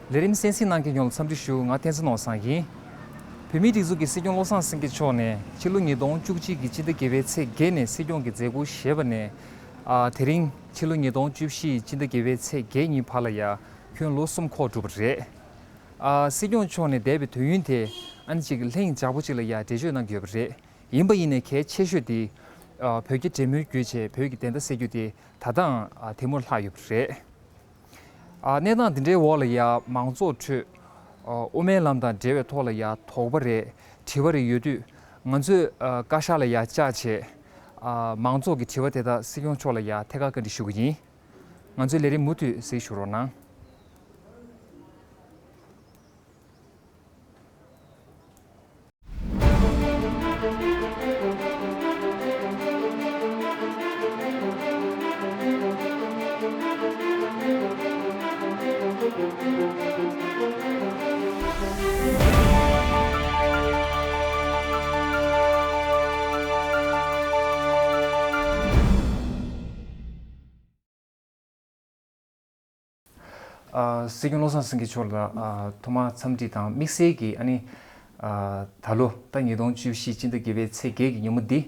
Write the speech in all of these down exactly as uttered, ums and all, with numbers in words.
ལས་རིམ་གསན་གཟིགས་གནང་མཁན་ཡོངས་ལ་འཚམས་འདྲི་ཞུ། ང་བསྟན་འཛིན་ནོར་བཟང་ཡིན། བོད་མིའི་སྒྲིག་འཛུགས་ཀྱི་སྲིད་སྐྱོང་བློ་བཟང་སེང་གེ་མཆོག་ནས་ཕྱི་ལོ་ཉིས་སྟོང་བཅུ་གཅིག་གི་སྤྱི་ཟླ་བརྒྱད་པའི་ཚེས་བརྒྱད་ནས་སྲིད་སྐྱོང་གི་མཛད་ཁུར་བཞེས་པ་ནས། ཨ། དེ་རིང་ཕྱི་ལོ་ཉིས་སྟོང་བཅུ་བཞི་སྤྱི་ཟླ་བརྒྱད་པའི་ཚེས་བརྒྱད་ཉིན་བར་ལ་ཡ་ཁྱོན་ལོ་གསུམ་འཁོར་གྲུབ་པ་རེད། ཨ། སྲིད་སྐྱོང་མཆོག་ནས་འདས་པའི་དུས་ཡུན་དེ་ཨ་ནི་ཅིག་ལྷིང་འཇགས་པོ་ཅིག་ལ་ཡ་འགྲེལ་བརྗོད་གནང་གི་ཡོད་པ་རེད། ཡིན་པ་ཡིན་ནའི་གལ་ཆེ་ཤོས་དེ། ཨ། བོད་རྒྱ་འབྲེལ་མོལ་བརྒྱུད་བྱས་བོད་ཀྱི་བདེན་མཐའ་གསལ་རྒྱུ་དེ་ད་ལྟའང་ཨ་དེ་མུར་ལྷག་ཡོད་པ་རེད། ཨ། གནས་སྟངས་འདི་འདྲའི་འོག་ལ་ཡ་མང་ཚོགས་ཁྲོད། ཨ། དབུ་མའི་ལམ་དང་འབྲེལ་བའི་ཐོག་ལ་ཡ་དོགས་པ་རེད། དྲི་བ་རེ་ཡོད་དུས་ང་ཚོས་ཨ་བཀའ་ཤག་ལ་ཡ་བཅར་བྱས། ཨ། མང་ཚོགས་ཀྱི་དྲི་བ་དེ་དག་སྲིད་སྐྱོང་མཆོག་ལ་ཡ་ཐད་ཀར་བཀའ་འདྲི་ཞུ་གི་ཡིན། ང་ཚོའི་ལས་རིམ་མུ་མཐུད་གཟིགས་ཞུ་རོགས་གནང་། ཨ། སྲིད་སྐྱོང་བློ་བཟང་སེང་གེ་མཆོག་ལ་ཨ་ཐོག་མར་འཚམས་འདྲི་དང་དམིགས་བསལ་གྱིས་ཨ་ནི། ཨ། ད་ལོ་ད་ཉིས་སྟོང་བཅུ་བཞི་སྤྱི་ཟླ་བརྒྱད་པའི་ཚེས་བརྒྱད་ཀྱི་ཉིན་མོ་འདི་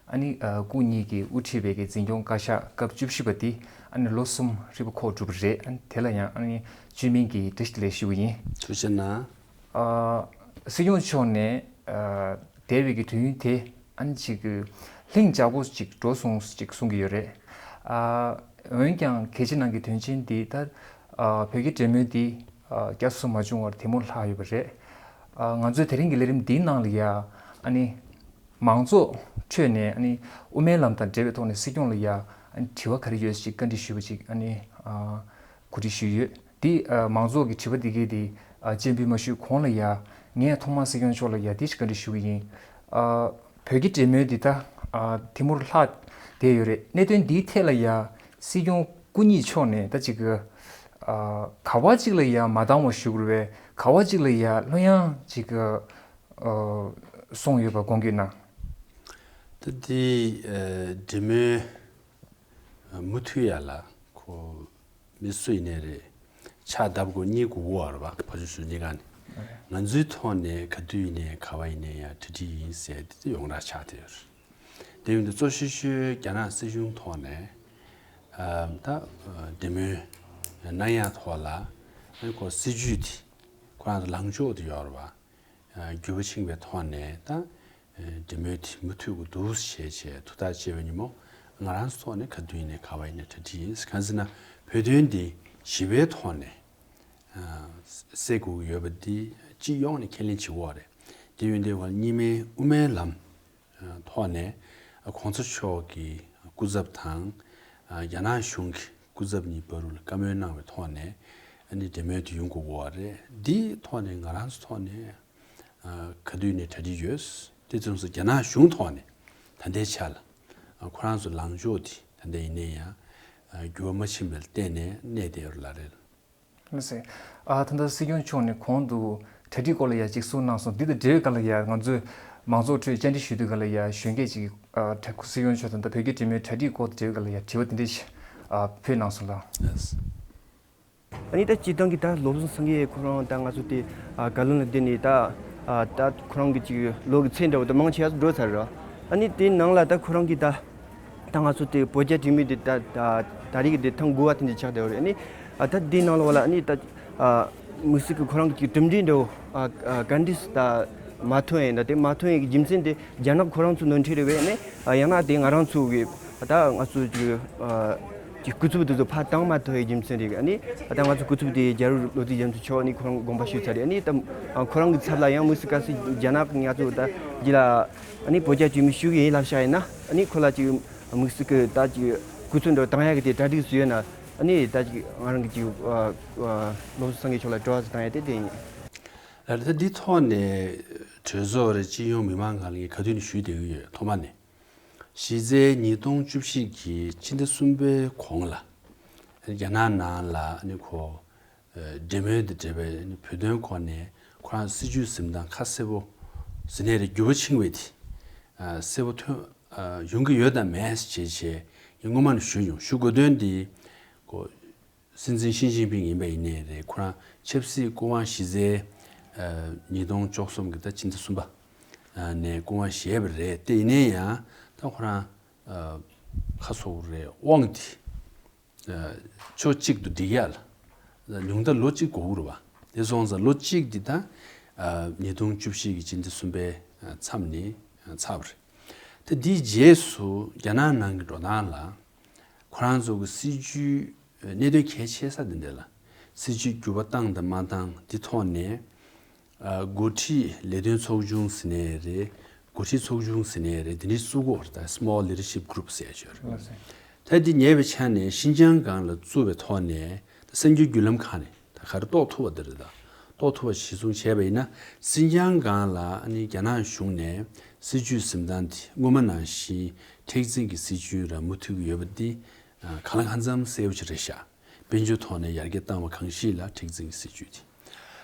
ཨ་ནི། ཨ། སྐུ་ཉིད་ཀྱིས་དབུ་ཁྲིད་པའི་གི་འཛིན་སྐྱོང་བཀའ་ཤག་སྐབས་བཅུ་བཞི་པ་འདི་ཨ་ནི་ལོ་གསུམ་ཧྲིལ་པོ་འཁོར་གྲུབ་པ་རེད། ཨ་ནི་དེ་ལ་ཡང་ཨ་ནི་བཅོས་མིན་གྱིས་བཀྲ་ཤིས་བདེ་ལེགས་ཞུ་གི་ཡིན། ཐུགས་རྗེ་གནང་། ཨ། སྲིད་སྐྱོང་མཆོག་ནས་ཨ་འདས་པའི་གི་དུས་ཡུན་དེ་ཨ་ནི་ཅིག་ལྷིང་འཇགས་པོ་ཅིག་འགྲོ་སོང་ཅིག་གསུང་གི་ཡོད་རེད། ཨ། འོན་ཀྱང་གལ་ཆེ་ནང་གི་དོན་ཆེན་འདི་ད་ཨ་བོད་རྒྱ་འབྲེལ་མོལ་འདི་ཨ་བསྐྱར་གསོ་མ་བྱུང་བར་དེ་མུར་ལྷག་ཡོད་པ་རེད། ཨ། ང་ཚོས་དེ་རིང་གི་ལས་རིམ་འདིའི་ནང་ལ་ཡ་ཨ་ནི་མང་ཚོགས་ཁྲོད་ནས་ཨ་ནི་དབུ་མའི་ལམ་དང་འབྲེལ་བའི་ཐོག་ནས་སྲིད་སྐྱོང་ལ་ཡ་ཨ་ནི་དྲི་བ་ག་རེ་ཡོད་ཅིག་བཀའ་འདྲི་ཞུས་པ་ཅིག་ཨ་ནི་ཨ་གོ་སྒྲིག་ཞུས་ཡོད། འདི་ཨ་མང་ཚོགས་ཀྱི་དྲི་བ་འདི་གའི་འདི་ཨ་སྤྱན་འབུལ་མ་ཞུས་གོང་ལ་ཡ་ངས་ཐོག་མར་སྲིད་སྐྱོང་མཆོག་ལ་ཡ་འདི་ཞིག་བཀའ་འདྲི་ཞུ་གི་ཡིན། ཨ། བོད་རྒྱ་འབྲེལ་མོལ་འདི་ད་ཨ་དེ་མུར་ལྷག་བསྡད་ཡོད་རེད། གནད་དོན་འདིའི་ཐད་ལ་ཡ་སྲིད་སྐྱོང་སྐུ་ཉིད་མཆོག་ནས་ད་ཅིག་ཨ་ག་བ་ཅིག་ལ་ཡ་མ་འདང་བ་ཞུ་དགོས་རེད་པས། ག་བ་ཅིག་ལ་ཡ་ལྷོད་ཡངས་ཅིག་ཨ་གསུངས་ཡོད་པ་དགོངས་འགལ་གནང་། ད་འདི་ཨ་འབྲེལ་མོལ་མུ་མཐུད་ཡ་ལ་ཁོ་མི་སུ་ཡིན་ནའི་རེད། ཕྱག་བརྡབ་དགོས་གཉིས་དགོས་ཀྱི་ཡོད་རེད་པ། ཕར་ཕྱོགས་ཞུ་གཉིས་ཀ་ནས། ང་ཚོའི་ཐོག་ནས་ག་དུས་ཡིན་ནའི་ག་བ་ཡིན་ནའི་ཡང་གྲ་སྒྲིག་ཡིན་ཟེར་དེ་དེ་ཡོངས་གྲགས་ཆགས་བསྡད་ཡོད་རེད། དེ་ཡིན་དུས་གཙོ་ཤོས་ཤོས་རྒྱ་ནག་སྲིད་གཞུང་ཐོག་ནས་ཨ་ད་འབྲེལ་མོལ་གནང་ཡག་ཐོག་ལ་ཨ་ཁོ་སྲིད་ཇུས་དེ་ཁོ་རང་ཚོ་ལངས་ཕྱོགས་དེ་ཡོད་རེད་པ། ཨ་འགྱུར་བ་ཕྱིན་པའི་ཐོག་ནས་ད་འབྲེལ་མོལ་དེ་མུ་མཐུད་དགོས་འདུག་ཞེས་བྱས་ཐུགས་ཐག་བཅད་པའི་ཉིན་མོ་ང་རང་ཚོ་ཐོག་ནས་ག་དུས་ཡིན་ནའི་ག་བ་ཡིན་ནའི་གྲ་སྒྲིག་ཡིན། གང་ཟེར་ན་བོད་དོན་འདི་ཞི་བའི་ཐོག་ནས་ཨ་སེལ་དགོས་ཀྱི་ཡོད་པ་འདི་སྤྱི་ཡོངས་ནས་ཁས་ལེན་བྱེད་ཀྱི་ཡོད་རེད། དེ་ཡིན་དུས་གཉིས་སྨན་དབུ་མའི་ལམ་ཐོག་ནས་གོང་ས་མཆོག་གི་སྐུ་ཚབ་དང་རྒྱ་ནག་གཞུང་གི་སྐུ་ཚབ་གཉིས་བར་ལ་བཀའ་མོལ་གནང་བའི་ཐོག་ནས་ཨ་ནི་འབྲེལ་མོལ་དུ་ཡོང་དགོས་ཀྱི་ཡོད་རེད། འདིའི་ཐོག་ནས་ང་རང་ཚོ་ཐོག་ནས་ག་དུས་ནས་གྲ་སྒྲིག་ཡོད། དེ་ཙམ་སོང་རྒྱ་ནག་གཞུང་ཐོག་ནས་ད་ལྟའི་ཆ་ལ་ཁོ་རང་ཚོ་ལངས་ཕྱོགས་དེ་ད་ལྟ་ཡིན་ནའི་ཡང་འགྱུར་བ་མ་ཕྱིན་པ་ལ་བརྟེན་ནས་གནས་བསྡད་ཡོད་རེད་ལབ་རེད། ལགས་སེ། ཨ་ད་ལྟ་སྲིད་སྐྱོང་མཆོག་ནས་གོང་དུ་གྲ་སྒྲིག་སྐོར་ལ་ཡ་གཅིག་གསུངས་གནང་སོང་། འདི་དང་འབྲེལ་བའི་སྒང་ལ་ཡ་ང་ཚོས་མང་ཚོགས་ཁྲོད་བཅར་འདྲི་ཞུ་དུས་སྒང་ལ་ཡ་གཞོན་སྐྱེས་ཅིག་ཨ་སྲིད་སྐྱོང་མཆོག་དང་ད་བོད་རྒྱ་འབྲེལ་མོལ་གྲ་སྒྲིག་སྐོར་དང་འབྲེལ་བའི་སྒང་ལ་ཡ་དྲི་བ་འདི་འདྲ་ཞིག་ཨ་ཕུལ་གནང་སོང་ལགས། ལགས་སེ། ཨ་ནི་ད་སྤྱིར་བཏང་གི་ད་བློ་བཟང་སེང་གེ་ཁོ་རང་ད་ང་ཚོ་དེ་ཨ་བཀའ་བློན་ལ་བསྡད་ནས་ད་ཨ་ད་ཁོ་རང་གི་ཅིག་ལོ་གི་ཚད་འདྲ་བོ་ད་མང་ཆེ་བ་འགྲོ་ཚར་རེད། ཨ་ནི་དེའི་ནང་ལ་ད་ཁོ་རང་གི་ད་ད་ང་ཚོ་དེ་བོད་རྒྱ་འབྲེལ་མོལ་དེ་ད་ད་ད་རེས་ཀྱི་དེ་ཐེངས་དགུ་པ་དེ་འདྲ་ཆགས་བསྡད་ཡོད་རེད། ཨ་ནི་ཨ་ད་དེའི་ནང་ལ་བ་ལ་ཨ་ནི་ད་ཨ་དམིགས་བསལ་གྱི་ཁོ་རང་གི་ཅིག་གྲུབ་འབྲས་འདྲ་བོ་ཨ་ཨ་ག་འདྲས་ད་མ་ཐོན་ཡིན་ད། དེ་མ་ཐོན་ཡིན་གྱི་རྒྱུ་མཚན་དེ་རྒྱ་ནག་ཁོ་རང་ཚོ་ནོར་འཁྲུལ་རེད་པས། ཨ་ནི་ཨ་ཡང་ན་དེ་ང་རང་ཚོ་གི་ད་ང་ཚོ་ཅིག་ཨ་ཀྱི་སྐུ་ཚབ་དེ་ཚོ་ཕར་བཏང་མ་ཐུབ་པའི་རྒྱུ་མཚན་རེད། ཨ་ནི་ད་ང་ཚོ་སྐུ་ཚབ་དེ་རྒྱལ་བ་བློ་གྲོས་རྒྱ་མཚོ་མཆོག་ནི་ཁོ་རང་དགོངས་པ་ཞུས་ཚར་རེད། ཨ་ནི་ད་ཁོ་རང་གི་ཚབ་ལ་ཡང་དམིགས་བསལ་ག་ཚོད་རྒྱ་ནག་གི་ང་ཚོ་ད་རྒྱུ་ལ་ཨ་ནི་བོད་རྒྱ་བཅོས་མིན་ཞུ་གི་ཡིན་ལབ་བཞག་ཡིན་ན། ཨ་ནི་ཁོ་ལ་ཅིག་དམིགས་བསལ་གི་ད་ཅིག་སྐུ་ཚབ་འདྲ་བཏང་ཡག་གི་དེ་གྲ་སྒྲིག་བཟོས་ཡོད་ན། ཨ་ནི་ད་ཅིག་ང་རང་གི་ཅིག་བློ་བཟང་སེང་གེ་མཆོག་ལ་དྲི་བ་ཞིག་བཏང་ཡག་དེ་དེ་ཡིན། ལགས་རེད། ད་འདི་ཐོག་ནས་གྲོས་ཚོགས་རེད། སྤྱི་ཡོངས་མི་མང་གང་ལ་ག་དུས་ནས་ཞུས་བསྡད་ཀྱི་ཡོད། ཐོག་མ་ནས། གཞི་རྩའི་ཉིས་སྟོང་བཅུ་བཞི་གི་ཕྱི་ཟླ་གསུམ་པའི་གོང་ལ་རྒྱ་ནག་ནང་ལ་ཨ་ནི་ཁོ་འབྲེལ་མོལ་དང་འབྲེལ་བའི་བོད་དོན་སྐོར་ནས་ཁོ་རང་སྲིད་ཇུས་འཛིན་སྟངས་ཁ་གསལ་པོ་ཟིན་ནས་རེད། འགྱུར་བ་ཕྱིན་པའི་དེ་གསལ་པོ་ཐོན་ཡོང་གི་ཡོད་དམ་མེད་ཅེས་བྱས་ངས་སྔོན་མ་ནས་ཞུས་མྱོང་། ཞུ་དགོས་དོན་འདི་ཁོ་ སྲིད་འཛིན་ཞི་ཅིན་ཕིང་ཡིན་པ་ཡིན་ནའི་རེད། ཁོ་རང་ཆབ་སྲིད་སྐུ་དབང་གཞི་རྩའི་ཉིས་སྟོང་བཅུ་གསུམ་གྱི་ཟླ་ཕྱི་ཟླ་གསུམ་པ་ནས་སྐུ་དབང་བཞེས་པ་རེད། དེ་ཡིན་ནའི་ཡང་ད་ཁོ་རང་ཁ་སོ་རེད། དབང་དེ་ཕྱོགས་གཅིག་ཏུ་སྒྲིལ་ཡ་ལ་ཉུང་མཐའ་ལོ་གཅིག་འགོར་གྱི་རེད་པ། དེ་སོང་ཙང་ལོ་གཅིག་འདི་ད་ཉིས་སྟོང་བཅུ་བཞི་གི་ཕྱི་ཟླ་གསུམ་པའི་མཚམས་ནས་ཚར་བ་རེད། ད་འདིའི་རྗེས་སུ་རྒྱ་ནག་ནང་གི་འགྲོ་སྟངས་ལ་ཁོ་རང་ཚོ་གི་སྲིད་ཇུས་གནད་དོན་གལ་ཆེ་ས་འདི་འདྲ་ལ་སྲིད་ཇུས་འགྱུར་བ་བཏང་དང་མ་བཏང་འདི་ཐོག་ནས། ཨ། འགོ་ཁྲིད་ལས་དོན་ཚོགས་ཆུང་ཟེར་ནའི་རེད། འགོ་ཁྲིད་ཚོགས་ཆུང་ཟེར་ནའི་རེད། འདི་འདྲའི་བཙུགས་དགོས་རེད། ད་Small Leadership Group ཟེར་ཡ་ཅིག་ཡོད་རེད། ལགས་སོ། ད་འདི་ཉེ་བའི་ཆ་ནས་ཤིན་ཅང་སྒང་ལ་བཙུགས་པའི་ཐོག་ནས་ད་གསར་འགྱུར་བརྒྱུད་ལམ་ཁག་ནས་ད་ག་རེ་རྟོགས་ཐུབ་པ་འདི་རེད། ད་རྟོགས་ཐུབ་པ་གཞིར་བཟུང་བྱས་པ་ཡིན་ན། ཤིན་ཅང་སྒང་ལ་ཨ་ནི་རྒྱ་ནག་གཞུང་ནས་སྲིད་ཇུས་འཛིན་སྟངས་འདི་སྔོན་མ་ནང་བཞིན་མཁྲེགས་འཛིན་གྱི་སྲིད་ཇུས་ར་མུ་མཐུད་ཀྱི་ཡོད་པ་འདི་གང་ལ་གང་འཚམ་གསལ་པོ་ཅིག་རེད་ཤག་དཔལ་འབྱོར་ཐོག་ནས་ཡར་རྒྱས་བཏང་བ་གང་ཞིག་ལ་མཁྲེགས་འཛིན་གྱི་སྲིད་ཇུས་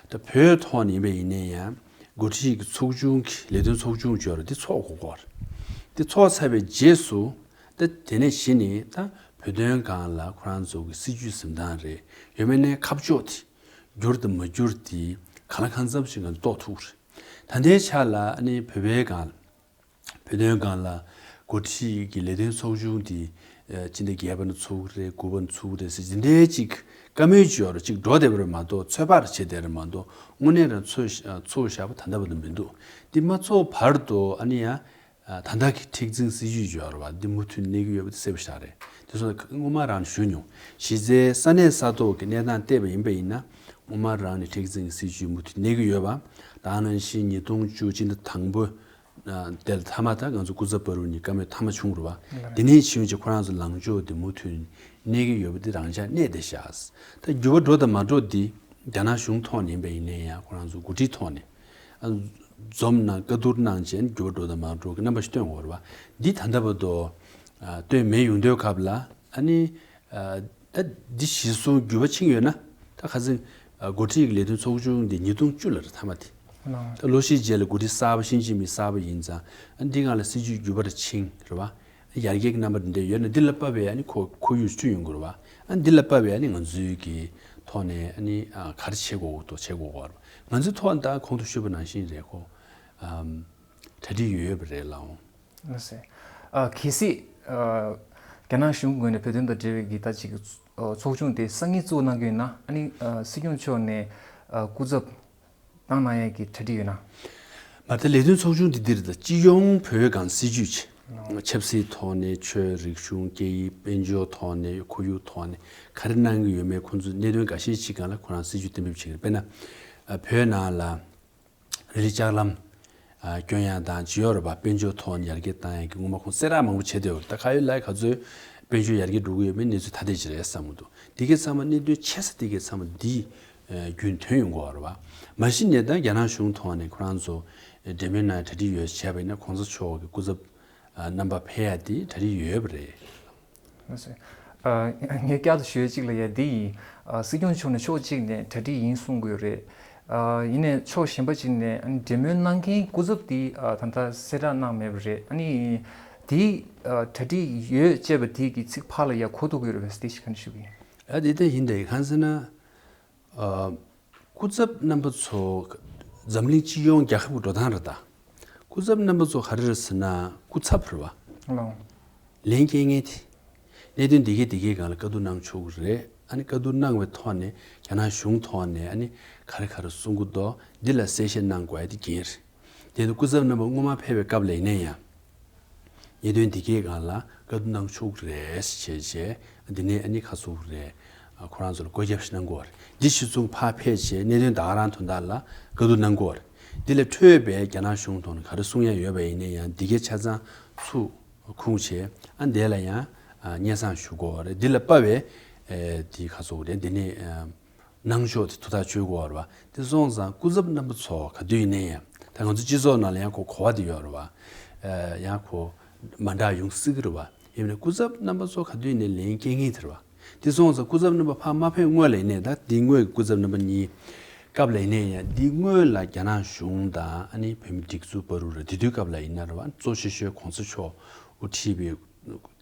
དེ། ད་བོད་ཐོག་ནས་ཡིན་པ་ཡིན་ན་ཡང་འགོ་ཁྲིད་ཀྱི་ཚོགས་ཆུང་གི་ལས་དོན་ཚོགས་ཆུང་བརྗོད་ར་དེ་ཚོགས་དགོས་ཀྱི་རེད། དེ་ཚོགས་ཚར་བའི་རྗེས་སུ་ད་དེ་ནས་གཞི་ནས་ད་བོད་དོན་སྒང་ལ་ཁོ་རང་ཚོ་གི་སྲིད་ཇུས་འཛིན་སྟངས་རེད། ཡོད་མེད་ནས་ཁ་ཕྱོགས་དེ་འགྱུར་དང་མ་འགྱུར་དེ་གང་ལ་གང་འཚམ་ཞིག་ང་ཚོ་རྟོགས་ཐུབ་ཀྱི་རེད། ད་ལྟའི་ཆ་ལ་ཨ་ནི་བོད་པའི་སྒང་ལ། བོད་དོན་སྒང་ལ་འགོ་ཁྲིད་ཀྱི་ལས་དོན་ཚོགས་ཆུང་དེ་ཨ་སྤྱི་ཟླ་བརྒྱད་པ་ནས་ཚུགས་རེད། དགུ་པ་ནས་ཚུགས་རེད་ཟེར་འདི་འདྲའི་ཅིག་བཀའ་མོལ་ཅིག་ཡོད་རེད། ཅིག་འགྲོ་བསྡད་པ་རེད་མ་གཏོགས་ཚོད་དཔག་རེ་བྱས་བསྡད་རེད་མ་གཏོགས་དངོས་གནས་རང་ཚོས་ཨ་ཚོགས་བཞག་པ་ད་ལྟ་བར་དུ་མི་འདུག་འདི་མ་ཚོགས་བར་དུ་ཨ་ནི་ཡང་ཨ་ད་ལྟ་གི་མཁྲེགས་འཛིན་སྲིད་ཇུས་ཅིག་ཡོད་རེད་པ། འདི་མུ་མཐུད་གནས་ཀྱི་ཡོད་པ་འདི་གསལ་པོ་ཞིག་རེད། དེ་སོང་ཙང་སྔོན་མ་རང་ཞུ་མྱོང་། གཞི་རྩའི་ས་གནས་ས་ཐོག་གི་གནས་སྟངས་བལྟས་པ་ཡིན་པ་ཡིན་ན་སྔོན་མ་རང་ནས་མཁྲེགས་འཛིན་སྲིད་ཇུས་མུ་མཐུད་གནས་ཀྱི་ཡོད་པ། ད་ནང་བཞིན་ཉིས་སྟོང་བཅུ་གཅིག་ཟླ་དང་པོ། དེ་ལ་མཐའ་མ་ད་ང་ཚོ་སྐུ་ཚབ་བར་དུ་ནས་བཀའ་མོལ་མཐའ་མ་བྱུང་རེད་པ། དེ་ནས་ཕྱིན་ཆད་ཁོ་རང་ཚོ་ལངས་ཕྱོགས་དེ་མུ་མཐུད་གནས་ཀྱི་ཡོད་པ་དེ་རང་འཇགས་གནས་བསྡད་ཤག་ད་འགྱུར་བ་འགྲོ་དང་མ་འགྲོ་འདི་རྒྱ་ནག་གཞུང་ཐོག་ནས་ཡིན་པ་ཡིན་ན་ཡང་ཁོ་རང་ཚོ་འགོ་ཁྲིད་ཐོག་ནས་ཨ་འཛོམས་གནང་བཀའ་བསྡུར་གནང་བྱས་འགྱུར་བ་འགྲོ་དང་མ་འགྲོ་གི་རྣམ་པ་ཞིག་སྟོན་དགོས་རེད་པ། འདི་ད་ལྟ་བར་དུ་ཨ་སྟོན་མེད་ཡོང་དུས་སྐབས་ལ་ཨ་ནི། ད་འདི་གཞིར་བཟུང་འགྱུར་བ་ཕྱིན་ཡོད་ན་ད་ཁ་སང་འགོ་ཁྲིད་ཀྱི་ལས་དོན་ཚོགས་ཆུང་འདི་ཉིས་སྟོང་བཅུ་ལ་རེད་མཐའ་མ་དེ། ལགས། ད་ལོ་བཞིའི་རྗེས་ལ་འགོ་ཁྲིད་གསར་པ་ཞི་ཅིན་ཕིང་གསར་པ་ཡིན་ཙང་ཨ་འདི་སྒང་ལ་སྲིད་ཇུས་འགྱུར་བ་རེ་ཕྱིན་རེད་པ། ཡར་རྒྱས་ཀྱི་རྣམ་པ་འདི་འདྲ་ཡོད་ན་འདི་ལ་དཔག་པའི་ཨ་ནི་ཁོ་ཁོར་ཡུག་བསྐྲུན་ཡོང་དགོས་རེད་པ། ཨ་འདི་ལ་དཔག་པའི་ཨ་ནི་ང་ཚོའི་གི་ཐོག་ནས་ཨ་ནི་ག་རེ་བྱེད་དགོས་འདུག་བྱེད་དགོས་རེད་པ། ང་ཚོའི་ཐོག་ད་གོང་དུ་ཞུས་པ་ནང་བཞིན་རེད། ཁོ་གྲ་སྒྲིག་ཡོད་ཡོད་པ་རེད་ལགས། ལགས་སོ། ཨ་གལ་སྲིད་ཨ་རྒྱ་ནག་གཞུང་ངོས་ནས་བོད་དོན་དང་འབྲེལ་བའི་གི་ད་ཅིག་ཨ་ཚོགས་ཆུང་དེ་སང་ཉིན་བཙུགས་གནང་གི་ཡོད་ན་ཨ་ནི་ཨ་སྲིད་སྐྱོང་མཆོག་ནས་ཨ་སྐུ་ཚབ་བཏང་གནང་ཡས་ཀྱི་གྲ་སྒྲིག་ཡོད་ན། མ་ད་ལས་དོན་ཚོགས་ཆུང་འདི་འདིར་ད་སྤྱི་ཡོངས་བོད་སྒང་སྲིད་ཇུས་ཆེ། ཆབ་སྲིད་ཐོག་ནས་ཆོས་རིག་གཞུང་སྐད་ཡིག་དཔལ་འབྱོར་ཐོག་ནས་ཁོར་ཡུག་ཐོག་ནས་ག་རེ་གནང་གི་ཡོད་མེད་ཁོང་ཚོས་གནད་དོན་འགའ་ཤས་ཤིག་སྒང་ལ་ཁོ་རང་སྲིད་ཇུས་གཏན་འབེབས་བྱེད་ཀྱི་རེད། དཔེར་ན་ཨ་བོད་ནང་ལ། རི་ལི་ལྕགས་ལམ། ཨ་སྐྱོན་ཡག་དང་ཇི་ཡོ་ར་བ་དཔལ་འབྱོར་ཐོག་ནས་ཡར་རྒྱས་བཏང་ཡག་གི་སྔོན་མ་ཁོང་གསལ་བསྒྲགས་མང་པོ་བྱས་བསྡད་ཡོད་རེད། ད་ག་ཡོད་ལ་ག་ཚོད་དཔལ་འབྱོར་ཡར་རྒྱས་འགྲོ་གི་ཡོད་མེད་གནས་ཚུལ་ཐ་དད་ཅིག་རེད་བསམ་གྱི་འདུག་འདི་གའི་ཚང་མ་གནད་དོན་ཆེ་ས་འདི་གའི་ཚང་མ་འདི་ཨ་རྒྱུན་ཐོན་ཡོང་གི་ཡོད་རེད་བ། མ་གཞི་ནས་ད་རྒྱ་ནག་གཞུང་ཐོག་ནས་ཁོ་རང་ཚོ་འབྲེལ་མོལ་གནང་གྲ་སྒྲིག་ཡོད་བྱས་པ་ཡིན་ན་གོང་ས་མཆོག་གི་སྐུ་ཚབ་ཨ་རྣམ་པ་ཕེབས་ཡག་འདི་གྲ་སྒྲིག་ཡོད་པ་རེད། ལགས་སོ། ཨ་ངས་བསྐྱར་དུ་ཞུ་ཡ་གཅིག་ལ་ཡ་འདི་ཡིན། ཨ་སྲིད་སྐྱོང་མཆོག་ནས་ཕྱོགས་གཅིག་ནས་གྲ་སྒྲིག་ཡིན་གསུང་གི་ཡོད་རེད། ཨ་ཡིན་ནའི་ཕྱོགས་གཞན་པ་གཅིག་ནས་ཨ་ནི་འབྲེལ་མོལ་གནང་མཁན་སྐུ་ཚབ་འདི་ཨ་ད་ལྟ་གསལ་བསྒྲགས་གནང་མེད་པ་རེད། ཨ་ནི་འདི་ཨ་གྲ་སྒྲིག་ཡོད་ཅེས་པ་འདི་གི་ཚིག་ཕར་ལ་ཡ་གོ་ཐུབ་ཀྱི་ཡོད་རེད་པས་འདི་ཞིག་ག་འདྲ་ཞུ་གི་ཡིན། ཨ་འདི་ལྟ་ཡིན་ད་ཡིན་གང་ཟེར་ན། ཨ། སྐུ་ཚབ་རྣམ་པ་ཚོ་འཛམ་གླིང་སྤྱི་ཡོངས་རྒྱལ་ཁབ་ཀྱི་འགྲོ་སྟངས་རེད་ད། སྐུ་ཚབ་རྣམ་པ་ཚོ་ག་རེ་རེད་ཟེར་ན་སྐུ་ཚབ་རེད་བ། ལགས། ལན་སྐྱེལ་མཁན་དེ། གནད་དོན་འདི་གས་འདི་གས་སྒང་ལ་བཀའ་བསྡུར་གནང་ཆོག་གི་རེད། ཨ་ནི་བཀའ་བསྡུར་གནང་བའི་ཐོག་ནས་རྒྱ་ནག་གཞུང་ཐོག་ནས་ཨ་ནི་ག་རེ་ག་རེ་གསུང་གི་འདུག་འདི་ལ་གསལ་བཤད་གནང་དགོས་ཡ་དེ་འགན་རེད། དེ་ནི་སྐུ་ཚབ་རྣམ་པ་སྔོན་མ་ཕེབས་པའི་སྐབས་ལ་ཡིན་ན་ཡང་། གནད་དོན་འདི་གའི་སྒང་ལ་བཀའ་བསྡུར་གནང་ཆོག་གི་རེད་ཞེས་བྱས། འདི་ནས་ཨ་ནི་ཁ་སོ་རེད། ཁོ་རང་ཚོ་ལ་བཀོད་ཁྱབ་ཞིག་གནང་དགོས་རེད། འདི་གཞིར་བཟུང་ཕར་ཕེབས་བྱས་གནད་དོན་ད་ག་རང་དོན་དག་ལ་བཀའ་བསྡུར་གནང་དགོས་རེད། འདི་ལས་འཕྲོས་པའི་རྒྱ་ནག་གཞུང་ཐོག་ནས་ག་རེ་གསུང་ཡ་ཡོད་པ་ཡིན་ན་ཡང་འདི་གའི་ཆ་ཚང་ཚུར་ཁུངས་བྱས་ཨ་འདི་ལ་ཡང་སྙན་སེང་ཞུ་དགོས་རེད། འདི་ལ་དཔག་པའི་འདི་ཁ་སོ་རེད། འདི་ནས། གནང་ཕྱོགས་དེ་ཐུགས་ཐག་གཅོད་དགོས་པ་རེད་བ། དེ་སོང་ཙང་སྐུ་ཚབ་རྣམ་པ་ཚོ་ག་དུས་ཡིན་ནའི་ཡང་ད་ང་ཚོ་སྤྱི་ཚོགས་ནང་ལ་ཡང་ཁོ་གོ་བ་དེ་ཡོད་རེད་བ། ཡང་ཁོ་མ་འདྲ་ཡོང་སྲིད་ཀྱི་རེད་བ། ཡིན་ནའི་སྐུ་ཚབ་རྣམ་པ་ཚོ་ག་དུས་ཡིན་ནའི་ལན་སྐྱེལ་ངེས་དེ་རེད་བ། དེ་སོང་ཙང་སྐུ་ཚབ་རྣམ་པ་ཕར་མ་ཕེབས་སྔོན་ལ་ཡིན་ནའི་ད་དེ་སྔོན་གྱི་སྐུ་ཚབ་རྣམ་པ་གཉིས་སྐབས་ལ་ཡིན་ནའི་ཡང་དེ་སྔོན་ལ་རྒྱ་ནག་གཞུང་དང་ཨ་ནི་བོད་མི་སྒྲིག་འཛུགས་བར་དུ་རེད། དེ་དུས་སྐབས་ལ་ཡིན་ན་རེད་བ། གཙོ་ཆེ་ཤོས་གོང་ས་མཆོག་དབུ་ཁྲིད་པའི་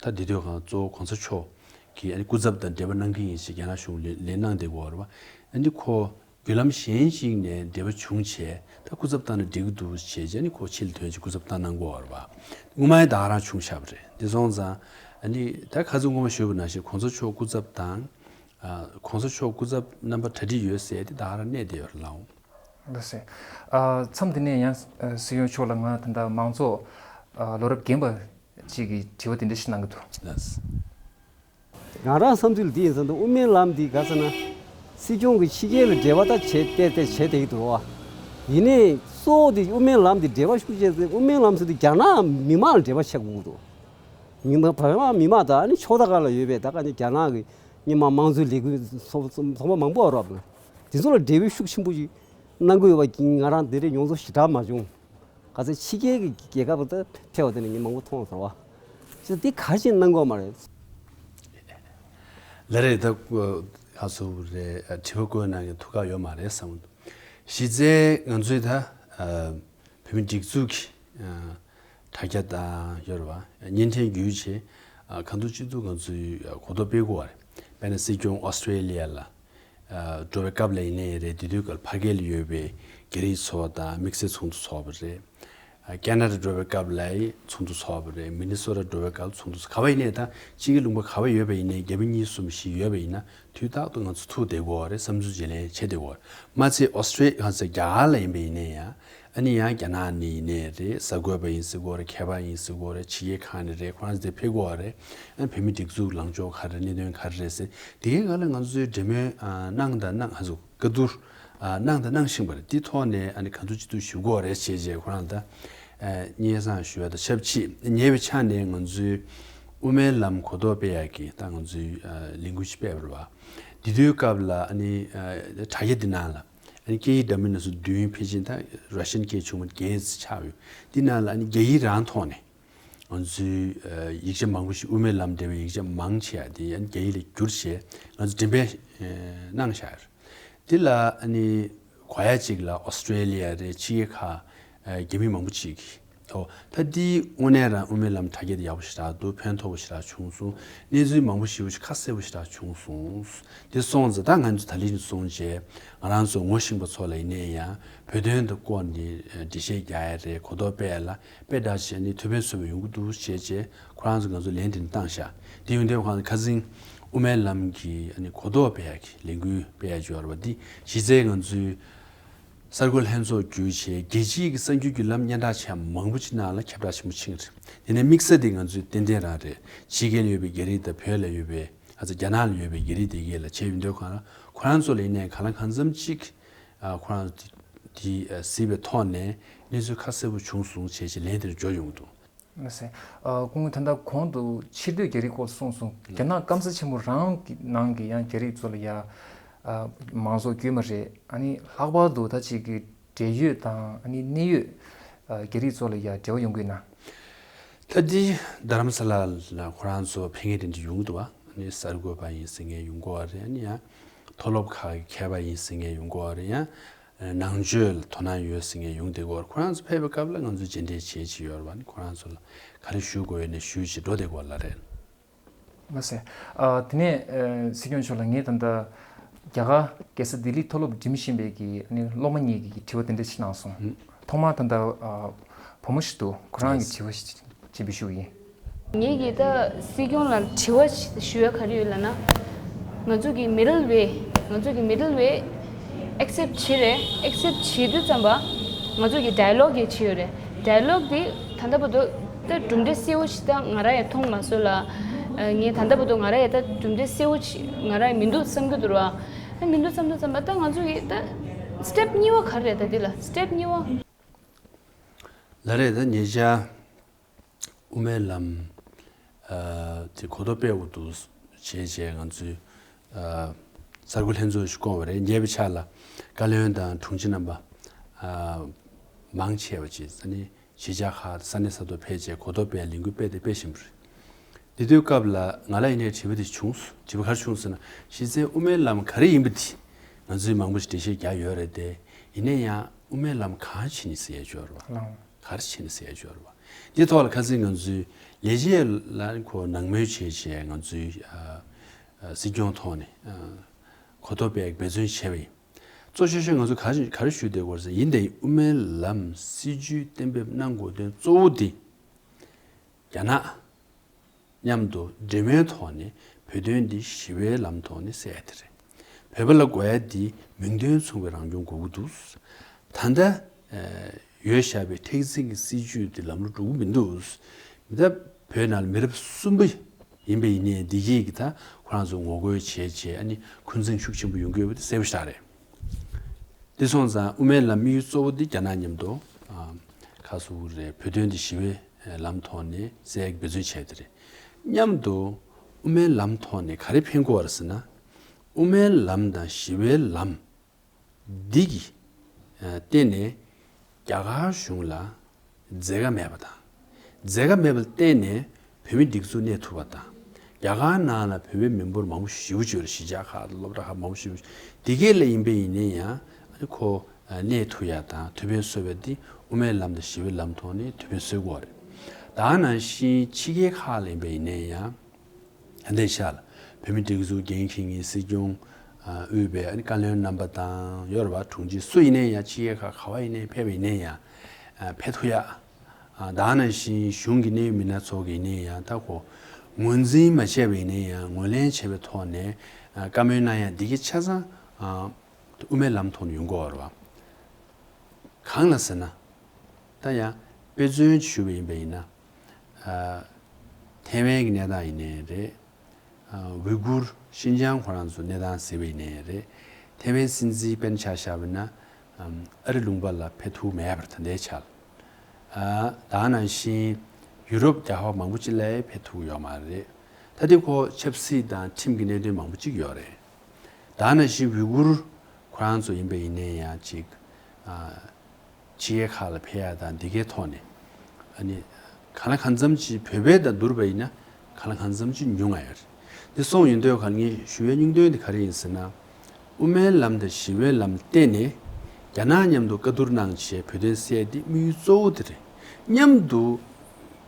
ད་དེ་དུས་གང་གཙོ་བོ་གོང་ས་མཆོག་ གི་ཨ་ནི་སྐུ་ཚབ་དང་འབྲེལ་བ་གནང་གི་ཡིན་ཞེས་རྒྱ་ནག་གཞུང་ལ་ལན་གནང་བསྡད་ཡོད་རེད་བ། ཨ་ནི་ཁོ་བརྒྱུད་ལམ་གཞན་ཞིག་ནས་འབྲེལ་བ་བྱུང་བྱས་ད་སྐུ་ཚབ་བཏང་ན་འགྲིག་གི་འདུག་བྱས་རྗེས་ཨ་ནི་ཁོ་ཕྱིར་ལ་ཐོན་བྱས་སྐུ་ཚབ་བཏང་གནང་གི་ཡོད་རེད་བ། སྔོན་མ་ཡང་ད་ག་རང་བྱུང་བཞག་པ་རེད། དེ་སོང་ཙང་ཨ་ནི་ད་ཁ་སང་སྔོན་མ་ཞུས་པ་ནང་བཞིན་གོང་ས་མཆོག་སྐུ་ཚབ་དང་། ཨ། གོང་ས་མཆོག་སྐུ་ཚབ་རྣམ་པ་གྲ་སྒྲིག་ཡོད་ཟེར་དེ་ད་ག་རང་གནས་བསྡད་ཡོད་རེད་ལགས། ལགས་སེ། ཨ། མཚམས་འདི་ནས་ཡང་སྲིད་སྐྱོང་མཆོག་ལ་ང་ད་ལྟ་མང་ཚོགས་ཨ་ལོ་རབས་རྒན་པ་ཅིག་གིས་དྲི་བ་དེ་འདྲ་ཞིག་གནང་གི་འདུག་ལགས་སེ། ང་རང་བསམ་ཚུལ་འདི་ཡིན་ཙང་ད་དབུ་མའི་ལམ་འདི་ག་ཟེར་ན། སྲིད་སྐྱོང་གིས་ཕྱི་རྒྱལ་ལ་འབྲེལ་བ་ད་བྱས་ཏེ་ཏེ་བྱས་བསྡད་ཀྱི་འདུག་བ། ཡིན་ནའི་གཙོ་བོ་དེ་དབུ་མའི་ལམ་འདི་འབྲེལ་བ་ཤུགས་ཆེ་ཟེར། དབུ་མའི་ལམ་ཟེར་དུས་རྒྱ་ནག་མི་མང་ལ་འབྲེལ་བ་བྱེད་དགོས་ཀྱི་འདུག་མི་མང་བོད་མི་མང་དང་ཨ་ནི་ཕྱོགས་མཐའ་ཁག་ལ་ཡོད་པའི་ད་ག་ནི་རྒྱ་ནག་གི་མི་མང་། མང་གཙོའི་ལས་འགུལ་ཚོགས་ཚོགས་པ་མང་པོ་ཡོད་རེད་བ། དེ་ཚོ་ལ་འབྲེལ་བའི་ཤུགས་ཆེན་པོ་ཞིག་གནང་གི་ཡོད་པ་ང་རང་དེ་འདྲའི་མྱོང་ཚོར་ཞེ་དྲག་མ་བྱུང་། ག་ཚོད་ཕྱི་རྒྱལ་གྱི་རྒྱལ་ཁབ་ལ་ཕེབས་པ་དེ་ནི་ངས་མང་པོ་མཐོང་སོང་བ། ཅི་འདི་ག་རེ་བྱས་གནང་དགོས་མ་རེད། ལགས་རེད། ད་ཁ་སུ་རེད། དྲི་བ་བཀོད་གནང་མཁན་ཐུགས་ཁག་ཡོད་མ་རེད་བསམ་གྱི་འདུག་གཞི་རྩའི་ང་ཚོའི་ད་བོད་མི་སྒྲིག་འཛུགས་ཀྱི་དྲ་རྒྱ་དང་ཡོད་རེད་བ། བརྙན་འཕྲིན་བརྒྱུད་བྱས་གང་ཐུབ་ཅི་ཐུབ་ང་ཚོས་གོ་རྟོགས་སྤེལ་དགོས་བ་རེད། དཔེར་ན་སྲིད་སྐྱོང་ཨོ་སི་ཀྲེ་ལི་ཡ་ལ་འགྲོ་བའི་སྐབས་ལ་ཡིན་ནའི་རེད། དེ་དུས་སྐབས་ཕ་གི་ལ་ཡོད་པའི་རྒྱ་རིགས་ཚོ་དང་དམིགས་བསལ་ཚོགས་འདུ་ཚོགས་པ་རེད། ཁེ་ན་ཌ་འགྲོ་བའི་སྐབས་ལ་ཚོགས་འདུ་ཚོགས་པ་རེད། མི་ནི་སོ་ཊ་འགྲོ་བའི་སྐབས་ཚོགས་འདུ་ཚོགས། ག་བ་ཡིན་ནའི་ད་ཕྱི་རྒྱལ་ལུང་པ་ག་བ་ཡོད་པ་ཡིན་ནའི་རྒྱ་མི་གཉིས་གསུམ་བཞི་ཡོད་པ་ཡིན་ན་དུས་རྟག་ཏུ་ང་ཚོ་ཐུག་བསྡད་དགོས་རེད། བསམ་ཚུལ་བརྗེ་ལེན་བྱེད་བསྡད་དགོས་རེད། མ་ཚད་ཨོ་སི་ཀྲེ་ལི་ཡ་ཟེར་རྒྱ་གར་ལ་ཡིན་པ་ཡིན་ནའི་ཡང་ཨ་ནི་ཡང་རྒྱ་ནག་ནས་ཡིན་ནའི་རེད། གསར་འགོད་པ་ཡིན་ཟེར་དགོས་རེད། མཁས་པ་ཡིན་ཟེར་དགོས་རེད། ཕྱི་རྒྱལ་ཁག་ནས་རེད། ཁོ་རང་ཚོ་དེ་ཕེབས་དགོས་རེད། ཨ་ནི་བོད་མི་སྒྲིག་འཛུགས་ལངས་ཕྱོགས་ག་རེ་རེད། གནད་དོན་ག་རེ་རེད་ཟེར་དེ་གའི་སྒང་ལ་ང་ཚོས་འབྲེལ་མོལ་གནང་དང་གནང་། ཧ་ཟུག་བཀའ་བསྡུར་གནང་དང་གནང་བཞིན་པ་རེད། དེའི་ཐོག་ནས་ཨ་ནི་གང་ཐུབ་ཅི་ཐུབ་ཞུ་དགོས་རེད་བྱས་རྗེས་ཁོ་རང་ད་སྙན་སེང་ཞུ་བ་དང་ཆབས་ཅིག་ཉེ་བའི་ཆ་ནས་ང་ཚོའི་དབུ་མའི་ལམ་གོ་རྟོགས་སྤེལ་ཡག་གི་ད་ང་ཚོའི་ལས་འགུལ་ཞིག་སྤེལ་བ་རེད་བ། དེ་དུས་སྐབས་ལ་ཨ་ནི་དྲ་རྒྱ་འདི་ནང་ལ་ཨ་ནི་སྐད་ཡིག་འདྲ་མིན་སྣ་ཚོགས་བདུན། ཕལ་ཆེར་ད་ར་ཤན་སྐད་ཆུང་མ་བརྒྱད་ཙམ་ཆགས་ཡོད། འདི་ནང་ལ་ཨ་ནི་རྒྱ་ཡིག་རང་ཐོག་ནས། ང་ཚོའི་ཡིག་ཆ་མང་པོ་ཞིག་དབུ་མའི་ལམ་འབྲེལ་བའི་ཡིག་ཆ་མང་ཆེ་བ་དེ་ཡང་རྒྱ་ཡིག་ལ་བསྒྱུར་བྱས་ང་ཚོ་འགྲེམས་སྤེལ་གནང་བཞག་ཡོད། འདི་ལ་ཨ་ནི་གོ་ཡ་གཅིག་ལ་ཨོ་སི་ཀྲེ་ལི་ཡ་རེད། ཕྱི་རྒྱལ་ཁག་རྒྱ་མི་མང་པོ་ཅིག་གིས་ཨོ་ད་འདི་དངོས་གནས་རང་དབུ་མའི་ལམ་དྲ་རྒྱ་དེ་ཡག་པོ་ཞེ་དྲག་འདུག་ཕན་ཐོགས་པོ་ཞེ་དྲག་བྱུང་སོང་། གནས་ཚུལ་མང་པོ་ཞེ་པོ་ཞིག་ཁ་གསལ་པོ་ཞེ་དྲག་བྱུང་སོང་། འདི་སོང་ཙང་ད་ང་ཚོ་ད་ལན་སོང་རྗེས་ང་རང་ཚོ་ངོ་ཤེས་པ་ཚོ་ལ་ཡིན་ནའི་ཡང་བོད་དོན་དང་སྐོར་ནས་འགྲེལ་བཤད་རྒྱག་ཡ་རེད། གོ་རྟོགས་སྤེལ་ཡ་ལ་དཔེ་འདྲ་བྱས་ནས་ཐུགས་ཕན་གསོས་པ་ཡོང་གི་འདུག་བྱས་རྗེས་ཁོ་རང་ཚོ་ང་ཚོ་ལན་དེ་འདྲ་བཏང་ཤག་དེ་ཡོང་དུས་ཁོ་རང་ཚོ་ཁ་སང་དབུ་མའི་ལམ་གྱི་ཨ་ནི་གོ་རྟོགས་སྤེལ་ཡག་གི་ལས་འགུལ་སྤེལ་ཡག་ཅིག་ཡོད་རེད་བ། འདི་གཞི་རྩའི་ང་ཚོའི་གསར་འགོད་ལྷན་ཚོགས་བརྒྱུད་བྱས་རྒྱལ་སྤྱིའི་གི་གསར་འགྱུར་བརྒྱུད་ལམ་སྙན་གྲགས་ཆེ་བ་མང་པོ་ཅིག་ནང་ལ་ཁྱབ་བསྒྲགས་ཆེན་པོ་ཕྱིན་རེད། དེ་ནས་དམིགས་བསལ་དེ་ང་ཚོའི་ཏན་ཏན་རང་རེད། ཕྱི་རྒྱལ་ཡོད་པའི་རྒྱ་རིགས་དང་བོད་ལ་ཡོད་པའི་ཨ་ཚ་རྒྱ་ནག་ལ་ཡོད་པའི་རྒྱ་རིགས་དེ་གས་ལ་བྱས་ཡོང་དུས་ཁོ་རང་ཁོ་རང་ཚོ་ལ་ཡིན་ནའི་གང་ལ་གང་འཚམ་ཅིག་ཨ་ཁོ་རང་དེ་གཟིགས་པའི་ཐོག་ནས་གནས་ཚུལ་ཁ་གསལ་པོ་བྱུང་སོང་བྱས་བྱས་ལན་དེར་འབྱོར་ཡོང་གི་འདུག་ལགས་སེ། ཨ་སྐུ་ངོ་ད་ལྟ་གོང་དུ་ཕྱིར་སྡོད་རྒྱ་རིགས་སྐོར་གསུངས་སོང་། རྒྱ་ནག་སྐམ་ས་ཆེན་པོ་རང་གི་ནང་གི་ཡང་རྒྱ་རིགས་ཚོ་ལ་ཡ་ཨ་མང་ཚོགས་དཀྱུས་མ་རེད། ཨ་ནི་ལྷག་པར་དུ་ད་ཅིག་གི་འབྲེལ་ཡོད་དང་ཨ་ནི་གནད་ཡོད་ཨ་རྒྱ་རིགས་ཚོ་ལ་ཡ་འབྲེལ་བ་ཡོང་གི་ཡོད་ན། ད་འདི་རྡ་རམ་ས་ལ་ལ་ཁོ་རང་ཚོ་ཕེབས་མཁན་དེ་འདྲ་ཡོང་གི་འདུག་བ། ཨ་ནི་གསར་འགོད་པ་ཡིན་ཟེར་མཁན་ཡོང་གི་ཡོད་རེད། ཨ་ནི་ཡང་མཐོ་སློབ་ཁག་གི་མཁས་པ་ཡིན་ཟེར་མཁན་ཡོང་གི་ཡོད་རེད། ཡང་ནང་ཆོས་ལ་དོ་སྣང་ཡོད་ཟེར་མཁན་ཡོང་བསྡད་ཀྱི་ཡོད་རེད། ཁོ་རང་ཚོ་ཕེབས་པའི་སྐབས་ལ་ང་ཚོས་མཇལ་འཕྲད་བྱེད་ཀྱི་ཡོད་རེད་བ། ཨ་ནི་ཁོ་རང་ཚོ་ལ་ག་རེ་ཞུ་དགོས་ཡོད་ན་ཞུས་བྱས་འགྲོ་བསྡད་ཀྱི་ཡོད་རེད། ལགས་སེ། ཨ་དེ་ནས་ཨ་སྲིད་སྐྱོང་མཆོག་ལ་ངས་ད་ལྟ་རྒྱ་གར་རྒྱལ་ས་ལྡི་ལི་མཐོ་སློབ་འགྲིམ་བཞིན་པའི་གི་ཨ་ནི་སློབ་མ་གཉིས་ཀྱིས་དྲི་བ་དེ་འདྲ་ཞིག་གནང་སོང་། ཐོག་མར་ད་ལྟ་ཨ་བུ་མོ་ཞིག་འདུག་ཁོ་རང་གིས་དྲི་བ་ཞིག་ཅིག་འབུལ་ཞུ་གི་ཡིན། ངེད་ཀྱིས་ད་སྲིད་སྐྱོང་ལ་དྲི་བ་ཞིག་ཞུ་ཡ་ག་རེ་ཡོད་ལབ་ན། ང་ཚོ་གི་མི་ཌལ་ཝེ། ང་ཚོ་གི་མི་ཌལ་ཝེ་ཨེག་སེབ་བྱེད་རེད། ཨེག་སེབ་བྱེད་དུས་ཙམ་པ་ང་ཚོ་གི་ཌའི་ལོག་ཡང་བྱེད་ཡོད་རེད། ཌའི་ལོག་དེ་ད་ལྟ་བར་དུ་ད་གྲུབ་འབྲས་གསལ་བོ་ཞིག་ད་ང་རང་ཡང་མཐོང་མ་སོང་ལ། ངས་ད་ལྟ་བར་དུ་ང་རང་ཡང་ད་གྲུབ་འབྲས་གསལ་བོ་ཞིག་ང་རང་ཡང་མི་འདུག་བསམ་གྱི་འདུག་ར། ད་མི་འདུག་བསམ་དུས་ཙམ་པ་ད་ང་ཚོ་གི་ད་སི་ཊེབ་གཉིས་པ་ག་རེ་རེད། ད་འདི་ལ་སི་ཊེབ་གཉིས་པ། ལགས་རེད། ད་ཉེ་ཆར་དབུ་མའི་ལམ་ཨ་དེ་གོ་རྟོགས་སྤེལ་དགོས་འདུག་བྱས་བྱས་ང་ཚོས་ཨ་གསར་འགོད་ལྷན་ཚོགས་ཤིག་བསྐོངས་པ་རེད། ཉེ་བའི་ཆར་ལ་བཀའ་བློན་དང་དྲུང་ཆེ་རྣམ་པ་ཨ་མང་ཆེ་བ་ཅིག་ས་གནས་གཞིས་ཆགས་ཁག་ས་གནས་ས་ཐོག་ཕེབས་བྱས་གོ་རྟོགས་སྤེལ་ལས་འགུལ་སྤེལ་དེ་སྤེལ་བཞིན་པ་རེད། དེ་དུས་སྐབས་ལ་ང་ལ་ཡིན་ནའི་དྲི་བ་དེ་བྱུང་སོང་། དྲི་བ་ག་རེ་བྱུང་ཟེར་ན། གཞི་རྩའི་དབུ་མའི་ལམ་ག་རེ་ཡིན་པ་དེ་ང་ཚོས་མང་པོ་ཞིག་འགྲེལ་བཤད་རྒྱག་ཡོད་རེད་དེ། ཡིན་ན་ཡང་དབུ་མའི་ལམ་གང་བྱས་ནས་ཟེར་ཡ་ཅིག་ཡོད་རེད་བ། ལགས། ག་རེ་བྱས་ནས་ཟེར་ཡ་ཅིག་ཡོད་རེད་བ། འདི་ཐོག་ལ་ཁ་སང་ང་ཚོའི་ལས་བྱེད་ལ་ཁོ་ནང་མོལ་བྱས་བྱས་ང་ཚོའི་ཨ་ སྲིད་སྐྱོང་ཐོག་ནས་གོ་རྟོགས་སྤེལ་འབད་བརྩོན་བྱས་པ་ཡིན། གཙོ་ཆེ་ཤོས་ང་ཚོ་ག་རེ་ག་རེ་ཞུ་བསྡད་ཡོད་རེད་ཟེར་ཡིན་དེ་དབུ་མའི་ལམ་སྲིད་བྱུས་གཏན་འབེབས་གནང་དགོས་དོན་གཙོ་བོ་འདི་རྒྱ་ནག་མཉམ་དུ་འབྲེལ་མོལ་ཐོག་ནས་བོད་དོན་འདི་ཞི་བའི་ལམ་ཐོག་ནས་སེལ་ཡ་དེ་རེད། བོད་པ་ལ་དགོས་ཡ་འདི་མིང་དོན་མཚུངས་པའི་རང་སྐྱོང་དགོས་ཀྱི་འདུག་ད་ལྟ་ཡོད་བཞག་པའི་མཁྲེགས་འཛིན་གྱི་སྲིད་བྱུས་འདི་ལམ་ལུགས་འགྲོ་གི་མི་འདུག་ད་བོད་ནང་ལ་མི་རབས་གསུམ་པ་ཡིན་པ་ཡིན་ནའི་འདི་གས་ཀྱི་ད་ཁོ་རང་ཚོ་ངོ་རྒོལ་བྱས་བྱས་ཨ་ནི་འཁོན་འཛིན་ཤུགས་ཆེན་པོ་ཡོང་གི་ཡོད་པ་དེ་གསལ་པོ་ཞིག་རེད། དེ་སོང་ཙང་དབུ་མའི་ལམ་དམིགས་ཡུལ་གཙོ་བོ་འདི་རྒྱ་ནག་མཉམ་དུ་ཁ་གསོ་རེད། བོད་དོན་འདི་ཞི་བའི་ལམ་ཐོག་ནས་སེལ་ཡག་འབད་བརྩོན་བྱས་དེ་རེད། མཉམ་དུ་དབུ་མའི་ལམ་ཐོག་ནས་ག་རེ་ཕན་གྱི་ཡོད་རེད་ཟེར་ན། དབུ་མའི་ལམ་དང་ཞི་བའི་ལམ་འདི་གི་སྟེང་ནས་རྒྱ་གར་གཞུང་ལ་འཛད་དཀའ་མེད་པ་དང་། འཛད་དཀའ་མེད་པ་ལ་བརྟེན་ནས་བོད་མི་སྒྲིག་འཛུགས་གནས་ཐུབ་པ་དང་། རྒྱ་གར་ནང་ལ་བོད་པའི་མི་འབོར་མང་པོ་ཞེ་པོ་ཅིག་ཡོད་རེད། གཞིས་ཆགས་ཁག་དང་སློབ་གྲྭ་ཁག་མང་པོ་ཞེ་པོ་ཅིག་དེ་གས་ལ་ཡིན་པ་ཡིན་ན་ཡང་ཁོ་གནས་ཐུབ་ཡ་དང་ཐུབ་པའི་སྲོལ་བས་དེ་དབུ་མའི་ལམ་དང་ཞི་བའི་ལམ་ཐོག་ནས་ཐུབ་པའི་སྲོལ་གོ་རེད། ད་ནང་བཞིན་ཕྱི་རྒྱལ་ཁག་ལ་ཡིན་པ་ཡིན་ན་ཡང་ད་ལྟའི་ཆ་ལ་བོད་མི་སྒྲིག་འཛུགས་འགན་འཁྱེར་མཁན་སྲིད་སྐྱོང་དབུས་པའི་བཀའ་བློན་རྣམ་པ་དང་ཡོད་རེད་བ། དྲུང་ཆེ་སུ་ཡིན་ན་ཡང་ཕྱི་རྒྱལ་ཁག་ག་པར་ཡིན་ནའི་ཕེབས་པ་ཡིན་ན་ཡང་ཕེབས་ཐུབ་ཡ། ད་ནང་བཞིན་གཞུང་གི་གནད་ཡོད་མི་སྣ་ཚོ་གི་ཡིན་ན་ཡང་ད་ཁོ་ངོས་འཛིན་མ་བྱས་པ་ཡིན་ན་ཡང་ངོས་ལེན་བྱས་པའི་ཐོག་ནས་བཀའ་མོལ་གནང་ཡ་འདི་གི་ཆ་ཚང་དབུ་མའི་ལམ་ཐོག་ནས་ཡོང་གི་ཡོད་རེད་བ། གང་ལ་ཟེར་ན། ད་ཡང་དཔེ་མཚོན་ཞུས་པ་ཡིན་པ་ཡིན་ན། ཐའེ་ཝན་གྱི་གནས་སྟངས་ཡིན་ནའི་རེད། ཝི་གུར་ཤིན་ཅང་ཁོ་རང་ཚོ་གནས་སྟངས་ཟེར་བ་ཡིན་ནའི་རེད། ཐའེ་ཝན་སྲིད་འཛིན་དཔེར་ཆ་བཞག་པ་ཡིན་ན། ཨ་རི་ལུང་པ་ལ་ཕེབས་ཐུབ་མེད་པར་ད་ལྟའི་ཆར། ད་ནང་བཞིན་ཡུ་རོབ་རྒྱལ་ཁབ་མང་པོ་ཅིག་ལ་ཕེབས་ཐུབ་ཡོད་མ་རེད། ད་དེ་ཁོ་ཆབ་སྲིད་དང་ཁྲིམས་ཀྱི་གནད་དོན་མང་པོ་ཅིག་ཡོད་རེད། ད་ནང་བཞིན་ཝི་གུར་ཁོ་རང་ཚོ་ཡིན་པ་ཡིན་ནའི་ཡང་ཅིག་ཕྱི་རྒྱལ་ཁག་ལ་ཕེབས་ཡ་དང་འདི་གའི་ཐོག་ནས་ཨ་ནི་གང་ལ་གང་འཚམ་ཅིག་བོད་པའི་དང་བསྡུར་བ་ཡིན་ན་གང་ལ་གང་འཚམ་ཅིག་ཉུང་ང་ཡོད་རེད། འདི་སོང་ཡོང་དུས་ག་ངས་ཞུ་ཡ་སྙིང་དོན་འདི་ག་རེ་ཡིན་ཟེར་ན། དབུ་མའི་ལམ་དང་ཞི་བའི་ལམ་བརྟེན་ནས་རྒྱ་ནག་མཉམ་དུ་བཀའ་བསྡུར་གནང་བྱས་བོད་དོན་སེལ་ཡ་འདི་དམིགས་ཡུལ་གཙོ་བོ་དེ་རེད། མཉམ་དུ་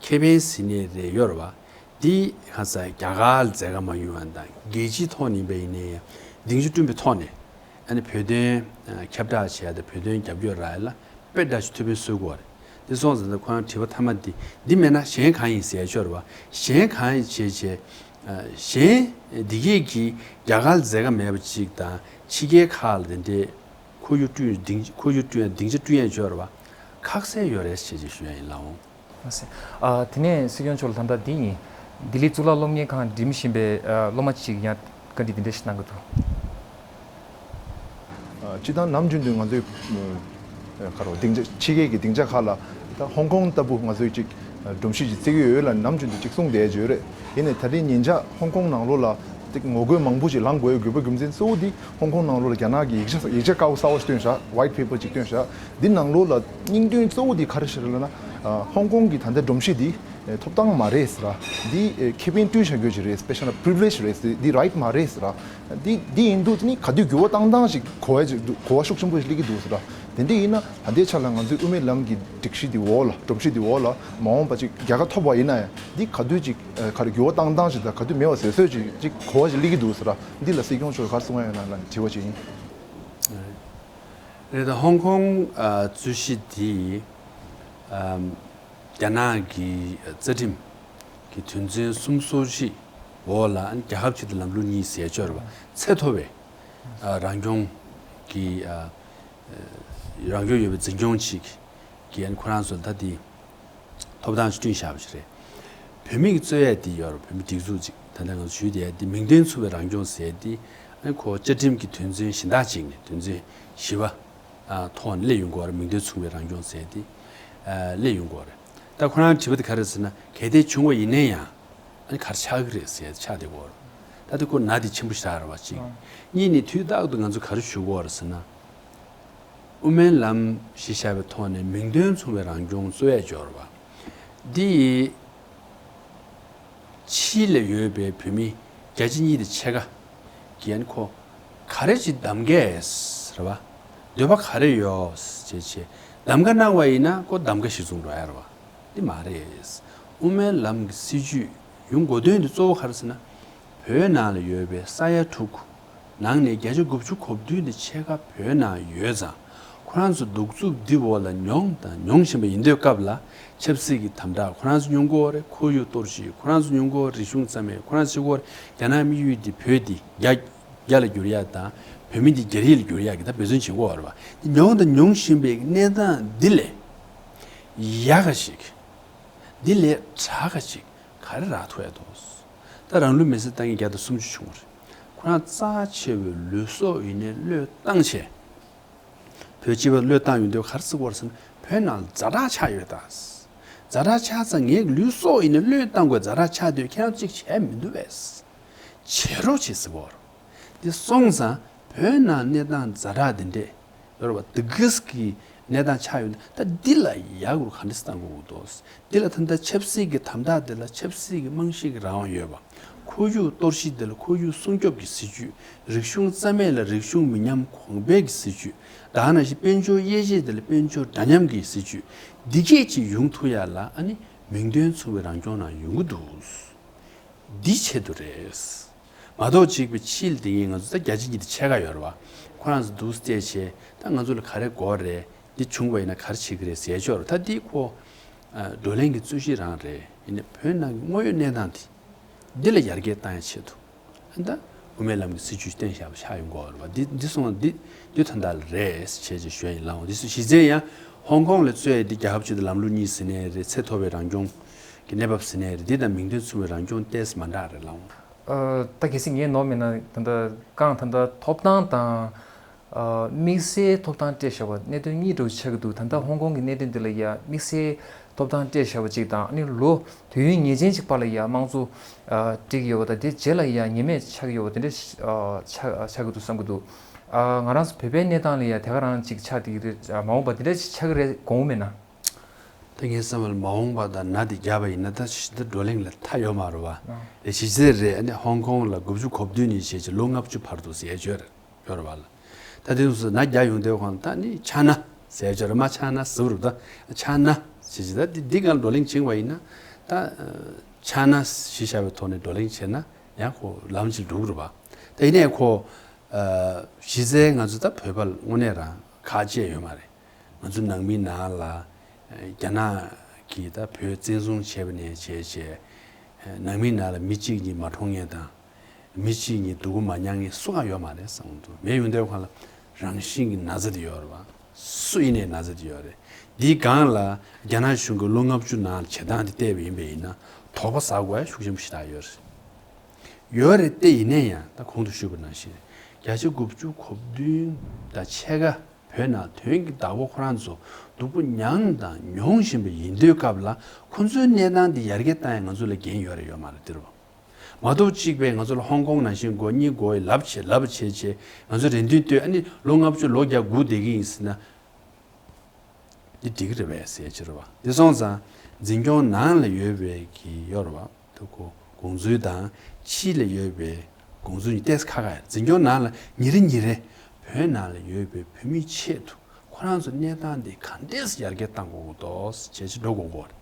ཁེ་ཕན་ཟེར་ནའི་རེད་ཡོད་རེད་བ། འདི་ཁ་ས་རྒྱ་གར་ལ་མཛད་དཀའ་མ་ཡོང་བ་དང་རྒྱལ་སྤྱིའི་ཐོག་ནས་ཡིན་པ་ཡིན་ནའི་ཡང་སྡིངས་ཆ་བསྐྲུན་པའི་ཐོག་ནས་ཨ་ནི་བོད་དོན་ཁྱབ་བསྒྲགས་བྱས་ཏེ་བོད་དོན་རྒྱབ་སྐྱོར་རག་ཡ་ལ་དཔེ་འདྲ་ཞིག་ཐུབ་པའི་སྲོལ་གོ་རེད། འདི་སོང་ཙང་ད་ཁོ་རང་དྲི་བ་མཐའ་མ་འདི་འདི་མེད་ན་གཞན་གང་ཡིན་ཟེར་ཡ་ཆོག་རེད་བ། གཞན་གང་ཡིན་བྱས་བྱས་གཞན་འདི་གས་ཀྱིས་རྒྱ་གར་ལ་མཛད་དཀའ་མེད་པ་ཅིག་དང་ཕྱི་རྒྱལ་ཁག་ལ་དེ་འདྲའི་ཁོར་ཡུག་བསྐྲུན་སྡིངས་ཁོར་ཡུག་བསྐྲུན་ཡ་སྡིངས་ཆ་བསྐྲུན་ཡ་ཆོག་རེད་བ། ཁག་སེ་ཡོད་རེད་ཅེས་ཅིག་ཞུ་ཡ་ཡིན་ལགས་འོང་། ལགས་སེ། ཨ། དེ་ནས་སྲིད་སྐྱོང་མཆོག་ལ་ད་ལྟ་འདི་ཡིན། ལྡི་ལི་གཙུག་ལག་སློབ་གཉེར་ཁང་འགྲིམ་བཞིན་པའི་ཨ་སློབ་མ་ཅིག་ཡང་བཀའ་འདྲི་འདི་འདྲ་ཞིག་གནང་གི་འདུག་ཨ། སྤྱིར་བཏང་ནམ་རྒྱུན་དུ་ང་ཚོའི་ཨ་ག་རེ་སྡིངས་ཆ་ཕྱི་རྒྱལ་གྱི་སྡིངས་ཆ་ཁག་ལ་ད་ཧོང་ཀོང་ལྟ་བུ་ང་ཚོའི་ཅིག་ཨ་སྒྲོམ་གཞི་ཅིག་བརྩི་གི་ཡོད་ལ་ནམ་རྒྱུན་དུ་ཅིག་གསུངས་བསྡད་ཀྱི་ཡོད་རེད། ཡིན་ནའི་ད་རིང་ཉིན་ཞག་ཧོང་ཀོང་ནང་ལོགས་ལ་ཅིག་ངོ་རྒོལ་མང་པོ་ཅིག་ལངས་དགོས་ཡོད་དགོས་པ་རྒྱུ་མཚན་གཙོ་བོ་འདི་ཧོང་ཀོང་ནང་ལོགས་ལ་རྒྱ་ནག་གི་ཡིག་ཆ་ཡིག་ཆ་དཀར་པོ་གསར་པ་ཞིག་བཏོན་བཞག White Paper་ཅིག་བཏོན་བཞག་འདི་ནང་ལོགས་ལ་སྙིང་དོན་གཙོ་བོ་འདི་ག་རེ་ཞིག་རེད་ལབ་ན། ཨ་ཧོང་ཀོང་གི་ད་ལྟའི་སྒྲོམ་གཞི་འདི་ཨེ་ཐོབ་ཐང་མ་རེད་ཟེར། འདི་ཨེ་ཁེ་ཕན་བསྐྲུན་བྱ་རྒྱུ་ཅིག་རེད། Special privilege་རེད། འདི་right་མ་རེད་ཟེར། འདི་འདི་ཡིན་དུས་ནི་ག་དུས་འགྱུར་བ་བཏང་སྟངས་ཤིག་གོ་བ་ཅིག་འདུག་གོ་བ་ཤུགས་ཆེན་པོ་ཞིག་སླེབས་ཀྱི་འདུག་ཟེར། དེ་འདྲ་ཡིན་ན་ད་ལྟའི་ཆ་ལ་ང་ཚོའི་དབུ་མའི་ལམ་གྱི་སྒྲིག་གཞི་འདི་འོག་ལ་སྒྲོམ་གཞི་འདི་འོག་ལ་མ་འོངས་པ་ཅིག་རྒྱལ་ཁ་ཐོབ་པ་ཡིན་ན་ཡང་འདི་ག་དུས་ཅིག་ཨ་ག་རེ་འགྱུར་བ་བཏང་སྟངས་ཤིག་དང་ག་དུས་མེད་པ་བཟོས་བཟོས་ཅིག་ཅིག་གོ་བ་ཅིག་སླེབས་ཀྱི་འདུག་ཟེར། འདི་ལ་སྲིད་སྐྱོང་མཆོག་ག་རེ་གསུང་ཡ་ཡོད་ན་ལབ་ནས་དྲི་བ་ཅིག་ཡིན། རེད། ད་ཧོང་ཀོང་ཨ་རྩོད་གཞི་འདི་ཨ་རྒྱ་ནག་གི་རྩ་ཁྲིམས་ཀྱི་དོན་ཚན་སུམ་ཅུ་སོ་གཅིག་འོག་ལ་རྒྱལ་ཁབ་གཅིག་དང་ལམ་ལུགས་གཉིས་ཟེར་ཡ་ཅིག་ཡོད་རེད་བ། ཚད་མཐོ་བའི་ཨ་རང་སྐྱོང་གི་ཨ་རང་སྐྱོང་ཡོད་པའི་འཛིན་སྐྱོང་ཅིག་གི་ཨ་ནི་ཁོ་རང་ཚོ་ད་འདི་ཐོབ་ཐང་ཞིག་བསྐྲུན་བཞག་པ་ཞིག་རེད། བོད་མི་གི་རྩོད་ཡ་འདི་ཡོད་རེད། བོད་མི་སྒྲིག་འཛུགས་ཅིག་ད་ལྟ་ང་ཚོ་ཞུས་བསྡད་ཡ་འདི་མིང་དོན་མཚུངས་པའི་རང་སྐྱོང་ཟེར་ཡ་འདི་ཨ་ནི་ཁོ་བཅའ་ཁྲིམས་ཀྱི་དོན་ཚན་གཞན་དག་ཅིག་ནས་དོན་ཚན་བཞི་པ་ཨ་ཐོག་ནས་སླེབས་ཡོང་གི་ཡོད་རེད། མིང་དོན་མཚུངས་པའི་རང་སྐྱོང་ཟེར་ཡ་འདི་ཨ་སླེབས་ཡོང་གི་ཡོད་རེད། ད་ཁོ་རང་དྲི་བ་འདི་ག་རེ་ཟེར་ན་གལ་ཏེ་བྱུང་བ་ཡིན་ན་ཡང་། ཨ་ནི་ག་རེ་ཆགས་ཀྱི་རེད་ཟེར་ཆགས་བསྡད་ཀྱི་ཡོད་རེད། ད་དེ་ཁོ་ནད་དེ་ཆེན་པོ་ཞིག་རེད་བ་གཅིག་ཨང་། གཉིས་ནི་དུས་རྟག་ཏུ་ང་ཚོ་ག་རེ་ཞུ་གི་ཡོད་རེད་ཟེར་ན། དབུ་མའི་ལམ་གཞི་བཞག་པའི་ཐོག་ནས་མིང་དོན་མཚུངས་པའི་རང་སྐྱོང་རྩོད་ཡ་ཅིག་ཡོད་རེད་བ། འདི་ཡི་ཕྱི་ལ་ཡོད་པའི་བོད་མི་བརྒྱ་ཆ་གཉིས་དང་ཕྱེད་ཀ་གིས་ཨ་ནི་ཁོ་ག་རེ་ཅིག་གདམ་གས་རེད་བ། འདོད་པ་ག་རེ་ཡོད་ཅེས་བྱས་གདམ་ག་གནང་བ་ཡིན་ན་ཁོ་གདམ་ག་གཞིར་བཟུང་འགྲོ་ཡ་རེད་བ། འདི་མ་རེད། དབུ་མའི་ལམ་གྱི་སྲིད་བྱུས་ཡོང་དགོས་དོན་དེ་གཙོ་བོ་ག་རེ་ཟེར་ན། བོད་ནང་ལ་ཡོད་པའི་ས་ཡ་དྲུག་ནང་ནས་བརྒྱ་ཆ་དགུ་བཅུ་གོ་བདུན་དེ་ཕྱེད་ཀ་བོད་ནང་ཡོད་ཙང་། ཁོ་རང་ཚོ་གདུག་རྩུབ་འདི་འོག་ལ་མྱོང་དང་མྱོང་བཞིན་པ་ཡིན་དུས་སྐབས་ལ། ཆབ་སྲིད་ཀྱི་དམ་དྲག་ཁོ་རང་ཚོ་མྱོང་གི་ཡོད་རེད། ཁོར་ཡུག་གཏོར་བཤིག་ཁོ་རང་ཚོ་མྱོང་གི་ཡོད་རེད། རིག་གཞུང་རྩ་མེད་ཁོ་རང་ཚོ་བྱེད་ཀྱི་ཡོད་རེད། རྒྱ་ནག་དམིགས་ཡུལ་འདི་བོད་འདི་རྒྱ་རྒྱ་ལ་བསྒྱུར་ཡག་དང་། བོད་མི་འདི་རྒྱ་རིགས་ལ་བསྒྱུར་ཡག་གི་ད་འབད་བརྩོན་བྱེད་ཀྱི་ཡོད་རེད་པ། འདི་མྱོང་དང་མྱོང་བཞིན་པའི་གནས་སྟངས་འདི་ལས་ཡག་ག་ཞིག་འདི་ལས་དྲག་ག་ཞིག་ག་རེ་རག་ཐུབ་ཡ་འདུག་ད་རང་ལུས་མེར་སྲེག་བཏང་མཁན་བརྒྱ་དང་སུམ་ཅུ་བྱུང་བ་རེད། ཁོ་རང་རྩ་ཆེ་བའི་ལུས་སྲོག་ཡིན་ནའི་བློས་བཏང་བྱས། བོད་སྤྱི་པ་བློས་བཏང་ཡོང་དུས་ག་རེ་ཟེར་གྱི་ཡོད་རེད་ཟེར་ན། བོད་ནང་ཛ་དྲག་ཆགས་ཡོད་ད། ཛ་དྲག་ཆགས་ཙང་ངའི་ལུས་སྲོག་ཡིན་ནའི་བློས་བཏང་དགོས། ཛ་དྲག་ཆགས་དུས་ཁྱེད་རང་གཅིག་བྱས་མི་འདུག་པས། བྱེད་རོགས་བྱེད་ཟེར་གྱི་ཡོད་རེད། འདི་སོང་ཙང་བོད་ནང་གནས་སྟངས་ཛ་དྲག་འདི་འདྲས་ཡོད་རེད་པ། འདི་གིས་ཀྱི་གནས་སྟངས་ཆགས་ཡོད། ད་འདི་ལ་ཡག་རུ་ག་འདྲས་བཏང་དགོས་ཀྱི་འདུག་འདི་ལ་ད་ལྟ་ཆབ་སྲིད་ཀྱི་དམ་དྲག་འདི་ལ་ཆབ་སྲིད་ཀྱི་རྨང་གཞི་གི་རང་དབང་ཡོད་པ། ཁོར་ཡུག་གཏོར་བཤིག་འདི་ལ་ཁོར་ཡུག་སྲུང་སྐྱོབ་ཀྱི་སྲིད་ཇུས། རིག་གཞུང་རྩ་མེད་ལ་རིག་གཞུང་མི་ཉམས་གོང་འཕེལ་གྱི་སྲིད་ཇུས། ད་ག་ནང་བཞིན་དཔལ་འབྱོར་དབྱེ་འབྱེད་འདི་ལ་དཔལ་འབྱོར་འདྲ་མཉམ་གྱི་སྲིད་ཇུས། འདི་སྐད་ཅིག་ཡོང་ཐུབ་ཡ་ལ་ཨ་ནི་མིང་དོན་མཚུངས་པའི་རང་སྐྱོང་ནང་ཡོང་གི་འདུག་འདི་ཆེད་དུ་རེད། མ་གཏོགས་གཅིག་པའི་ཕྱིར་དེ་ངས་ང་ཚོ་ད་རྒྱ་ཆེ་གཉིས་དེ་ཕྱེད་ཀ་ཡོད་རེད་བ། ཁོ་རང་ཚོ་འདུག་བལྟས་བྱས་ད་ང་ཚོ་ལ་ག་རེ་དགོས་རེད། འདི་བྱུང་བ་ཡིན་ན་ག་རེ་བྱེད་ཀྱི་རེད་ཟེར་ཆོག་རེད། ད་འདི་ཁོ་བགྲོ་གླེང་གི་རྩོད་གཞི་རང་རེད། ཡིན་ནའི་བོད་ནང་གི་དངོས་ཡོད་གནས་སྟངས་དེ་འདི་ལ་ཡར་རྒྱས་བཏང་ཡ་ཆེད་དུ། ད་དབུ་མའི་ལམ་གྱི་སྲིད་བྱུས་བཏིང་བཞག་པ་ཆགས་ཡོང་གི་ཡོད་རེད་བ། འདི་འདི་སོང་ཙང་འདི་འདི་ད་ལྟ་ལ་རེད་བྱས་ཅིག་ཞུ་ཡ་ཡིན། ལགས་འོང་། འདི་སུ་གཞི་རྩའི་ཡང་ཧོང་ཀོང་ལ་རྩོད་ཡ་འདི་རྒྱལ་ཁབ་ཅིག་དང་ལམ་ལུགས་གཉིས་ཟེར་ནའི་རེད། ཚད་མཐོ་བའི་རང་སྐྱོང་གི་གནས་བབ་ཟེར་ནའི་རེད། འདི་དང་མིང་དོན་མཚུངས་པའི་རང་སྐྱོང་ཏོག་ཙམ་མ་འདྲ་རེད། ལགས་འོང་། ཨ། ད་གལ་སྲིད་ངས་ནོར་མེད་ན་ད་ལྟ་རྐང་ད་ལྟ་ཐོབ་ཐང་དང་། ཨ། དམིགས་བསལ་ཐོབ་ཐང་སྤྲད་བཞག་པ་གནད་དོན་གཉིས་འདྲ་བོ་ཆགས་ཀྱི་འདུག་ད་ལྟ་ཧོང་ཀོང་གི་གནད་དོན་འདི་ལ་ཡ་དམིགས་བསལ་ཐོབ་ཐང་སྤྲད་བཞག་པ་གཅིག་དང་། ཨ་ནི་ལོ་དུས་ཡུན་ངེས་ཅན་གཅིག་བར་ལ་ཡ་དམངས་གཙོ་ཨ་སྒྲིག་ཡོད་པ་དང་། དེ་རྗེས་ལ་ཡ་ངེས་མེད་ཆགས་ཀྱི་ཡོད་པ་དེ་འདྲ་ཞིག་ཨ་ཆགས་ཆགས་ཀྱི་འདུག་བསམ་གྱི་འདུག་ཨ། ང་རང་ཚོ་བོད་པའི་གནས་སྟངས་ལ་ཡ་དེ་ག་རང་ཅིག་ཆགས་བསྡད་ཀྱི་རེད། ཨ། མ་འོངས་པ་དེ་འདྲ་ཞིག་ཆགས་ཀྱི་རེད་དགོངས་མེད་ན། ད་ངའི་བསམ་པར་མ་འོངས་པ་དང་ན་དེ་བརྒྱབ་པ་ཡིན་ན་ད་ཞི་ད་བགྲོ་གླེང་ལ་མཐའ་ཡོད་མ་རེད་བ། ཨ། རེད། གཞི་རྩའི་རེད། ཨ་ནི་ཧོང་ཀོང་ལ་དགུ་བཅུ་གོ་བདུན་ནས་བྱས་ཅིག་ལོ་ལྔ་བཅུ་བར་དུ་ཟེར་ཡ་ཡོད་རེད། ཡོད་རེད་བ་ལ། ད་དེ་ཚོ་ན་རྒྱ་ཡོང་དུས་གང་ད་ནི་ཆགས་ན་ཟེར་ཡ་ཅིག་རེད། མ་ཆགས་ན་ཟེར་བ་རེད། ད་ཆགས་ན་ཞེས་ཅིག་ད་འདི་འདི་སྒང་བགྲོ་གླེང་བྱེད་པ་ཡིན་ན། ད་ཆགས་ན་གཞི་བཞག་པའི་ཐོག་ནས་བགྲོ་གླེང་བྱས་ན་ཡང་ཁོ་ལམ་ཅིག་འགྲོ་གི་རེད་བ། ད་ཡིན་ནའི་ཁོ་གཞི་རྩའི་ང་ཚོ་ད་བོད་པ་ལ་དངོས་གནས་རང་ཁག་ཅིག་ཡོད་མ་རེད། ང་ཚོ་ནང་མིའི་ནང་ལ་རྒྱ་ནག་གིས་ད་བོད་བཙན་བཟུང་བྱས་པ་ནས་བྱས་བྱས། ནང་མིའི་ནང་ལ་མི་གཅིག་གཉིས་མ་གྲོངས་མཁན་དང་། མི་གཅིག་གཉིས་སྡུག་གུ་མ་མྱངས་མཁན་སུ་གང་ཡོད་མ་རེད་བསམ་གྱི་འདུག་མེད་ཡོང་དུས་གང་ལ་རང་བཞིན་གྱི་ན་ཚ་དེ་ཡོད་རེད་བ། སུ་ཡིན་ནའི་ན་ཚ་དེ་ཡོད་རེད། འདིའི་སྒང་ལ་རྒྱ་ནག་གཞུང་གིས་ལོ་ལྔ་བཅུ་ནང་ལ་བྱེད་སྟངས་དེ་བལྟས་པ་ཡིན་པ་ཡིན་ན་དོགས་པ་ཟ་དགོས་ཡ་ཤུགས་ཆེན་པོ་ཞེ་དྲག་ཡོད་རེད། ཡོད་རེད་དེ། ཡིན་ནའི་ཡང་ད་གོང་དུ་ཞུས་པ་ནང་བཞིན་བརྒྱ་ཆ་དགུ་བཅུ་གོ་བདུན་དང་ཕྱེད་ཀ་བོད་ནང་དོན་གྱི་བདག་པོ་ཁོ་རང་ཚོ་སྡུག་པོ་མྱངས་དང་མྱོང་བཞིན་པ་ཡིན་དུས་སྐབས་ལ་ཁོ་ཚོའི་གནས་སྟངས་འདི་ཡར་རྒྱས་བཏང་ཡ་ང་ཚོ་ལ་འགན་ཡོད་རེད་ཡོད་མ་རེད་དེ་རེད་བ། མ་གཏོགས་གཅིག་པས་ང་ཚོ་ལ་ཧོང་ཀོང་ནང་བཞིན་དགོས་གཉིས་དགོས་ལབ་བྱས་ལབ་བྱས་བྱས་ང་ཚོ་རེ་འདུན་བཏོན། ཨ་ནི་ལོ་ལྔ་བཅུ་ལོ་བརྒྱ་སྒུག་བསྡད་ཀྱི་ཡིན་ཟེར་ན། འདི་འགྲིག་གི་རེད་པས་ཟེར་གྱི་རེད་བ། འདི་སོང་ཙང་འཛིན་སྐྱོང་ནང་ལ་ཡོད་པའི་གི་ཡོད་རེད་བ། ད་ཁོ་དགོངས་ཚུལ་དང་ཕྱི་ལ་ཡོད་པའི་དགོངས་ཚུལ་གཉིས་ཏོག་ཙམ་ཁ་ཁ་ཡོད། འཛིན་སྐྱོང་ནང་ལ་ཉིན་རེ་ཉིན་རེ་བོད་ནང་ལ་ཡོད་པའི་བོད་མིའི་ཆེད་དུ་ཁོ་རང་ཚོ་གནས་སྟངས་འདི་ག་འདྲས་ཡར་རྒྱས་གཏང་དགོས་ཀྱི་འདུག་ཟེར་བྱས་འགྲོ་དགོས་ཀྱི་རེད།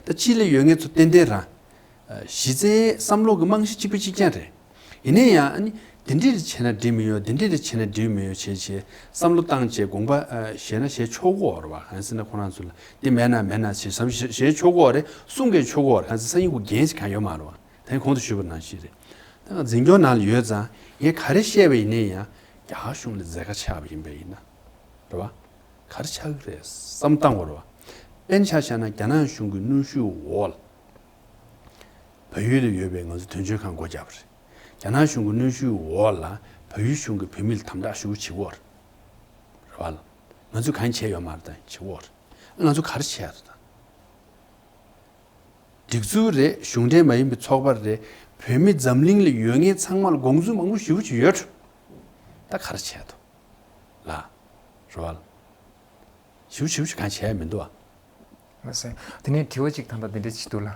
ད་ཕྱི་ལ་ཡོད་མཁན་ཚོ་ཏན་ཏན་རང་གཞི་རྩའི་བསམ་བློ་གི་རྨང་གཞི་གཅིག་པ་གཅིག་རྐྱང་རེད། ཡིན་ན་ཡང་ཨ་ནི་འདི་འདྲས་བྱས་ན་འགྲིག་མི་ཡོད། འདི་འདྲས་བྱས་ན་འགྲིག་མི་ཡོད་བྱས་བྱས་བསམ་བློ་བཏང་བྱས་དགོངས་པ་བཞེས་ན་བཞེས་ཆོག་གི་ཡོད་རེད་བ། གང་ཡིན་ཟེར་ན་ཁོ་རང་ཚོ་ལ་འདི་མེད་ན་མེད་ན་བྱས་བསམ་བཞེས་ཆོག་གི་ཡོད་རེད། གསུང་གི་ཆོག་གི་ཡོད་རེད། གང་ཡིན་ཟེར་ན་སང་ཉིན་ཁོ་འགན་ཞིག་གང་ཡོད་མ་རེད་བ། ད་གོང་དུ་ཞུས་པ་ནང་བཞིན་རེད། ད་འཛིན་སྐྱོང་ནང་ལ་ཡོད་ཙང་ངས་ག་རེ་བཤད་པ་ཡིན་ནའི་ཡང་རྒྱ་གར་གཞུང་ལ་འཛེར་ཁ་ཆགས་པ་ཡིན་པ་ཡིན་ན་རེད་བ། ག་རེ་ཆགས་ཀྱི་རེད་བསམ་བཏང་དགོས་རེད་བ། དཔེར་ན་ཆ་བཞག་ན་རྒྱ་ནག་གཞུང་གི་གནོན་ཤུགས་འོག་ལ། བལ་ཡུལ་ལ་ཡོད་པའི་ང་ཚོ་དོན་གཅོད་ཁང་སྒོ་བརྒྱབ་པ་རེད། རྒྱ་ནག་གཞུང་གི་གནོན་ཤུགས་འོག་ལ་བལ་ཡུལ་གཞུང་གིས་བོད་མི་ལ་དམ་དྲག་ཞེ་པོ་བྱེད་ཀྱི་ཡོད་རེད། རེད་བ་ལ། ང་ཚོས་གང་བྱས་ཡོད་མ་རེད་དང་བྱེད་ཀྱི་ཡོད་རེད། ང་ཚོ་ག་རེ་བྱས་ཡོད་དང་། སྒྲིག་འཛུགས་རེད། གཞུང་འབྲེལ་མ་ཡིན་པའི་ཚོགས་པ་རེད། བོད་མི་འཛམ་གླིང་ལ་ཡོད་མཁན་ཚང་མ་ལ་དགོངས་ཚུལ་མང་པོ་ཞེ་པོ་ཅིག་ཡོད་རེད། ད་ག་རེ་བྱས་འདུག་ལ། རེད་བ་ལ། ཞེ་པོ་ཞེ་པོ་ཅིག་གང་བྱས་ཡོད་མི་འདུག་ཨ། ལགས་སོ། དེ་ནས་དྲི་བ་གཅིག་ད་ལྟ་འདི་འདྲ་ཅིག་འདུག་ལ།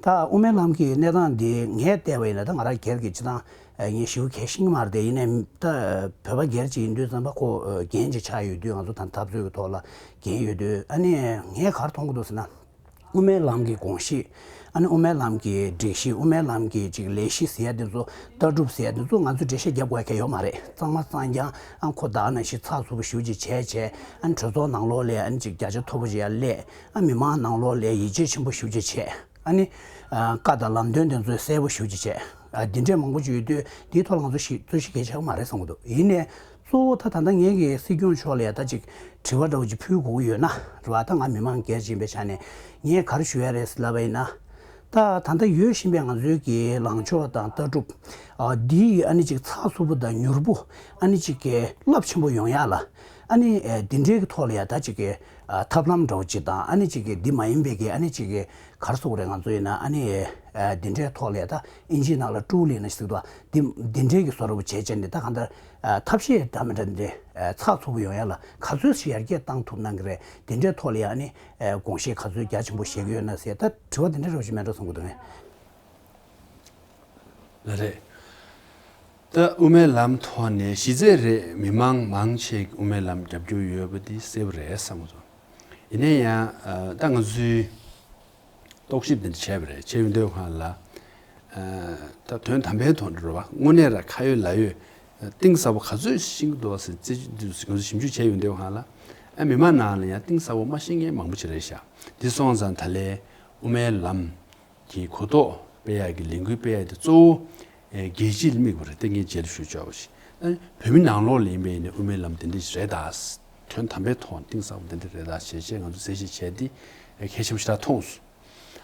ད་དབུ་མའི་ལམ་གྱི་གནས་སྟངས་འདི་ངས་བལྟས་པ་ཡིན་ན་ད་ང་རང་སྒེར་གྱི་སྤྱི་བཏང་ངས་ཞེ་པོ་གལ་ཤེས་ཀྱི་མ་རེད་དེ། ཡིན་ནའི་ད་བོད་པ་སྒེར་གྱི་ཡིན་དུས་ཙམ་པ་ཁོ་འགན་ཅིག་ཆགས་ཡོད་དུས། ང་ཚོ་ད་འཐབ་རྩོད་ཀྱི་ཐོག་ལ་འགན་ཡོད་དུས། ཨ་ནི་ངས་ག་རེ་མཐོང་གི་འདུག་ཟེར་ན། དབུ་མའི་ལམ་གྱི་དགོངས་གཞི། ཨ་ནི་དབུ་མའི་ལམ་གྱི་སྒྲིག་གཞི། དབུ་མའི་ལམ་གྱི་ཅིག་ལས་གཞི་ཟེར་ཡ་དེ་ཚོ། ལྟ་གྲུབ་ཟེར་ཡ་དེ་ཚོ་ང་ཚོས་འགྲེལ་བཤད་རྒྱབ་དགོས་ཡ་གང་ཡང་ཡོད་མ་རེད། གཙང་མ་གཙང་རྐྱང་ཨ་ཁོ་ད་ནང་བཞིན་ཚགས་ཚུད་པོ་ཞེ་པོ་ཅིག་བྱས་བྱས། ཨ་ནི་གྲོས་ཚོགས་ནང་ལོགས་ལ་ཨ་ནི་ཅིག་བརྒྱ་ཆ་མཐོ་པོ་ཅིག་ཡར་སླེབས། ཨ་མི་མང་ནང་ལོགས་ལ་ཡིད་ཆེས་ཆེན་པོ་ཞེ་པོ་ཅིག་བྱས། ཨ་ནི་ཨ་བཀའ་དང་ལམ་སྟོན་དེ་ཚོ་གསལ་པོ་ཞེ་པོ་ཅིག་བྱས། ཨ་འདི་འདྲས་མང་པོ་ཅིག་ཡོད་དུས། འདིའི་ཐོག་ལ་ང་ཚོ་ཞིག་རྩོད་གཞི་གལ་ཆེ་བ་མ་རེད་བསམ་གྱི་འདུག། ཡིན་ནའི། གཙོ་བོ་ད་ད་ལྟ་ངས་ཀྱི་སྲིད་སྐྱོང་མཆོག་ལ་ཡ་ད་ཅིག་དྲི་བ་འདྲ་བོ་ཅིག་ཕུལ་དགོས་ཀྱི་ཡོད་ན་རེད་བ། ད་ང་མི་མང་སྒེར་ཡིན་པའི་ཆ་ནས་ངས་ག་རེ་ཞུ་ཡ་རེད་ལབ་པ་ཡིན་ན། ད་ད་ལྟ་ཡོད་བཞིན་པའི་ང་ཚོའི་གི་ལངས་ཕྱོགས་དང་ལྟ་གྲུབ། ཨ་འདི་ཡི་ཨ་ནི་ཅིག་ཚགས་ཚུད་པོ་དང་མྱུར་པོ། ཨ་ནི་ཅིག་གི་རླབས་ཆེན་པོ་ཡོང་ཡ་ལ། ཨ་ནི་ཨེ་འདི་འདྲའི་གི་ཐོག་ལ་ཡ་ད་ཅིག་གི་ཨ་ཐབས་ལམ་འདྲ་བོ་ཅིག་དང་། ཨ་ནི་ཅིག་གི་འདི་མ་ཡིན་པའི་གི་ཨ་ནི་ཅིག་གི་ག་རེ་ཟེར་དགོས་རེད། ང་ཚོ་ཡིན་ན་ཨ་ནི་ཨེ་འདི་འདྲའི་ཐོག་ལ་ཡ་ད་ཨིན་ཇིའི་ནང་ལ་ཊུལ་ཡིན་ན་ཞིག་འདུག་བ། འདི་འདི་འདྲའི་གི་བཟོ་འདྲ་བོ་བྱས་བྱས་ནས། ད་གང་ལྟར་ཨ་ཐབས་ཤེས་འདྲ་མི་འདྲ་འདི་ཨ་ཚགས་ཚུད་པོ་ཡོང་ཡ་ལ་ག་ཚོད་ཞིག་ཡར་རྒྱས་བཏང་ཐུབ་གནང་གི་རེད། འདི་འདྲའི་ཐོག་ལ་ཡ་ཨ་ནི་ཨེ་དགོངས་བཞེས་ག་ཚོད་རྒྱ་ཆེན་པོ་བཞེས་ཀྱི་ཡོད་ན་ཟེར། ད་དྲི་བ་འདི་འདྲ་འདྲ་བོ་ཞིག་མེད་འགྲོ་བསམ་གྱི་འདུག་ངས། ལགས་རེད། ད་དབུ་མའི་ལམ་ཐོག་ནས་གཞི་རྩའི་རེད། མི་མང་མང་ཆེ་གིས་དབུ་མའི་ལམ་རྒྱབ་སྐྱོར་ཡོད་པ་འདི་གསལ་པོ་རེད་བསམ་གྱི་འདུག། ཡིན་ན་ཡང་ཨ་ད་ང་ཚོའི་རྟོག་ཞིབ་འདི་འདྲ་བྱས་པ་རེད། བྱས་ཡོང་དུས་སྒང་ལ། ཨ་ད་དོན་དམ་པའི་ཐོག་འགྲོ་བ། དངོས་གནས་ར་ཁ་ཡོད་ལག་ཡོད་གཏིང་ཟབ་པོ་ག་ཚོད་ཤེས་ཀྱི་འདུག་ཟེར་རྩད་ཞིབ་འདུག་ཟེར་ང་ཚོ་ཞིབ་འཇུག་བྱས་ཡོང་དུས་སྒང་ལ། ཨ་མི་མང་ནང་ལ་ཡང་གཏིང་ཟབ་པོ་མ་ཤེས་མཁན་མང་པོ་ཅིག་རེད་ཤག། འདི་སོང་ཙང་ད་ལན་དབུ་མའི་ལམ་གྱི་གོ་རྟོགས་སྤེལ་ཡག་གི་ལས་འགུལ་སྤེལ་ཡག་དེ་གཙོ་བོ་ཨེ་རྒྱལ་སྤྱི་ལ་དམིགས་པ་རེད། ད་ངས་རྗེས་ལ་ཞུ་ཆོག་པ་ཞིག། ཨ་བོད་མི་ནང་ལོགས་ལ་ཡིན་པ་ཡིན་ན་དབུ་མའི་ལམ་དེ་འདྲ་ཞིག་རེད་ད། དོན་དམ་པའི་ཐོག་གཏིང་ཟབ་པོ་དེ་འདྲ་རེད་ད་ཞེས་བྱས་ང་ཚོ་གསལ་བཤད་བྱས་ཏེ་ཨེ་གལ་ཆེན་པོ་ཞེ་དྲག་མཐོང་སོང་།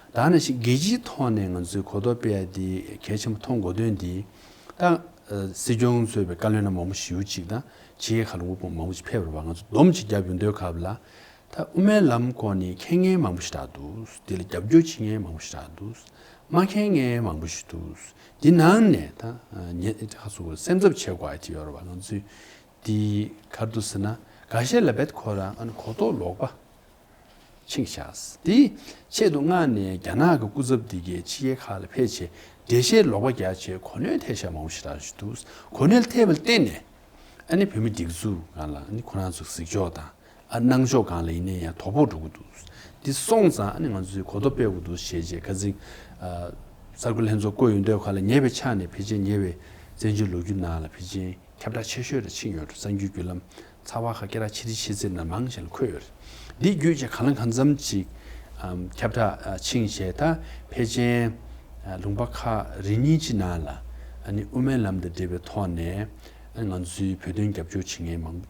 ད་ནང་བཞིན་རྒྱལ་སྤྱིའི་ཐོག་ནས་ང་ཚོའི་གོ་རྟོགས་སྤེལ་ཡ་འདི་གལ་ཆེན་པོ་མཐོང་དགོས་དོན་འདི། ད་ཨ་སྲིད་སྐྱོང་གཙོས་པའི་བཀའ་བློན་རྣམ་མང་པོ་ཞེ་པོ་ཅིག་དང་ཕྱི་རྒྱལ་ཁག་ལ་དབུ་མང་པོ་ཅིག་ཕེབས་རེད་བ། ང་ཚོ་སྡོམ་ཅིག་བརྒྱབ་ཡོང་དུས་སྐབས་ལ། ད་དབུ་མའི་ལམ་སྐོར་ནས་མཁྱེན་མཁན་མང་པོ་ཞེ་དྲག་འདུག། དེ་ལ་རྒྱབ་སྐྱོར་བྱེད་མཁན་མང་པོ་ཞེ་དྲག་འདུག། མ་མཁྱེན་མཁན་མང་པོ་ཞིག་འདུག། འདི་ནང་ནས་ད་ཨ་ཉེ་ཁ་སོ་སེམས་འཚབ་བྱེད་དགོས་ཡ་དེ་ཡོད་རེད་བ། ང་ཚོས་འདི་ག་རེ་འདུག་ཟེར་ན། འགའ་ཤས་ལ་རྦད་ཁོ་རང་ཨ་ནི་གོ་རྟོགས་ལོག་པ་ཕྱིན་ཤག། དེའི་ཆེད་དུ་མངགས་ནས་རྒྱ་ནག་གི་སྐུ་ཚབ་འདི་གས་ཕྱི་རྒྱལ་ཁག་ལ་ཕེབས་བྱས་འགྲེལ་བཤད་ལོག་པ་རྒྱག་བྱས་གོ་གནས་ཐེབས་ཤག་མང་པོ་ཞེ་དྲག་ཞིག་འདུག། གོ་གནས་ཐེབས་པ་ལ་བརྟེན་ནས་ཨ་ནི་བོད་མི་སྒྲིག་འཛུགས་སྒང་ལ་ཨ་ནི་ཁོ་རང་ཚོ་གཟིགས་ཕྱོགས་དང་ཨ་གནང་ཕྱོགས་སྒང་ལ་ཡིན་ན་ཡང་དོ་ཕོག་འགྲོ་གི་འདུག། འདི་སོང་ཙང་ཨ་ནི་ང་ཚོས་གོ་རྟོགས་སྤེལ་དགོས་འདུག་ཞེས་བྱས་ཁ་སང་ཨ་གསར་འགོད་ལྷན་ཚོགས་བསྐོས་ཡོང་དུས་སྒང་ལ་ཉེ་བའི་ཆ་ནས་ཕལ་ཆེར་ཉེ་བའི་བཙན་བྱོལ་ལོ་རྒྱུས་ནང་ལ་ཕལ་ཆེར་ཁྱབ་བསྒྲགས་ཆེ་ཤོས་རེ་ཕྱིན་ཡོད་འགྲོ། གསར་འགྱུར་བརྒྱུད་ལམ་ཚགས་པར་ཁག་སྐད་གྲགས་ཆེ་རིགས་ཆེ་ཚད་ནང་མང་ཆེ་ལ་འཁོད་ཡོད་རེད། འདི་བརྒྱུད་བྱས་གང་ལ་གང་འཚམ་ཅིག་ཨམ་ཁྱབ་བསྒྲགས་ཨ་ཕྱིན་བྱས། ད་ཕལ་ཆེར་ཨ་ལུང་པ་ཁག་རེ་གཉིས་ཅིག་ནང་ལ་ཨ་ནི་དབུ་མའི་ལམ་དང་འབྲེལ་བའི་ཐོག་ནས་ཨ་ང་ཚོའི་བོད་དོན་རྒྱབ་སྐྱོར་བྱེད་མཁན་མང་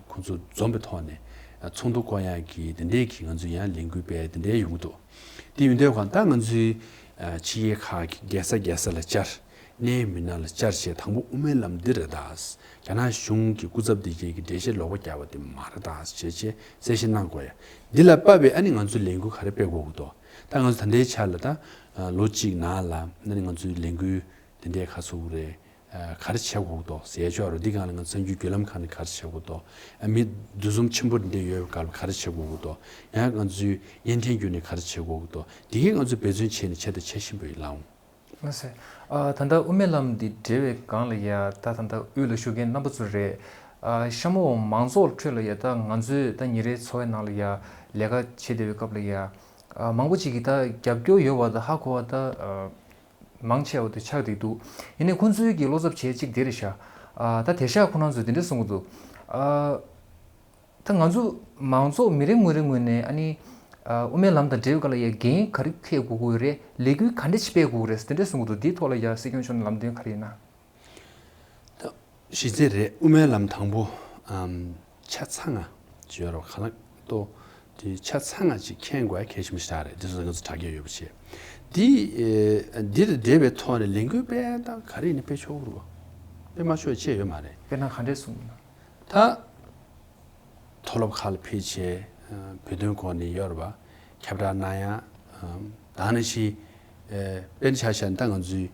ཁོང་ཚོ་འཛོམས་པའི་ཐོག་ནས་ཨ་ཚོགས་འདུ་བསྐོང་ཡག་གི་དེ་འདྲའི་གི་ང་ཚོ་ཡང་ལས་འགུལ་སྤེལ་དེ་འདྲའི་ཡོང་གི་འདུག། དེ་ཡོང་དུས་སྒང་ད་ང་ཚོའི་ཨ་ཕྱི་རྒྱལ་ཁག་གི་རྒྱལ་ས་རྒྱལ་ས་ལ་བཅར། གནད་ཡོད་མི་སྣ་ལ་བཅར་བྱས་དང་པོ་དབུ་མའི་ལམ་འདི་རེད་ད། རྒྱ་ནག་གཞུང་གི་སྐུ་ཚབ་འདི་གས་ཀྱི་འགྲེལ་བཤད་ལོག་པ་རྒྱག་པ་དེ་མ་རེད་ད་ཞེས་བྱས་གསལ་བཤད་གནང་དགོས་ཡ། འདི་ལ་དཔག་པའི་ཨ་ནི་ང་ཚོའི་ལས་འགུལ་ག་རེ་སྤེལ་དགོས་ཀྱི་འདུག། ད་ང་ཚོ་ད་ལྟའི་ཆ་ལ་ད་ལོ་གཅིག་ནང་ལ་ཨ་ནི་ང་ཚོའི་ལས་འགུལ་འདི་འདྲའི་ཁ་སོ་རེད། ག་རེ་བྱེད་དགོས་ཀྱི་འདུག་ཟེར་ཡ་ཅིག་ཡོད་རེད། འདི་སྒང་ལ་ང་ཚོ་གསར་འགྱུར་བརྒྱུད་ལམ་ཁག་ནས་ག་རེ་བྱེད་དགོས་འདུག། མི་འདུ་འཛོམས་ཆེན་པོ་འདི་འདྲ་ཡོད་པའི་སྐབས་ལ་ག་རེ་བྱེད་དགོས་ཀྱི་འདུག། ཡང་ང་ཚོའི་བརྙན་འཕྲིན་བརྒྱུད་ནས་ག་རེ་བྱེད་དགོས་ཀྱི་འདུག། འདི་གས་ང་ཚོས་འབད་བརྩོན་བྱས་ནས་བྱས་དང་བྱེད་བཞིན་པ་ཡིན་ལགས། ལགས་སོ། ཨ་ད་ལྟ་དབུ་མའི་ལམ་འདི་འབྲེལ་བའི་སྒང་ལ་ཡ། ད་ད་ལྟ་དབུས་ལ་བཞུགས་མཁན་རྣམ་པ་ཚོ་རེད། ཨ་གཤམ་འོག་མང་ཚོགས་ཁྲོད་ལ་ཡ། ད་ང་ཚོས་ད་ཉིན་རེའི་འཚོ་བའི་ནང་ལ་ཡ་ལས་ཀ་བྱེད་བསྡད་པའི་སྐབས་ལ་ཡ། ཨ་མང་པོ་ཅིག་གིས་ད་རྒྱབ་སྐྱོར་ཡོད་པ་ད་ཧ་གོ་བ་ད་ཨ་མང་ཆེ་བ་དེ་ཆགས་བསྡད་འདུག། ཡིན་ནའི་ཁོང་ཚོའི་གི་བློ་འཚབ་བྱེད་ཅིག་དེ་རེད་ཤག། ཨ་ད་དེང་སང་ཁོ་རང་ཚོས་དེ་འདྲ་གསུང་གི་འདུག། ཨ་ད་ང་ཚོ་མང་ཚོགས་མི་རེ་ངོ་རེ་ངོས་ནས་ཨ་ནི་ཨ་དབུ་མའི་ལམ་དང་འབྲེལ་བའི་སྐོར་ལ་ཡ་འགན་ག་རེ་འཁྱེར་དགོས་ཀྱི་ཡོད་རེད། ལས་འགུལ་ག་འདྲ་ཞིག་སྤེལ་དགོས་ཀྱི་རེད་ཟེར་དེ་འདྲ་གསུང་གི་འདུག། དེའི་ཐོག་ལ་ཡ་སྲིད་སྐྱོང་མཆོག་ནས་ལམ་སྟོན་ག་རེ་ཡིན་ན། ད་གཞི་རྩའི་རེད། དབུ་མའི་ལམ་དང་པོ་ཨམ་ཆ་ཚང་ང་ཅིག་ཡོད་རེད་བ། གང་ལ་ཏོ་དེ་ཆ་ཚང་ང་ཅིག་མཁྱེན་དགོས་ཡ་གལ་ཆེན་པོ་ཞིག་རེད། དེ་ཚོ་ང་ཚོ་དྲ་རྒྱ་ཡོད་པ་བྱས། དེ་ཨེ་འདི་དང་འབྲེལ་བའི་ཐོག་ནས་ལས་འགུལ་སྤེལ་སྟངས་ག་རེ་ཡིན་ན་སྤེལ་ཆོག་གི་རེད་བ། སྤེལ་མ་ཆོག་ཅེས་ཡོད་མ་རེད། དཔེར་ན་ག་འདྲས་གསུངས་ཡིན་ན། ད་མཐོ་སློབ་ཁག་ལ་ཕེབས་བྱས་ཨ་བོད་དོན་སྐོར་ནས་ཡོད་རེད་བ། ཁྱབ་བསྒྲགས་གནང་ཡ། ཨ་ད་ནང་བཞིན་ཨེ་དཔེར་ན་ཆ་བཞག་ན་ད་ང་ཚོའི་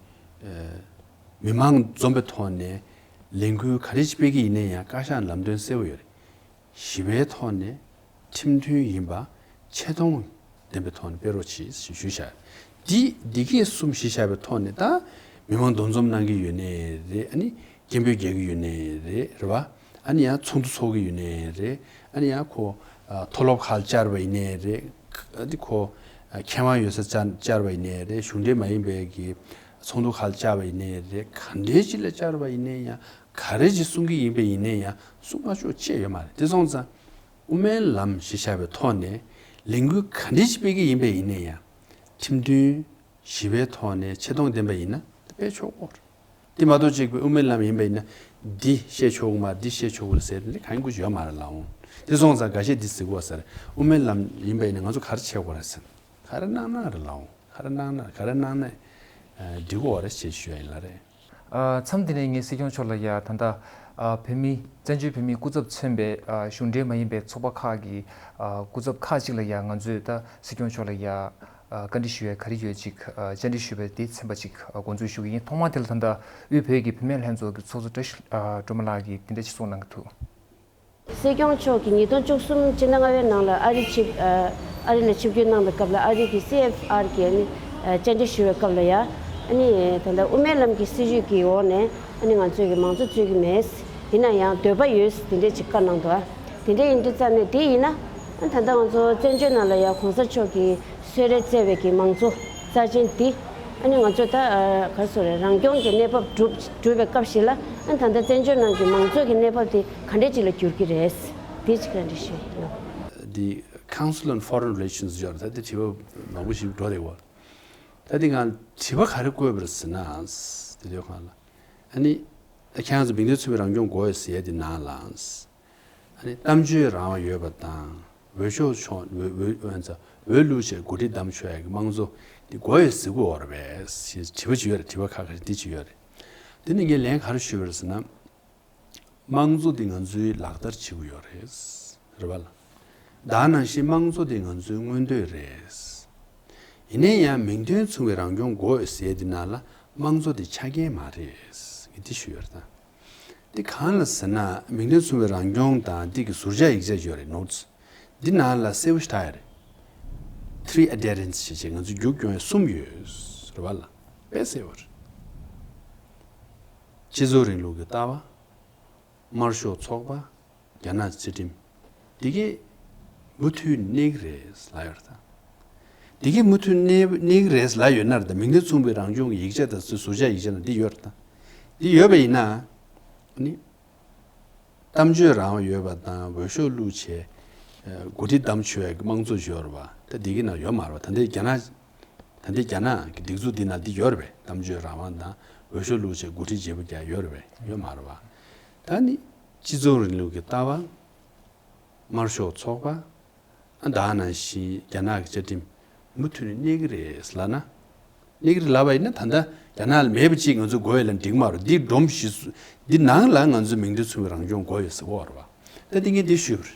ཨེ་མི་མང་འཛོམས་པའི་ཐོག་ནས་ལས་འགུལ་ག་རེ་ཞིག་སྤེལ་གྱི་ཡིན་ན་ཡང་བཀའ་ཤག་ལམ་སྟོན་གསལ་པོ་ཡོད་རེད། ཞི་བའི་ཐོག་ནས་ཁྲིམས་མཐུན་ཡིན་པ་ཆེ་མཐོང་ལྡན་པའི་ཐོག་ནས་སྤེལ་རོགས་གྱིས་ཞེས་ཞུས་བཞག། འདི་འདི་གས་གསུམ་གཞི་བཞག་པའི་ཐོག་ནས་ད་མི་མང་འདུ་འཛོམས་གནང་གི་ཡོད་ནའི་རེད། ཨ་ནི་སྐད་འབོད་རྒྱག་གི་ཡོད་ནའི་རེད། རེད་བ། ཨ་ནི་ཡང་ཚོགས་འདུ་ཚོགས་ཀྱི་ཡོད་ནའི་རེད། ཨ་ནི་ཡང་ཁོ་ཨ་མཐོ་སློབ་ཁག་ལ་བཅར་བ་ཡིན་ནའི་རེད། ཨ་ནི་ཁོ་ མཁས་དབང་ཡོད་ས་བཅར་བཅར་བ་ཡིན་ནའི་རེད། གཞུང་འབྲེལ་མ་ཡིན་པའི་གི་ཚོགས་འདུ་ཁག་ལ་བཅར་བ་ཡིན་ནའི་རེད། ག་འདྲའི་ཅིག་ལ་བཅར་བ་ཡིན་ནའི་ཡང་། ག་རེ་ཅིག་གསུང་གི་ཡིན་པ་ཡིན་ནའི་ཡང་གསུང་མ་ཆོག་ཅེས་ཡོད་མ་རེད། དེ་སོང་ཙང་དབུ་མའི་ལམ་ཞེས་བྱ་བའི་ཐོག་ནས་ལས་འགུལ་ག་འདྲའི་ཅིག་སྤེལ་གི་ཡིན་པ་ཡིན་ནའི་ཡང་། ཁྲིམས་མཐུན་ཞི་བའི་ཐོག་ནས་ཆེ་མཐོང་ལྡན་པ་ཡིན་ན་སྤེལ་ཆོག་གོ། དེ་མ་གཏོགས་གཅིག་པའི་དབུ་མའི་ལམ་ཡིན་པ་ཡིན་ན། འདི་བཤད་ཆོག་གི་མ་རེད། འདི་བཤད་ཆོག་གི་རེད་ཟེར་ནས་གང་དགོས་ཡོད་མ་རེད་ལགས་འོང་། དེ་སོང་ཙང་འགའ་ཤས་འདི་ཟེར་གོ་ཟེར། དབུ་མའི་ལམ་ཡིན་པ་ཡིན་ན་ང་ཚོ་ག་རེ་བྱེད་དགོས་རེད་ཟེར། ག་རེ་གནང་ན་རེད་ལགས་འོང་། ག་རེ་གནང་ན་ག་རེ་གནང་ན་འགྲིག་གི་རེད་ཅེས་ཞུ་ཡ་ཡིན་ལགས་རེད། ཨ། མཚམས་འདི་ནས་ངས་སྲིད་སྐྱོང་མཆོག་ལ་ཡ་ད་ལྟ་ཨ་བོད་མི་བཙན་བྱོལ་བོད་མིའི་སྐུ་ཚབ་མཚོན་པའི་ཨ་གཞུང་འབྲེལ་མ་ཡིན་པའི་ཚོགས་པ་ཁག་གི་ཨ་སྐུ་ཚབ་ཁག་ཅིག་ལ་ཡ་ང་ཚོས་ད་སྲིད་སྐྱོང་མཆོག་ལ་ཡ་ཨ་བཀའ་འདྲི་ཞུ་ཡ་ག་རེ་ཡོད་ཅིག་ཨ་བཅར་འདྲི་ཞུས་པ་དེ་ཚན་པ་ཅིག་ཨ་འགོ་འཛུགས་ཞུ་གི་ཡིན། ཐོག་མ་དེ་ལ་ད་ལྟ་དབུས་བོད་ཀྱི་བུད་མེད་ལྷན་ཚོགས་ཀྱི་ཚོགས་གཙོ་བཀྲ་ཤིས་ཨ་སྒྲོལ་མ་ལགས་ཀྱིས་དེ་འདྲ་ཅིག་གསུངས་གནང་གི་འདུག། སྲིད་སྐྱོང་མཆོག་གིས་ཉིས་སྟོང་བཅུ་གསུམ་སྤྱི་ཟླ་ལྔ་པའི་ནང་ལ་ཨ་རི་ཆིབས་ཨ་ཨ་རི་ལ་ཆིབས་བསྒྱུར་གནང་བའི་སྐབས་ལ་ཨ་རི་གི་སི་ཨེཕ་ཨར་གི་ཨ་ནི་ཨ་བཅར་འདྲི་ཞུ་བའི་སྐབས་ལ་ཡ། ཨ་ནི་ད་ལྟ་དབུ་མའི་ལམ་གྱི་སྲིད་བྱུས་ཀྱི་འོག་ནས་ཨ་ནི་ང་ཚོས་ཀྱི་མང་གཙོ་རྩོད་ཀྱི་མེད། ཡིན་ན་ཡང་འདོད་པ་ཡོད་དེ་འདྲས་ཅིག་བཀའ་གནང་འདུག། ཨ་དེ་འདྲས་ཡིན་དུས་ཙང་ནས་དེ་ཡིན་ན་ཨ་ད་ལྟ་ང་ཚོ་བཙན་བྱོལ་ནང་ལ་ཡ་གོང་ས་མཆོག་གིས་གསོལ་རས་སྩལ་བའི་གི་མང་གཙོ་རྩ་ཆེན་འདི་ཨ་ནི་ང་ཚོ་ད་ཨ་ག་རེ་ཟེར་རེད། རང་སྐྱོང་གི་གནས་བབ་གྲུབ་གྲུབ་པའི་སྐབས་ཤིག་ལ་ཨ་ད་ལྟ་བཙན་བྱོལ་ནང་གི་མང་གཙོ་གི་གནས་བབ་དེ་ག་འདྲས་ཅིག་ལ་འགྱུར་གྱི་རེད། དེ་ཅིག་བཀའ་འདྲི་ཞུ་ཡིན། འདི་Council on Foreign Relations ཡོད་རེད། ད་དེ་དྲི་བ་མང་པོ་ཞིག་འགྲོ་རེད་བ། ད་དེ་ང་དྲི་བ་ག་རེ་བཀོད་པ་རེད་ཟེར་ན། དེ་དུས་སྒང་ལ་ཨ་ནི་ད་ཁྱེད་རང་ཚོ་མིང་དོན་མཚུངས་པའི་རང་སྐྱོང་དགོས་ཡོད་ཟེར་ཡ་དེ་ནང་ལ། ཨ་ནི་གཏམ་བརྗོད་རང་དབང་ཡོད་པ་དང་། འོས་ཤོག་ཆོག་འོས་འོས་འོས་འོས་བླུགས་བྱས་འགོ་ཁྲིད་བདམས་ཆོག་ཡ་གི་དམངས་གཙོ་འདི་དགོས་ཡོད་ཟེར་གྱི་ཡོད་རེད་པས་ཞེས་དྲི་བ་ཅིག་ཡོད་རེད། དྲི་བ་ཁག་ཁག་འདི་ཅིག་ཡོད་རེད། དེ་ནི་ངས་ལན་ག་རེ་ཞུས་པ་རེད་ཟེར་ན། དམངས་གཙོ་འདི་ང་ཚོས་ལག་བསྟར་བྱེད་དགོས་ཡོད་རེད། རེད་པ་ལགས། ད་ནང་བཞིན་དམངས་གཙོ་འདི་ང་ཚོའི་མངོན་འདོད་རེད། ཡིན་ན་ཡང་མིང་དོན་མཚུངས་པའི་རང་སྐྱོང་དགོས་ཟེར་ཡ་འདི་ནང་ལ་དམངས་གཙོ་འདི་ཆ་རྐྱེན་མ་རེད། ངས་འདི་ཞུས་ཡོད་རེད་ད། འདི་གང་ལ་ཟེར་ན་མིང་དོན་མཚུངས་པའི་རང་སྐྱོང་དང་འདི་གི་ཟུར་བཅད་ཡིག་ཆ་ཡོད་རེད། ནོ་ཊི་སི་འདི་ནང་ལ་གསལ་པོ་ཞིག་ལྟ་ཡ་རེད། Three identities ཞེས་བྱས་ང་ཚོས་རྒྱུགས་སྐྱོན་ཡ་གསུམ་ཡོད་རེད་པ་ལགས། དཔེ་གསལ་པོ་རེད། སྤྱི་ཚོགས་རིང་ལུགས་ཀྱི་ལྟ་བ། དམར་ཤོག་ཚོགས་པ། རྒྱ་ནག་རྩ་ཁྲིམས། འདི་གས་མུ་མཐུད་གནས་ཀྱི་རེད་ལབ་ཡོད་རེད་ད། འདི་གས་མུ་མཐུད་གནས་གནས་ཀྱི་རེད་ལབ་ཡོད་ན་རེད་ད། མིང་དོན་མཚུངས་པའི་རང་སྐྱོང་གི་ཡིག་ཆ་དང་ཟུར་བཅད་ཡིག་ཆ་ནང་འདི་ཡོད་རེད་ད། འདི་ཡོད་པ་ཡིན་ན། ནི། གཏམ་བརྗོད་རང་དབང་ཡོད་པ་དང་འོས་ཤོག་བླུགས་བྱས། འགོ་ཁྲིད་བདམས་ཆོག་ཡ་གི་དམངས་གཙོ་ཡོད་རེད་པ། ད་འདི་གི་ནང་ཡོད་མ་རེད་པ། ད་ལྟའི་རྒྱ་ནག་ད་ལྟའི་རྒྱ་ནག་གི་སྒྲིག་འཛུགས་འདི་ནང་འདི་ཡོད་རེད་པས། གཏམ་བརྗོད་རང་དབང་དང་འོས་ཤོག་བླུགས་བྱས་འགོ་ཁྲིད་བྱེད་པོ་རྒྱག་ཡོད་རེད་པས། ཡོད་མ་རེད་པ། ད་ནི་སྤྱི་ཚོགས་རིང་ལུགས་ཀྱི་ལྟ་བ། དམར་ཤོག་ཚོགས་པ། ཨ་ད་ནང་བཞིན་རྒྱ་ནག་གི་བཅའ་ཁྲིམས་མུ་མཐུད་ནས་གནས་ཀྱི་རེད་ལབ་ན། གནས་ཀྱི་རེད་ལབ་པ་ཡིན་ན་ད་ལྟ་རྒྱ་ནག་ལ་མེད་པ་ཅིག་ང་ཚོ་དགོས་ཡོད་ལབ་འགྲིག་མ་རེད། འདི་སྒྲོམ་གཞི་སུ་འདི་ནང་ལ་ང་ཚོ་མིང་དོན་མཚུངས་པའི་རང་སྐྱོང་དགོས་ཡོད་ཟེར་བ་རེད་པ། ད་འདི་ངས་འདི་ཞུས་པ་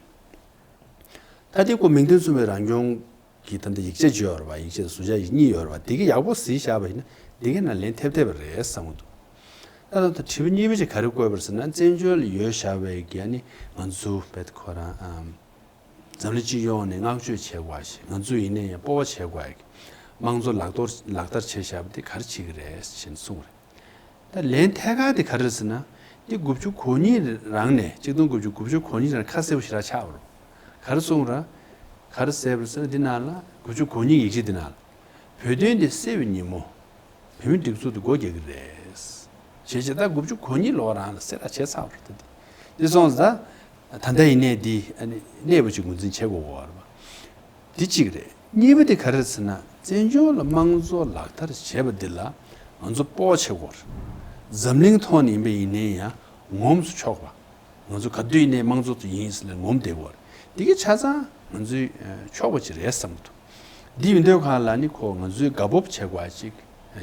རེད། ད་འདི་ཁོ་མིང་དོན་མཚུངས་པའི་རང་སྐྱོང་གི་ད་ལྟ་ཡིག་ཆ་ཅིག་ཡོད་རེད་པ། ཡིག་ཆ་ཟུར་བཅད་ཡིག་གཉིས་ཡོད་རེད་པ། འདི་ག་ཡག་པོ་གཟིགས་བཞག་པ་ཡིན་ན་འདི་ག་ནང་ལན་ཐེབས་ཐེབས་པ་རེད་བསམ་གྱི་འདུག། ད་ད་ལྟ་དྲི་བ་གཉིས་པ་ཅིག་ག་རེ་བཀོད་པ་རེད་ཟེར་ན། བཙན་བྱོལ་ལ་ཡོད་བཞག་པའི་གི་ཨ་ནི་ང་ཚོ་བེད་ཁོ་རང་ཨམ། འཛམ་གླིང་སྤྱི་ཡོངས་ནས་བསྔགས་བརྗོད་བྱེད་དགོས་པ་ཞིག། ང་ཚོ་ཡིན་ནའི་ཡང་སྤོབས་པ་བྱེད་དགོས་ཡ་གི་དམངས་གཙོ་ལག་གཏོར་ལག་བསྟར་བྱས་བཞག་པ་དེ་ག་རེ་བྱེད་ཀྱི་རེད་ཅེས་གསུངས་རེད། ད་ལན་ཐད་ཀར་དེ་ག་རེ་རེད་ཟེར་ན། འདི་དགུ་བཅུ་གོ་གཉིས་རང་ནས་གཅིག་སྟོང་དགུ་བཅུ་དགུ་བཅུ་གོ་གཉིས་རང་ཁ་གསལ་པོ་ཞེ་དྲག་ཆགས་པ་རེད། ག་རེ་གསུངས་ར། ག་རེ་གསལ་པོ་རེད་ཟེར་ན་འདི་ནང་ལ་དགུ་བཅུ་གོ་གཉིས་ཡིག་ཆ་འདི་ནང་ལ། བོད་དོན་འདི་གསལ་བའི་ཉིན་མོ། བོད་མིའི་སྒྲིག་འཛུགས་དེ་སྒོ་རྒྱག་གི་རེད། བྱས་བྱས་ད་དགུ་བཅུ་གོ་གཉིས་ལོ་རང་ལ་གསལ་བསྒྲགས་བྱས་ཚར་བ་རེད་ད་འདི། འདི་སོང་ཙང་། ད་ལྟ་ཡིན་ནའི་འདི་ཨ་ནི་གནས་པ་ཅིག་ངོས་འཛིན་བྱེད་དགོས་པ་རེད་པ། འདི་གཅིག་རེད། གཉིས་པ་དེ་ག་རེ་རེད་ཟེར་ན། བཙན་བྱོལ་ལ་དམངས་གཙོ་ལག་བསྟར་བྱས་པ་འདི་ལ་ང་ཚོ་སྤོབས་པ་བྱེད་དགོས་རེད། འཛམ་གླིང་ཐོག་ནས་ཡིན་པ་ཡིན་ནའི་ཡང་ངོམས་སུ་ཆོག་པ། ང་ཚོ་ག་དུས་ཡིན་ནའི་དམངས་གཙོ་དེ་ཡིན་ཟེར་ནས་ངོམས་བསྡད་དགོས་རེད། འདི་གི་ཆ་ཚང་ང་ཚོའི་ཆོག་པ་ཅིག་རེད་བསམ་གྱི་འདུག། འདི་ཡིན་དུས་གང་ལ་ནི་ཁོ་ང་ཚོའི་དགའ་སྤོབས་བྱེད་དགོས་ཅིག་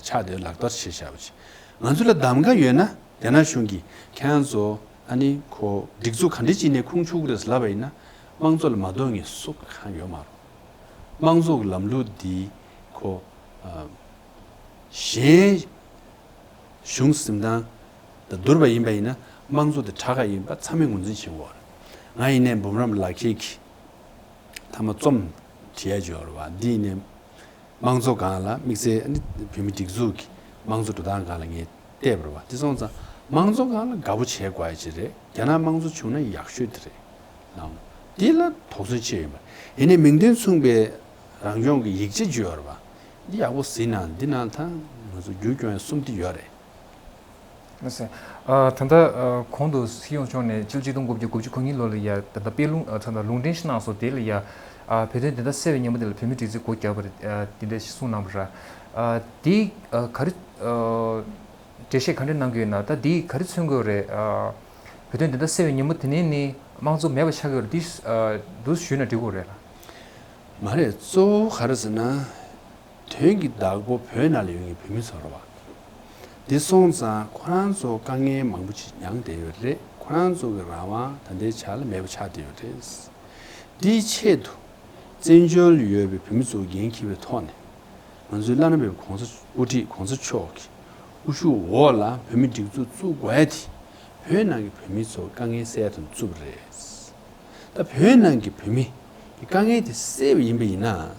ཆགས་བསྡད། ལག་བསྟར་བྱེད་བཞག་པ་ཅིག། ང་ཚོ་ལ་གདམ་ག་ཡོད་ན་རྒྱ་ནག་གཞུང་གིས་ཁྱེད་རང་ཚོ་ཨ་ནི་ཁོ་སྒྲིག་འཛུགས་ག་འདྲ་ཅིག་ནས་ཁུངས་འཁྱོལ་གྱི་རེད་ལབ་པ་ཡིན་ན། དམངས་གཙོ་ལ་མ་གཏོགས་ངས་སུ་གང་ཡོད་མ་རེད། དམངས་གཙོ་གི་ལམ་ལུགས་འདི་ཁོ་ཨ་གཞན་གཞུང་འཛིན་སྟངས་དང་བསྡུར་བ་ཡིན་པ་ཡིན་ན་དམངས་གཙོ་དེ་དྲག་ག་ཡིན་པ་ཚང་མས་ངོས་འཛིན་བྱེད་དགོས་རེད། ང་ཡིན་ནའི་འབུམ་རམས་ལག་ཁྱེར་གྱི་མཐའ་མ་རྩོམ་བྲིས་ཡ་ཅིག་ཡོད་རེད་པ། འདི་ཡིན་ནའི་དམངས་གཙོ་སྒང་ལ་དམིགས་བསལ་ཨ་ནི་བོད་མིའི་སྒྲིག་འཛུགས་ཀྱི་དམངས་གཙོ་འགྲོ་སྟངས་སྒང་ལ་ངས་བལྟས་པ་རེད་པ། དེ་སོང་ཙང་དམངས་གཙོ་སྒང་ལ་དགའ་པོ་བྱེད་དགོས་ཡ་ཅིག་རེད། རྒྱ་ནག་དམངས་གཙོ་བྱུང་ན་ཡག་ཤོས་དེ་རེད། ལགས། འདི་ལ་དོགས་ཟོན་ཅི་ཡོད་མ་རེད། ཡིན་ནའི་མིང་དོན་མཚུངས་པའི་ རང་སྐྱོང་གི་ཡིག་ཆ་ཅིག་ཡོད་རེད་པ། འདི་ཡག་པོ་གཟིགས་ན་འདི་ནང་ད་ང་ཚོ་རྒྱུ་སྐྱོན་གསུམ་དེ་ཡོད་རེད། ལགས་སོ། ཨ། ད་ལྟ་ཨ་གོང་དུ་སྲིད་སྐྱོང་མཆོག་ནས་ཕྱི་ལོ་ཆིག་སྟོང་དགུ་བརྒྱ་དགུ་བཅུ་གོ་གཉིས་ལོ་ལ་ཡ་ད་ལྟ་དཔེ་ལུང་ཨ་ད་ལྟ་ལུང་འདྲེན་ཞིག་གནང་སོང་། དེ་ལ་ཡ་ཨ་བོད་དོན་བདེན་མཐའ་གསལ་བའི་ཉིན་མོ་དེ་ལ་བོད་མིའི་སྒྲིག་འཛུགས་སྒོ་བརྒྱབ་པ་རེད། ཨ་དེ་འདྲ་ཞིག་གསུངས་གནང་བ་རེད། ཨ་དེ་ཨ་ག་རེ་ཨ་འགྲེལ་བཤད་ག་འདྲ་གནང་གི་ཡོད་ན། ད་དེ་ག་རེ་མཚོན་གྱི་ཡོད་རེད། ཨ་བོད་དོན་བདེན་མཐའ་གསལ་བའི་ཉིན་མོ་དེ་ནས་ནི་དམངས་གཙོ་མེད་པ་ཆགས་ཀྱི་ཡོད་རེད། དེ་ཨ་འདུག་ཞུས་ན་འགྲིག་གི་རེད་ལ། མ་རེད། གཙོ་བོ་ག་རེ་ཟེར་ན། དོན་གྱི་བདག་པོ་བོད་ནང་ལ་ཡོད་མཁན་བོད་མི་ཚོ་རེད་བ། འདི་སོང་ཙང་ཁོ་རང་ཚོ་དཀའ་ངལ་མང་པོ་ཅིག་མྱངས་བསྡད་ཡོད་རེད། ཁོ་རང་ཚོ་གི་རང་དབང་ད་ལྟའི་ཆ་ལ་མེད་པ་ཆགས་བསྡད་ཡོད་རེད། འདིའི་ཆེད་དུ་བཙན་བྱོལ་ལ་ཡོད་པའི་བོད་མི་ཚོ་འགན་འཁྱེར་བའི་ཐོག་ནས། ང་ཚོའི་བླ་ན་མེད་པའི་གོང་ས་དབུ་ཁྲིད་གོང་ས་མཆོག་གིས་དབུ་བཞུགས་འོག་ལ་བོད་མི་སྒྲིག་འཛུགས་བཙུགས་དགོས་ཡ་དེ། བོད་ནང་གི་བོད་མི་ཚོ་དཀའ་ངལ་སེལ་ཡ་དང་བཙུགས་པ་རེད། ད་བོད་ནང་གི་བོད་མི་གི་དཀའ་ངལ་དེ་སེལ་བ་ཡིན་པ་ཡིན་ན།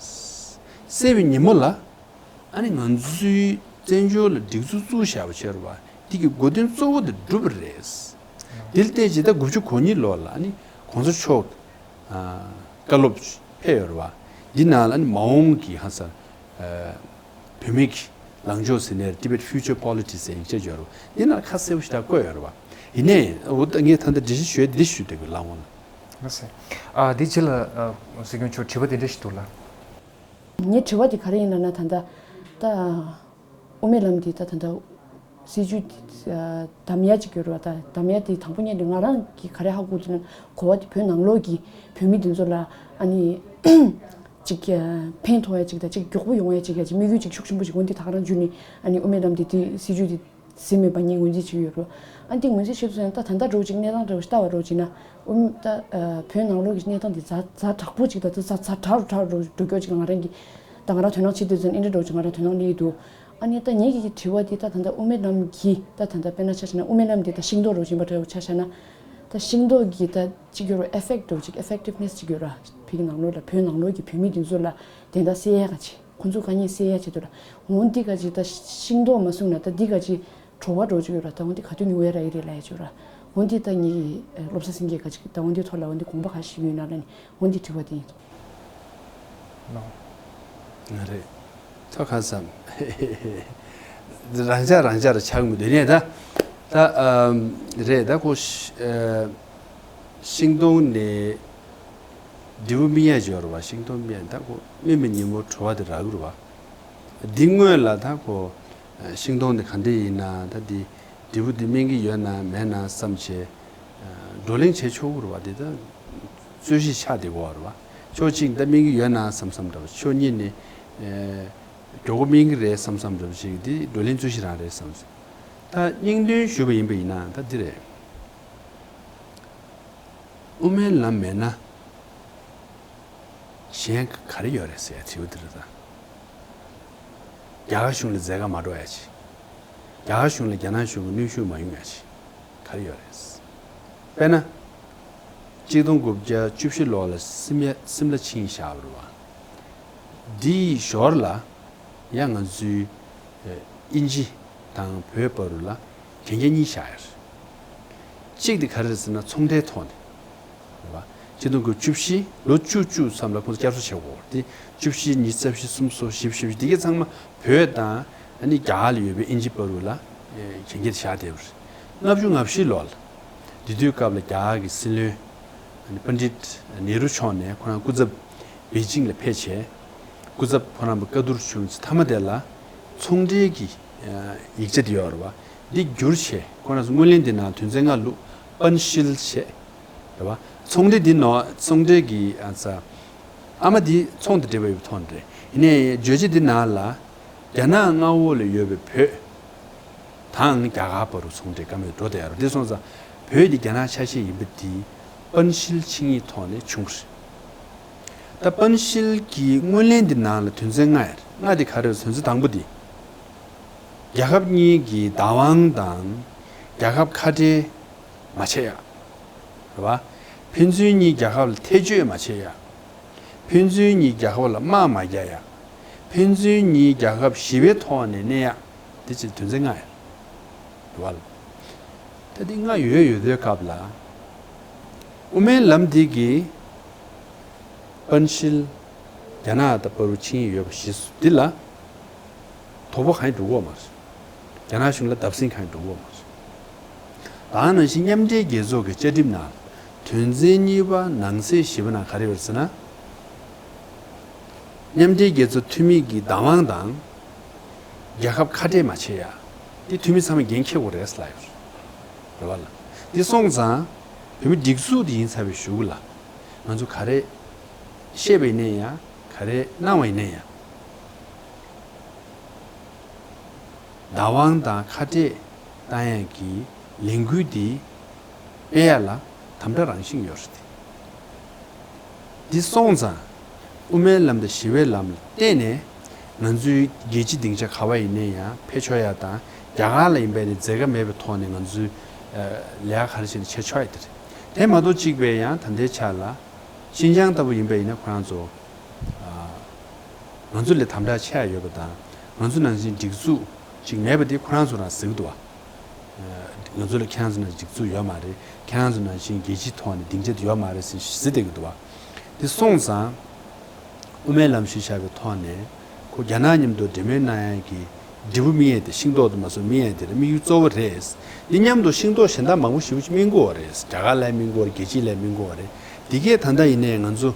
སེལ་བའི་ཉིན་མོ་ལ་ཨ་ནི་ང་ཚོའི་བཙན་བྱོལ་ལ་སྒྲིག་འཛུགས་བཙུགས་བཞག་པ་བྱས་རེད་བ། དེ་གི་དགོས་དོན་གཙོ་བོ་དེ་འགྲུབ་པ་རེད། དེ་ལ་བལྟས་རྗེས་ད་དགུ་བཅུ་གོ་གཉིས་ལོ་ལ་ཨ་ནི་གོང་ས་མཆོག་ཨ་བཀའ་སློབ་ཕེབས་ཡོད་རེད་བ། འདི་ནང་ལ་ཨ་ནི་མ་འོངས་ཀྱི་ཧ་ས་ཨ་བོད་མི་གི་ལངས་ཕྱོགས་ཟེར་ནའི་Tibet Future Policy ཟེར་ཡིག་ཆ་ཅིག་ཡོད་རེད་བ། འདི་ནང་ཁ་གསལ་པོ་ཞིག་ད་བཀོད་ཡོད་རེད་བ། ཡིན་ནའི་འོ་ད་ངས་ད་ལྟ་འགྲེལ་བཤད་ཞུས་འདི་ཞུས་བསྡད་དགོས་ལགས་འོང་ལ། ལགས་སོ། ཨ་འདི་རྗེས་ལ་ཨ་སྲིད་སྐྱོང་མཆོག་དྲི་བ་དེ་འདྲ་ཞིག་འདུག་ལ། ངའི་དྲི་བ་དེ་ག་རེ་ཡིན་ལབ་ན། ད་ལྟ་ད་དབུ་མའི་ལམ་འདི་ད་ད་ལྟ་སྲིད་བྱུས་འདི་ཨ་བདམས་ཡ་ཅིག་ཡོད་རེད་བ། ད་བདམས་ཡ་དེ་དང་པོ་ཉིད་ནས་ང་རང་གིས་ག་རེ་ཧ་གོ་འདུག་ན། གོ་བ་དེ་བོད་ནང་ལོགས་ཀྱི་བོད་མི་འདི་ཚོ་ལ་ཨ་ནི་ཅིག་ཨ་ཕན་ཐོགས་ཡ་ཅིག་དང་། ཅིག་མགྱོགས་པོ་ཡོང་ཡ་ཅིག་ཡ་ཅིག་དམིགས་ཡུལ་ཅིག་ཤུགས་ཆེན་པོ་ཅིག་འོ་འདི་ད་ག་རང་བརྒྱུད་ནས་ཨ་ནི་དབུ་མའི་ལམ་འདི་དེ་སྲིད་བྱུས་འདི་ཟིན་མེད་པ་ངས་ངོས་འཛིན་བྱེད་ཀྱི་ཡོད་རེད། ཨ་འདི་ངོས་འཛིན་བྱེད་དུས་ཙང་ད་ད་ལྟ་འདྲ་བོ་ཅིག་གནས་སྟངས་འདྲ་བོ་ཞིག་ལྟ་བ་འདྲ་བོ་ཅིག་ན། ཨུམ། ད་ཨ་བོད་ནང་ལོགས་ཀྱི་གནས་སྟངས་འདི་ཛ་ཛ་དྲག་པོ་ཅིག་དང་། ད་ཛ་ཛ་དྲག་རུ་དྲག་རུ་འགྲོ་རྒྱུ་ཅིག་ང་རང་གི་ད་ང་རང་དོ་སྣང་བྱེད་དུས་ཙང་ཨིན་འདྲ་འདྲ་བོ་ཅིག་ང་རང་དོ་སྣང་སླེབས་ཀྱི་འདུག་ཨ་ནི་ད་ངེད་ཀྱི་དྲི་བ་འདི་ད་ད་ལྟ་དབུ་མའི་ལམ་གྱི་ད་ད་ལྟ་དཔེར་ན་ཆ་བཞག་ན་དབུ་མའི་ལམ་འདི་ད་ཤིང་ཏོག་རུ་བཞིན་པ་འདྲ་བོ་ཆ་བཞག་ན། ད་ཤིང་ཏོག་གི་ད་ཅིག་ཡོད་རེད། ཨེ་ཕེག་ཊི་འདྲ་བོ་ཅིག་ཨེ་ཕེག་ཊིབ་ནེ་སི་ཅིག་ཡོད་རེད། བོད་ཀྱི་ནང་ལོགས་ལ་བོད་ནང་ལོགས་ཀྱི་བོད་མི་འདི་ཚོ་ལ་དེ་འདྲ་སེལ་ཡ་ག་ཅིག་ཁོང་ཚོ་དཀའ་ངལ་སེལ་ཡ་ཆེད་དུ་ལ། འོ་འདི་ག་ཅིག་ད་ཤིང་ཏོག་མ་གསུངས་ན་ད་འདི་ག་ཅིག་བྲོ་བ་འགྲོ་ཅིག་ཡོད་ར། ད་འོ་འདི་ག་དུས་ཉོ་ཡ་ར་ཡི་རེད་ལ་ཡ་ཅིག་ཡོད་ར། འོ་འདི་ད་ངེད་ཀྱི་ཨ་བློ་བཟང་སེང་གེ་ག་ཅིག་ད་འོ་འདི་ཐོག་ལ་འོ་འདི་དགོངས་པ་ག་ཞིག་ཡོད་ན་ལ་ནི་འོ་འདི་དྲི་བ་དེ་ཡིན། ལགས། ང་རེད། ཐོ་ཁ་སམ། རང་ཅག་རང་ཅག་ར་ཆགས་མི་འདུག་ནས་ད། ད་ཨམ་རེད་ད་ཁོ་ཤ་ཨ་ཤིང་སྡོང་ནས་འབྲས་བུ་སྨིན་ཡ་ཅིག་ཡོད་རེད་བ། ཤིང་སྡོང་སྨིན་ཡ་ད་ཁོ་སྨིན་པའི་ཉིན་མོ་བྲོ་བ་དེ་རག་གི་རེད་བ། འདི་སྔོན་ལ་ད་ཁོ་ཤིང་སྡོང་འདི་ག་འདྲ་ཡིན་ན། ད་འདི་འབྲས་བུ་འདི་སྨིན་གྱི་ཡོད་ན་མེད་ན་བསམ་བྱས་བགྲོ་གླེང་བྱས་ཆོག་གི་རེད་བ། འདི་ད་རྩོད་གཞི་ཆགས་བསྡད་ཀྱི་ཡོད་རེད་བ། ཕྱོགས་གཅིག་ད་སྨིན་གྱི་ཡོད་ན་བསམ་བསམ་འདྲ་བ། ཕྱོགས་གཉིས་ནས་ཨེ་མགྱོགས་པོ་སྨིན་གྱི་རེད་བསམ་བསམ་འདྲ་བ་ཞིག་འདི་བགྲོ་གླེང་རྩོད་གཞི་རང་རེད་བསམ། ད་སྙིང་དོན་ཞུས་པ་ཡིན་པ་ཡིན་ན་ད་འདི་རེད། དབུ་མའི་ལམ་མེད་ན་གཞན་ག་རེ་ཡོད་རེད་ཟེར་ཡ་དྲི་བ་འདི་རེད་ད། རྒྱ་གར་གཞུང་ལ་མཛད་ཁང་མ་འགྲོ་ཡ་ཅིག་རྒྱ་གར་གཞུང་ལ་རྒྱ་ནག་གཞུང་གི་གནོན་ཤུགས་མ་ཡོང་ཡ་ཅིག་ག་རེ་ཡོད་རེད། དཔེར་ན། གཅིག་སྟོང་དགུ་བརྒྱ་བཅུ་བཞི་ལོ་ལ་སིམ་ཡ་སིམ་ལ་ཆིངས་བཞག་པ་རེད་བ། འདིའི་ཞོར་ལ་ཡང་ང་ཚོའི་ཨེ་དབྱིན་ཇི་དང་བོད་བར་ལ་གན་རྒྱ་གཉིས་བཞག་ཡོད་རེད། གཅིག་དེ་ག་རེ་རེད་ཟེར་ན་ཚོང་འབྲེལ་ཐོག་ནས་རེད་བ། གཅིག་སྟོང་དགུ་བརྒྱ་བཅུ་བཞི་ལོ་བཅུ་བཅུ་ཙམ་ལ་ཁོང་ཚོ་བསྐྱར་གསོ་བྱེད་དགོས་རེད། དེ་བཅུ་བཞི་ཉི་ཤུ་རྩ་བཞི་སུམ་ཅུ་སོ་བཞི་བཅུ་བཞི་འདི་གའི་ཚང་མ་བོད་དང་ཨ་ནི་རྒྱ་གར་ལ་ཡོད་པའི་དབྱིན་ཇི་བར་ལ་ཨེ་གན་རྒྱ་དེ་བཞག་བསྡད་པ་རེད། ལྔ་བཅུ་ང་བཞི་ལོ་ལ་དེ་དུས་སྐབས་ལ་རྒྱ་གར་གྱི་སྲིད་བློན་ཨ་ནི་པཎ་ཌིད་ནེ་རུ་མཆོག་ནས་ཁོ་རང་སྐུ་ཚབ་པེ་ཅིང་ལ་ཕེབས་བྱས། སྐུ་ཚབ་ཁོ་རང་བཀའ་བསྡུར་བྱུང་ཚེ་མཐའ་མ་དེ་ལ་ཚོང་འབྲེལ་གྱི་ཡིག་ཆ་དེ་ཡོད་རེད་བ། འདི་བསྒྱུར་བྱས་ཁོ་རང་ཚོ་སྔོན་གླེང་འདི་ནང་དོན་ཚན་ལྔ་བླུགས། པན་ཤིལ་བྱས་རེད་བ། ཚོང་འབྲེལ་འདི་ནོ་ཚོང་འབྲེལ་གྱི་ཨ་ཚ་ཨ་མ་འདི་ཚོང་དང་འབྲེལ་བ་ཡོད་པའི་ཐོག་ནས་རེད། ཡིན་ནའི་བརྗོད་བྱ་འདི་ནང་ལ་རྒྱ་ནག་མངའ་འོག་ལ་ཡོད་པའི་བོད་དང་རྒྱ་གར་བར་དུ་ཚོང་འབྲེལ་བཀའ་མོལ་འགྲོ་བསྡད་ཡོད་རེད། འདི་སོང་ཙང་བོད་འདི་རྒྱ་ནག་ཆ་ཤས་ཡིན་པ་འདི་པན་ཤིལ་ཆིངས་ཡིག་ཐོག་ནས་བྱུང་བ་རེད། ད་པན་ཤིལ་གྱི་སྔོན་གླེང་འདི་ནང་ལ་དོན་ཚན་ལྔ་ཡོད་རེད། ལྔ་འདི་ག་རེ་རེད། དོན་ཚན་དང་པོ་འདི། རྒྱལ་ཁབ་གཉིས་ཀྱི་བདག་དབང་དང་རྒྱལ་ཁབ་ཁ་བྲལ་མ་བྱེད་ཡ། རེད་བ། ཕན་ཚུན་གཉིས་རྒྱལ་ཁབ་ལ་ཐེ་བྱུས་མ་བྱེད་ཡ། ཕན་ཚུན་གཉིས་རྒྱལ་ཁབ་ལ་དམག་མ་རྒྱག་ཡ། ཕན་ཚུན་གཉིས་རྒྱལ་ཁབ་ཞི་བའི་ཐོག་ནས་གནས་ཡ། དེ་ཅིག་དོན་ཚན་ལྔ་ཡོད་རེད་བ། ད་དེ་ལྔ་ཡོད་ཡོད་དུས་སྐབས་ལ། དབུ་མའི་ལམ་འདི་གི་པན་ཤིལ་ རྒྱ་ནག་དང་བར་དུ་ཕྱིན་ཡོད་པ་གཞི་སུ་འདི་ལ་དོ་ཕོག་གང་ཡང་འགྲོ་གི་ཡོད་མ་རེད། རྒྱ་ནག་གཞུང་ལ་བརྡབ་གསིག་གང་ཡང་འགྲོ་གི་ཡོད་མ་རེད། ད་ནང་བཞིན་མཉམ་འབྲེལ་རྒྱལ་ཚོགས་ཀྱི་བཅའ་ཁྲིམས་ནང་དོན་ཚན་གཉིས་པ་ནང་གསེས་བཞི་པ་ནང་ག་རེ་ཡོད་ཟེར་ན། མཉམ་འབྲེལ་རྒྱལ་ཚོགས་འཐུས་མི་གི་བདག་དབང་དང་རྒྱལ་ཁབ་ཁ་བྲལ་མ་བྱེད་ཡ། འདི་འཐུས་མི་ཚང་མས་འགན་འཁྱེར་དགོས་རེད་ལབ་ཡོད་རེད་བ་ལ། འདི་སོང་ཙང་བོད་མི་སྒྲིག་འཛུགས་འདི་ཡིན་ཚར་བའི་གཞུག་ལ་ང་ཚོ་ག་རེ་བཤད་པ་ཡིན་ན་ཡང་ག་རེ་གནང་བ་ཡིན་ན་ཡང་། བདག་དབང་དང་ཁ་བྲལ་བཏང་ཡས་ཀྱི་ལས་འགུལ་འདི་སྤེལ་ཡ་ལ་དམ་དྲག་རང་བཞིན་ཡོད་རེད། འདི་སོང་ཙང་དབུ་མའི་ལམ་དང་ཞི་བའི་ལམ་ལ་བརྟེན་ནས་ང་ཚོའི་རྒྱལ་སྤྱི་སྡིངས་ཆ་ག་བ་ཡིན་ན་ཡང་ཕེབས་ཆོག་ཡ་དང་རྒྱ་གར་ལ་ཡིན་པ་ཡིན་ན་འཛེམ་ཁ་མེད་པའི་ཐོག་ནས་ང་ཚོའི་ལས་ཀ་ག་རེ་བྱས་ནས་བྱེད་ཆོག་ཡ་དེ་རེད། དེ་མ་གཏོགས་གཅིག་པའི་ཡང་ད་ལྟའི་ཆ་ལ། ཤིན་ཅང་ལྟ་བུ་ཡིན་པ་ཡིན་ན་ཁོ་རང་ཚོ། ཨ། ང་ཚོ་ལས་དམ་དྲག་ཆེ་ཡ་ཡོད་པ་དང་། ང་ཚོ་ནང་བཞིན་སྒྲིག་འཛུགས་ཅིག་མེད་པ་དེ་ཁོ་རང་ཚོ་རང་ཟེར་གི་འདུག་བ། ཨ། ང་ཚོ་ལ་ཁྱེད་རང་ཚོ་ནང་སྒྲིག་འཛུགས་ཡོད་མ་རེད། ཁྱེད་རང་ཚོ་ནང་བཞིན་རྒྱལ་སྤྱིའི་ཐོག་ནས་སྡིངས་ཆ་དེ་ཡོད་མ་རེད་ཟེར་ཟེར་བསྡད་ཀྱི་འདུག་བ། དེ་སོང་ཙང་། དབུ་མའི་ལམ་ཞུས་བཞག་པའི་ཐོག་ནས་ཁོ་རྒྱ་ནག་མཉམ་དུ་འབྲེལ་མོལ་གནང་ཡ་གི་འབྲས་བུ་སྨིན་ཡས་དེ་ཤིང་ཏོག་དེ་མ་གཏོགས་སྨིན་ཡས་དེ་དམིགས་ཡུལ་གཙོ་བོ་རེད། འདི་མཉམ་དུ་ཤིང་ཏོག་གཞན་དག་མང་པོ་ཞེ་པོ་ཅིག་སྨིན་གྱི་ཡོད་རེད། རྒྱ་གར་ལ་སྨིན་གྱི་ཡོད་རེད། རྒྱལ་སྤྱི་ལ་སྨིན་གྱི་ཡོད་རེད། འདི་གས་ད་ལྟ་ཡིན་ནའི་ང་ཚོ་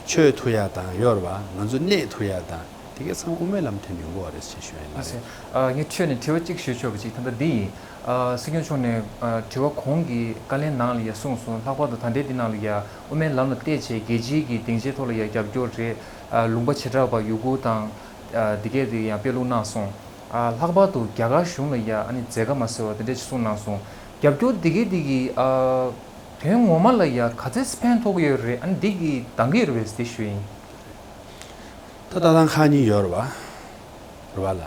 ཆོད་ཐུབ་ཡ་དང་ཡོད་རེད་བ། ང་ཚོ་གནས་ཐུབ་ཡ་དང་འདི་གས་ཚང་མ་དབུ་མའི་ལམ་ཐོན་ཡོང་གི་ཡོད་རེད་ཅེས་ཞུ་ཡ་ཡིན། ལགས་སོ། ཨ། ངས་འཕྲོས་ནས་དྲི་བ་གཅིག་ཞུ་ཆོག་པ་ཅིག་ད་ལྟ་འདི་ཡིན། ཨ། སྲིད་སྐྱོང་མཆོག་ནས་ཨ་དྲི་བ་གོང་གི་བཀའ་ལན་ནང་ལ་ཡ་གསུངས་སོང་། ལྷག་པར་དུ་ད་ལྟའི་འདི་ནང་ལ་ཡ་དབུ་མའི་ལམ་ལ་བལྟས་བྱས་རྒྱལ་སྤྱིའི་གི་སྡིངས་ཆའི་ཐོག་ལ་ཡ་རྒྱབ་སྐྱོར་རེད། ཨ། ལུང་པ་བྱེ་བྲག་པ་ཡུ་གུར་དང་། ཨ། འདི་གས་དེ་ཡང་དཔེ་ལུང་གནང་སོང་། ཨ། ལྷག་པར་དུ་རྒྱ་གར་གཞུང་ལ་ཡ་ཨ་ནི་འཛེམ་ཁ་མ་ཟེར་བ་དེ་འདྲས་ཅིག་གསུངས་གནང་སོང་། རྒྱབ་སྐྱོར་འདི་གས་འདི་གི་ཨ་དོན་ངོ་མ་ལ་ཡ་ག་ཚད་ཕན་ཐོགས་ཀྱི་ཡོད་རེད། ཨ་ནི་འདི་གི་འདང་གི་ཡོད་རེད་པས་དེ་ཞུ་ཡིན། ད་ལྟ་སྟངས་ཁག་གཉིས་ཡོད་རེད་བ། རེད་བ་ལ།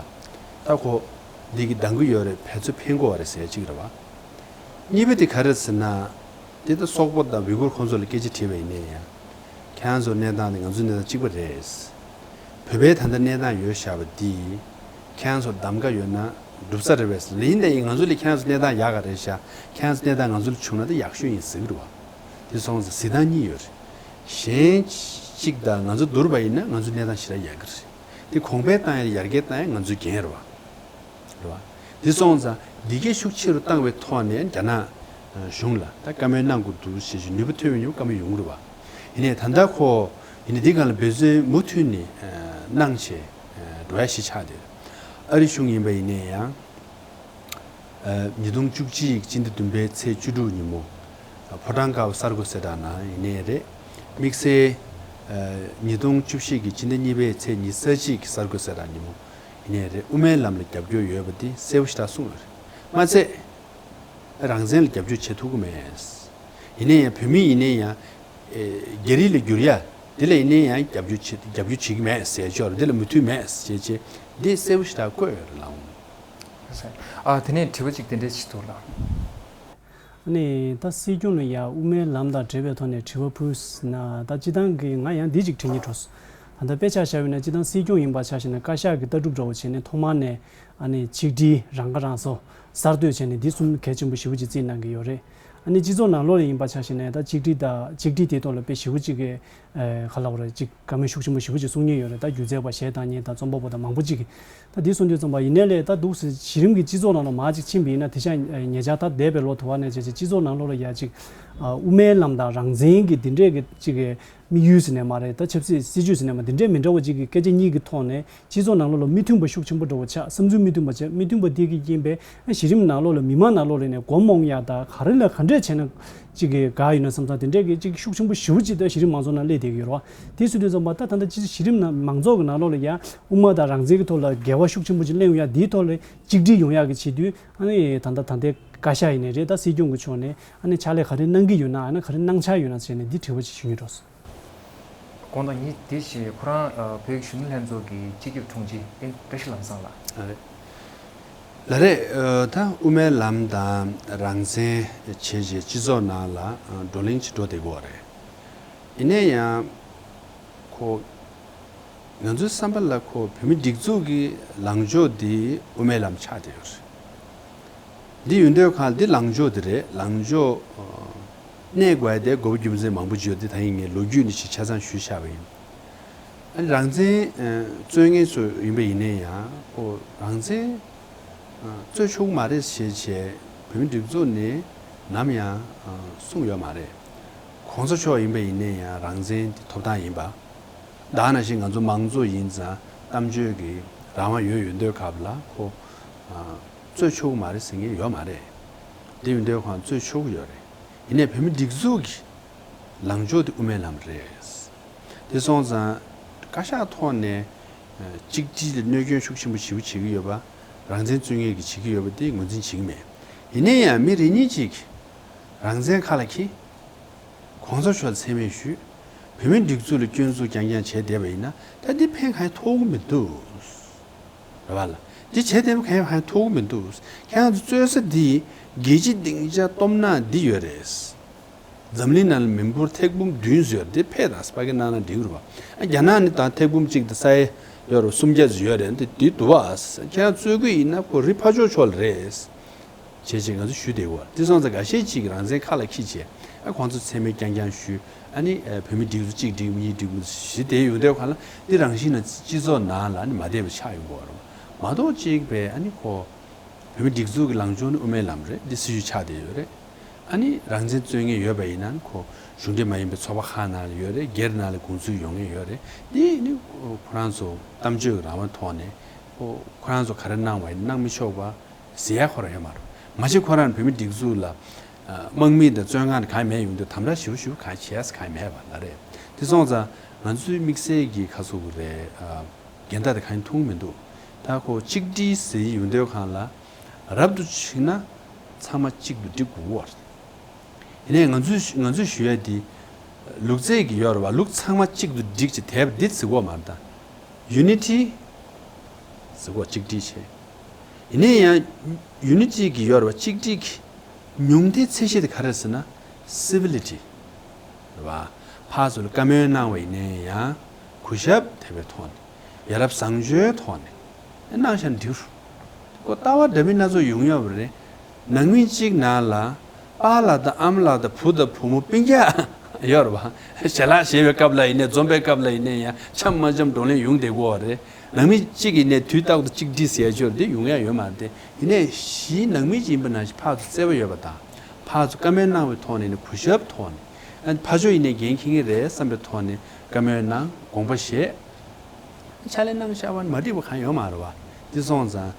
ད་ཁོ་འདི་གི་འདང་གི་ཡོད་རེད། ཕན་ཚུན་ཕན་གྱི་ཡོད་རེད་ཟེར་གཅིག་རེད་བ། གཉིས་པ་དེ་ག་རེ་ཟེར་ན། དེ་ལྟ་སོག་པོ་དང་ཝི་གུར་ཁོང་ཚོ་ལ་སྐད་ཆ་དྲིས་པ་ཡིན་ནའི་ཡང་། ཁྱེད་རང་ཚོའི་གནས་སྟངས་དེ་ང་ཚོའི་གནས་སྟངས་གཅིག་པ་རེད། བོད་པའི་ད་ལྟ་གནས་སྟངས་ཡོད་བཞག་པ་འདི། ཁྱེད་རང་ཚོར་གདམ་ག་ཡོད་ན་འགྲུབ་ས་རེད་པས། ཡིན་ནའི་ང་ཚོ་ལས་ཁྱེད་རང་ཚོ་གནས་སྟངས་ཡག་ག་རེད་ཤག་ཁྱེད་རང་ཚོ་གནས་སྟངས་ང་ཚོ་ལ་བྱུང་ན་ད་ཡག་ཤོས་ཡིན་ཟེར་གི་རེད་བ། དེ་སོང་ཙང་གཟིགས་སྟངས་གཉིས་ཡོད་རེད། གཞན་གཅིག་དང་ང་ཚོ་བསྡུར་བ་ཡིན་ན་ང་ཚོའི་གནས་སྟངས་ཞེ་དྲག་ཡག་གི་རེད། དེ་གོང་འཕེལ་བཏང་ཡ་ཡར་རྒྱས་བཏང་ཡ་ང་ཚོའི་འགན་རེད་བ། རེད་བ། དེ་སོང་ཙང་འདི་གའི་ཤུགས་ཆེ་རུ་བཏང་བའི་ཐོག་ནས་རྒྱ་ནག་གཞུང་ལ་ད་བཀའ་མོལ་གནང་དགོས་འདུག་ཞེས་ཞུ་ནུས་པ་ཐོན་ཡོང་བཀའ་མོལ་ཡོང་གི་རེད་བ། ཡིན་ནའི་ད་ལྟ་ཁོ་ཡིན་ནའི་འདི་སྒང་ལ་འབད་བརྩོན་མུ་མཐུད་ནས་གནང་བྱས་འགྲོ་ཡ་ཞིག་ཆགས་བསྡད་ཡོད། ཨ་རི་གཞུང་ཡིན་པ་ཡིན་ནའི་ཡང་། ཉིས་སྟོང་བཅུ་གཅིག་སྤྱི་ཟླ་བདུན་པའི་ཚེས་བཅུ་དྲུག་ཉིན་མོ། ཕོ་བྲང་དཀར་པོ་གསར་འགོད་གསལ་བསྒྲགས་ནང་ཡིན་ནའི་རེད། དམིགས་བསལ། ཉིས་སྟོང་བཅུ་བཞི་གི་སྤྱི་ཟླ་གཉིས་པའི་ཚེས་ཉི་ཤུ་རྩ་གཅིག་གི་གསར་འགོད་གསལ་བསྒྲགས་ཉིན་མོ། ཡིན་ནའི་རེད། དབུ་མའི་ལམ་ལ་རྒྱབ་སྐྱོར་ཡོད་པ་འདི་གསལ་པོ་ཞེ་དྲག་གསུངས་ཡོད་རེད། མ་ཚད། རང་བཙན་ལ་རྒྱབ་སྐྱོར་བྱེད་ཐུབ་ཀྱི་མེད། ཡིན་ནའི་ཡང་བོད་མི་ཡིན་ནའི་ཡང་། རྒྱ་རིགས་ལ་བསྒྱུར་ཡ། འདི་ལ་ཡིན་ནའི་ཡང་རྒྱབ་སྐྱོར་བྱེད་རྒྱབ་སྐྱོར་བྱེད་ཀྱི་མེད་ཟེར་ཆོག་འདི་ལ་མོས་མཐུན་མེད་ཟེར་བྱས་འདི་གསལ་པོ་ཞེ་དྲག་བཀོད་ཡོད་རེད་ལགས། ཨ། དེ་ནས་དྲི་བ་གཅིག་དེ་འདྲས་ཅིག་འདུག་ལགས། ཨ་ནི་ད་སྲིད་སྐྱོང་ལ་ཡ་དབུ་མའི་ལམ་དང་འབྲེལ་བའི་ཐོག་ནས་དྲི་བ་ཕུལ་ན་ད་སྤྱི་བཏང་གི་ང་ཡང་འདི་གཅིག་དྲི་སྙིང་བྲོ་སོང་། ད་ལྟ་དཔེ་ཆ་བཞག་པ་ཡིན་ན་སྤྱི་བཏང་སྲིད་སྐྱོང་ཡིན་པ་ཆ་བཞག་ན་བཀའ་ཤག་གི་ལྟ་གྲུབ་འདྲ་བོ་བྱས་ནས་ཐོག་མར་ནས་ཨ་ནི་ཆིག་སྒྲིལ་རང་ཁ་རང་གསོ་གསར་གཏོད་བྱས་ནས་འདི་གསུམ་གལ་ཆེན་པོ་ཞེ་པོ་ཅིག་བརྩིས་གནང་གི་ཡོད་རེད། ཨ་ནི་སྤྱི་ཚོགས་ནང་ལོགས་ལ་ཡིན་པ་ཆ་བཞག་ན་ད་ཆིག་སྒྲིལ་དང་ཆིག་སྒྲིལ་དེའི་ཐོག་ལ་དཔེ་ཞེ་པོ་ཅིག་གི་ཨེ། ག་ལབ་དགོས་རེད། ཅིག་བཀའ་མོལ་ཤུགས་ཆེན་པོ་ཞེ་པོ་ཅིག་གསུང་མཁན་ཡོད་རེད། ད་སྒྱུ་རྩལ་པ་གཞས་བཏང་མཁན་དང་རྩོམ་པ་པོ་དང་མང་པོ་ཅིག་གིས། ད་འདི་གསུང་དུས་ཙམ་པ་ཡིན་ནའི་ལས་ད་འདུག་སེ་གཞི་རིམ་གྱི་སྤྱི་ཚོགས་ནང་ལ་མར་ཅིག་ཕྱིན་པ་ཡིན་ན་དེང་སང་ཉེ་ཆར་ད་འདས་པའི་ལོ་དུ་བ་ནས་བྱས་བྱས་སྤྱི་ཚོགས་ནང་ལོགས་ལ་ཡ་ཅིག་ཨ། དབུ་མའི་ལམ་དང་རང་བཙན་གྱི་འདི་འདྲས་ཀྱི་ཅིག་གི་དམིགས་ཡུལ་ཟེར་ནས་མ་རེད། ད་ཆབ་སྲིད་སྲིད་ཇུས་ཟེར་ནས་མ་འདི་འདྲས་མི་འདྲ་བ་ཅིག་གི་སྐད་ཆ་གཉིས་ཀྱི་ཐོག་ནས། སྤྱི་ཚོགས་ནང་ལོགས་ལ་མི་མཐུན་པ་ཤུགས་ཆེན་པོ་འགྲོ་བ་ཆགས། བསམ་ཚུལ་མི་མཐུན་པ་ཆགས། མི་མཐུན་པ་དེ་གི་རྐྱེན་པས་གཞི་རིམ་ནང་ལོགས་ལ་མི་མང་ནང་ལོགས་ལ་ནས་སྒོ་རྨོངས་ཡ་དང་ག་རེ་ལ་ག་འདྲས་བྱས་ན་ཅིག་གི་དགའ་ཡོད་ན་བསམ་ས་དེ་འདྲས་ཀྱི་ཅིག་ཤུགས་ཆེན་པོ་ཞེ་པོ་ཅིག་ད་གཞི་རིམ་མང་ཚོགས་ནང་སླེབས་བསྡད་ཀྱི་ཡོད་རེད་བ། དེ་སུ་དུས་ཙམ་པ་ད་ད་ལྟ་ཅིག་གཞི་རིམ་ནང་མང་ཚོགས་ཀྱི་ནང་ལོགས་ལ་ཡ་དབུ་མ་དང་རང་བཙན་གྱི་ཐོག་ལ་འགལ་བ་ཤུགས་ཆེན་པོ་ཅིག་སླེབས་ཡོང་ཡ་དེའི་ཐོག་ལ་གཅིག་སྒྲིལ་ཡོང་ཡ་གི་ཆེད་དུ་ཨ་ནི་ད་ལྟ་ད་ལྟའི་བཀའ་ཤག་ཡིན་ནའི་རེད། ད་སྲིད་སྐྱོང་གི་ཕྱོགས་ནས་ཨ་ནི་ཕྱག་ལས་ག་རེ་གནང་གི་ཡོད་ན་ཨ་ནི་ག་རེ་གནང་འཆར་ཡོད་ན་ཟེར་ནས་འདི་དྲི་བ་ཅིག་ཞུ་སྙིང་འདོད་སོང་། དགོངས་དག་ཉིད་དེ་བཞིན་ཁོ་རང་བོད་ཀྱི་གཞོན་ནུ་ལྷན་ཚོགས་ཀྱི་སྤྱི་ཁྱབ་དྲུང་ཆེ་བསྟན་བཀྲ་ཤིས་ལམ་བཟང་ལགས། ལགས་རེད། ལགས་རེད། ད་དབུ་མའི་ལམ་དང་རང་བཙན་བྱས་རྗེས་སྤྱི་ཚོགས་ནང་ལ་བགྲོ་གླེང་ཅིག་འགྲོ་བསྡད་ཀྱི་ཡོད་རེད། ཡིན་ན་ཡང་ཁོ་ང་ཚོའི་བསམ་པ་ལ་ཁོ་བོད་མི་སྒྲིག་འཛུགས་ཀྱི་ལངས་ཕྱོགས་འདི་དབུ་མའི་ལམ་ཆགས་བསྡད་ཡོད་རེད། འདི་ཡོད་དུས་ཁ་འདི་ལངས་ཕྱོགས་འདི་རེད། ལངས་ཕྱོགས་གནས་དགོས་ཡ་དེ་དགོས་པ་རྒྱུ་མཚན་མང་པོ་ཅིག་ཡོད། འདི་ད་ཡིན་ངས་ལོ་རྒྱུས་ནས་ཅིག་ཆ་ཚང་ཞུས་བཞག་པ་ཡིན། ཨ་ནི་རང་བཙན་ཨ་རྩོད་མཁན་ཚོ་ཡིན་པ་ཡིན་ན་ཡང་ཁོ་རང་བཙན་ཨ་རྩོད་ཆོག་གི་མ་རེད་ཞེས་བྱས་བོད་མི་སྒྲིག་འཛུགས་ནས་ནམ་ཡང་ཨ་གསུངས་ཡོད་མ་རེད། གོང་ས་མཆོག་ཡིན་པ་ཡིན་ན་ཡང་རང་བཙན་དེ་ཐོབ་ཐང་ཡིན་པ། ད་ནང་བཞིན་ང་ཚོ་མང་གཙོ་ཡིན་ཙང་གཏམ་བརྗོད་ཀྱི་རང་དབང་ཡོད་ཡོད་འདོད་སྐབས་ལ་ཁོ་ཨ་རྩོད་ཆོག་གི་མ་རེད་ཟེར་མཁན་ཡོད་མ་རེད། དེ་ཡིན་དུས་ཁོང་རྩོད་ཆོག་གི་ཡོད་རེད། ཡིན་ནའི་བོད་མི་སྒྲིག་འཛུགས་ཀྱི་ལངས་ཕྱོགས་དེ་དབུ་མའི་ལམ་རེད། དེ་སོང་ཙང་བཀའ་ཤག་ཐོག་ནས་ཨ་གཅིག་སྒྲིལ་ལ་གནོད་སྐྱོན་ཤུགས་ཆེན་པོ་ཞེ་པོ་བྱེད་ཀྱི་ཡོད་པ། རང་བཙན་རྩོད་མཁན་གྱིས་བྱེད་ཀྱི་ཡོད་པ་དེ་ངོས་འཛིན་བྱེད་ཀྱི་མེད། ཡིན་ན་ཡང་མི་རེ་གཉིས་ཅིག་རང་བཙན་ཁ་ལ་འཁྱེར། གོང་ས་མཆོག་ལ་མཚན་སྨད་ཞུས། བོད་མིའི་སྒྲིག་འཛུགས་ལ་སྐྱོན་འཛུགས་རྐྱང་རྐྱང་བྱས་བསྡད་པ་ཡིན་ན་ད་འདི་ཕན་གང་ཡང་ཐོགས་ཀྱི་མི་འདུག་རེད་བ་ལ། འདི་བྱས་བསྡད་པ་གང་ཡང་གང་ཡང་ཐོགས་ཀྱི་མི་འདུག་ཁྱེད་རང་ཚོ་རྩོད་ས་འདི་རྒྱལ་སྤྱིའི་སྡིངས་ཆ་སྟོབས་ནག་འདི་ཡོད་རེད། འཛམ་གླིང་ནང་ལ་མི་འབོར་ཐེར་འབུམ་བདུན་ཙམ་ཡོད་རེད། འདི་ཕེབས་དང་ཕ་གི་གནང་ན་འགྲིག་རེད་བ། ཨ་རྒྱ་ནག་ནི་ད་ཐེར་འབུམ་གཅིག་དང་ས་ཡ་ཡོད་རེད་སུམ་བརྒྱ་ཙམ་ཡོད་རེད། འདི་འདི་འདུག་བ། ཁྱེད་རང་རྩོད་ཀྱི་ཡིན་ན་ཁོ་རི་ཕར་ཕྱོགས་ཕྱོགས་ལ་རེད། བྱས་བྱས་ང་ཚོ་ཞུ་བསྡད་ཡོད། དེ་སོང་ཙང་འགའ་ཤས་ཅིག་རང་བཙན་ཁ་ལ་འཁྱེར་བྱས་ཨ་ཁོང་ཚོ་མཚན་སྨད་རྐྱང་རྐྱང་ཞུས། ཨ་ནི་ཨ་བོད་མི་སྒྲིག་འཛུགས་གཅིག་སྒྲིག་མི་གཉིས་སྒྲིག་མི་ཞེས་བསྡད་ཡོང་དུས་གང་ལ་འདི་རང་བཞིན་ན་སྤྱི་ཚོགས་ནང་ལ་ཨ་ནི་མ་བསྡད་པ་ཆགས་ཡོང་གི་ཡོད་རེད། མ་གཏོགས་གཅིག་པས་ཨ་ནི་ཁོ་བོད་མི་སྒྲིག་འཛུགས་ཀྱི་ལངས་ཕྱོགས་ནི་དབུ་མའི་ལམ་རེད། འདི་སྲིད་ཇུས་ཆགས་བསྡད་ཡོད་རེད། ཨ་ནི་རང་བཙན་རྩོད་མཁན་ཡོད་པ་ཡིན་ན་ཁོ་གཞུང་འབྲེལ་མ་ཡིན་པའི་ཚོགས་པ་ཁག་ནང་ལ་ཡོད་རེད། སྒེར་ནང་ལ་དགོངས་ཚུལ་ཡོང་མཁན་ཡོད་རེད། འདི་ནི་ཁོ་རང་ཚོ་གཏམ་བརྗོད་ཀྱི་རང་དབང་ཐོག་ནས་ཁོ་ཁོ་རང་ཚོ་ག་རེ་གནང་བ་ཡིན་གནང་མི་ཆོག་པ། ཟེར་ཡ་ཁོ་རང་ཡོད་མ་རེད། མ་གཞི་ཁོ་རང་བོད་མི་སྒྲིག་འཛུགས་ལ་ཨ་དམག་མི་དང་བཙོན་ཁང་དུ་གང་ཡང་མེད་ཡོང་དུས་དམ་དྲག་ཞེ་པོ་ཞེ་པོ་གང་བྱས་ས་གང་ཡང་མེད་པ་ལ་རེད། དེ་སོང་ཙང་ང་ཚོའི་དམིགས་བསལ་གྱི་ཁ་སོ་གི་རེད། ཨ་འགལ་ཟླ་དེ་གང་ཡང་མཐོང་གི་མི་འདུག་ད་ཁོ་གཅིག་སྒྲིལ་ཟེར་ཡོང་དུས་གང་ལ་རབ་ཏུ་ཕྱིན་ན་ཚང་མ་གཅིག་ཏུ་སྒྲིལ་དགོས་པ་རེད། ཡིན་ནའི་ང་ཚོས་ང་ཚོས་ཞུ་ཡ་དེ་ལུག་རྫས་ཀྱི་ཡོད་རེད་བ། ལུག་ཚང་མ་གཅིག་ཏུ་སྒྲིལ་གྱི་དེབ་འདི་བརྩི་དགོས་མ་རེད་ད། ཡུ་ནི་ཊི་ཟེར་གོ་གཅིག་སྒྲིལ་བྱས། ཡིན་ན་ཡང་ཡུ་ནི་ཊི་གི་ཡོད་རེད་བ། གཅིག་སྒྲིལ་གྱི་ཉུང་མཐའི་ཚད་གཞི་དེ་ག་རེ་རེད་ཟེར་ན་སི་ཝི་ལི་ཊི་རེད་བ། ཕར་ཚུར་ལ་བཀའ་མོལ་གནང་བ་ཡིན་ན་ཡང་གུས་ཞབས་དད་པའི་ཐོག་ནས་ཡ་རབས་བཟང་སྤྱོད་ཐོག་ནས་གནང་བཞག་འདིར་ཁོ་ལྟ་བ་འདྲ་མིན་སྣ་ཚོགས་ཡོང་ཡོད་པ་རེད། ནང་མི་གཅིག་ནང་ལ་པཱ་ལགས་དང་ཨ་མ་ལགས་དང་བུ་དང་བུ་མོ་སྤུན་ཀྱག་ཡོད་རེད་བ། ཞལ་ལག་བཞེས་པའི་སྐབས་ལ་ཡིན་ནའི་འཛོམས་པའི་སྐབས་ལ་ཡིན་ནའི་ཡང་འཆམ་མ་འཆམ་བགྲོ་གླེང་ཡོང་བསྡད་ཀྱི་ཡོད་རེད། ནང་མི་གཅིག་ཡིན་ནའི་དུས་རྟག་ཏུ་གཅིག་སྒྲིལ་ཟེར་ཡ་ཅིག་ཡོད་རེད། དེ་ཡོང་ཡ་ཡོད་མ་རེད། དེ་ཡིན་ནའི་གཞིའི་ནང་མི་གཅིག་ཡིན་པ་ནང་བཞིན་ཕར་ཚུར་བརྩེ་བ་ཡོད་པ་དང་ཕར་ཚུར་བཀའ་མོལ་གནང་བའི་ཐོག་ནས་ནི་གུས་ཞབས་ཐོག་ནས་ཨ་ཕར་ཕྱོགས་ཡིན་ནའི་འགན་འཁྱེར་གྱི་རེད་བསམ་པའི་ཐོག་ནས་བཀའ་མོལ་གནང་དགོངས་པ་བཞེས། ཕྱག་ལས་གནང་བཞག་པ་ནི་མ་འགྲིག་པ་གང་ཡོད་མ་རེད་བ། འདི་སོང་ཙང་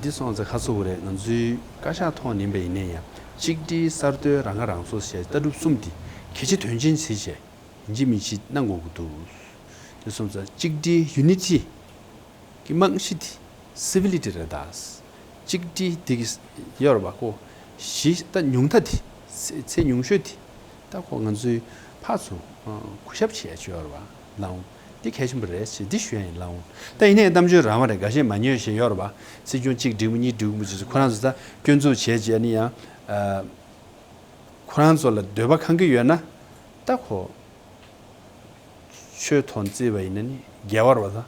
འདི་སོང་ཙང་ཁ་སོ་བོ་རེད། ང་ཚོའི་བཀའ་ཤག་ཐོག་ནས་ཡིན་པ་ཡིན་ན་ཡང་གཅིག་སྒྲིལ་གསར་གཏོད་རང་ཁ་རང་གསོ་ཞེས་ལྟ་གྲུབ་གསུམ་འདི་གལ་ཆེ་དོན་ཆེན་བྱེད་བྱས་ཡིན་གཅིག་མིན་གཅིག་གནང་དགོས་ཀྱི་འདུག་འདི་སོང་ཙང་གཅིག་སྒྲིལ་ཡུ་ནི་ཊི་གི་རྨང་གཞི་འདི་སི་ཝི་ལི་ཊི་རེད་ད། གཅིག་སྒྲིལ་འདི་གི་ཡོད་རེད་བ་ཁོ་གཞི་ད་ཉུང་མཐའ་འདི་ཚད་ཚད་ཉུང་ཤོས་འདི། ད་ཁོ་ང་ཚོའི་ཕར་ཚུར་གུས་ཞབས་བྱེད་ཡ་ཅིག་ཡོད་རེད་བ། ལའང་འདི་གལ་ཆེན་པོ་རེད་ཅེས་འདི་ཞུ་ཡ་ཡིན་ལའང་། ད་ཡིན་ནའི་གཏམ་བརྗོད་རང་དབང་རེད། འགའ་ཤས་མ་ཉན་ཞེས་ཡོད་རེད་བ། སྲིད་སྐྱོང་གཅིག་སྒྲིལ་མོ་གཉིས་སྒྲིལ་མོ་ཅེས་ཁོ་རང་ཚོ་ད་སྐྱོན་འཛུགས་བྱས་རྗེས་ནི་ཡང་ཁོ་རང་ཚོ་ལ་འདོད་པ་ཁེངས་ཀྱི་ཡོད་ན་ད་ཁོ་ཆོས་ཐོག་བརྩིས་པ་ཡིན་ན་ནི་དགེ་བ་རེད་བ་ད།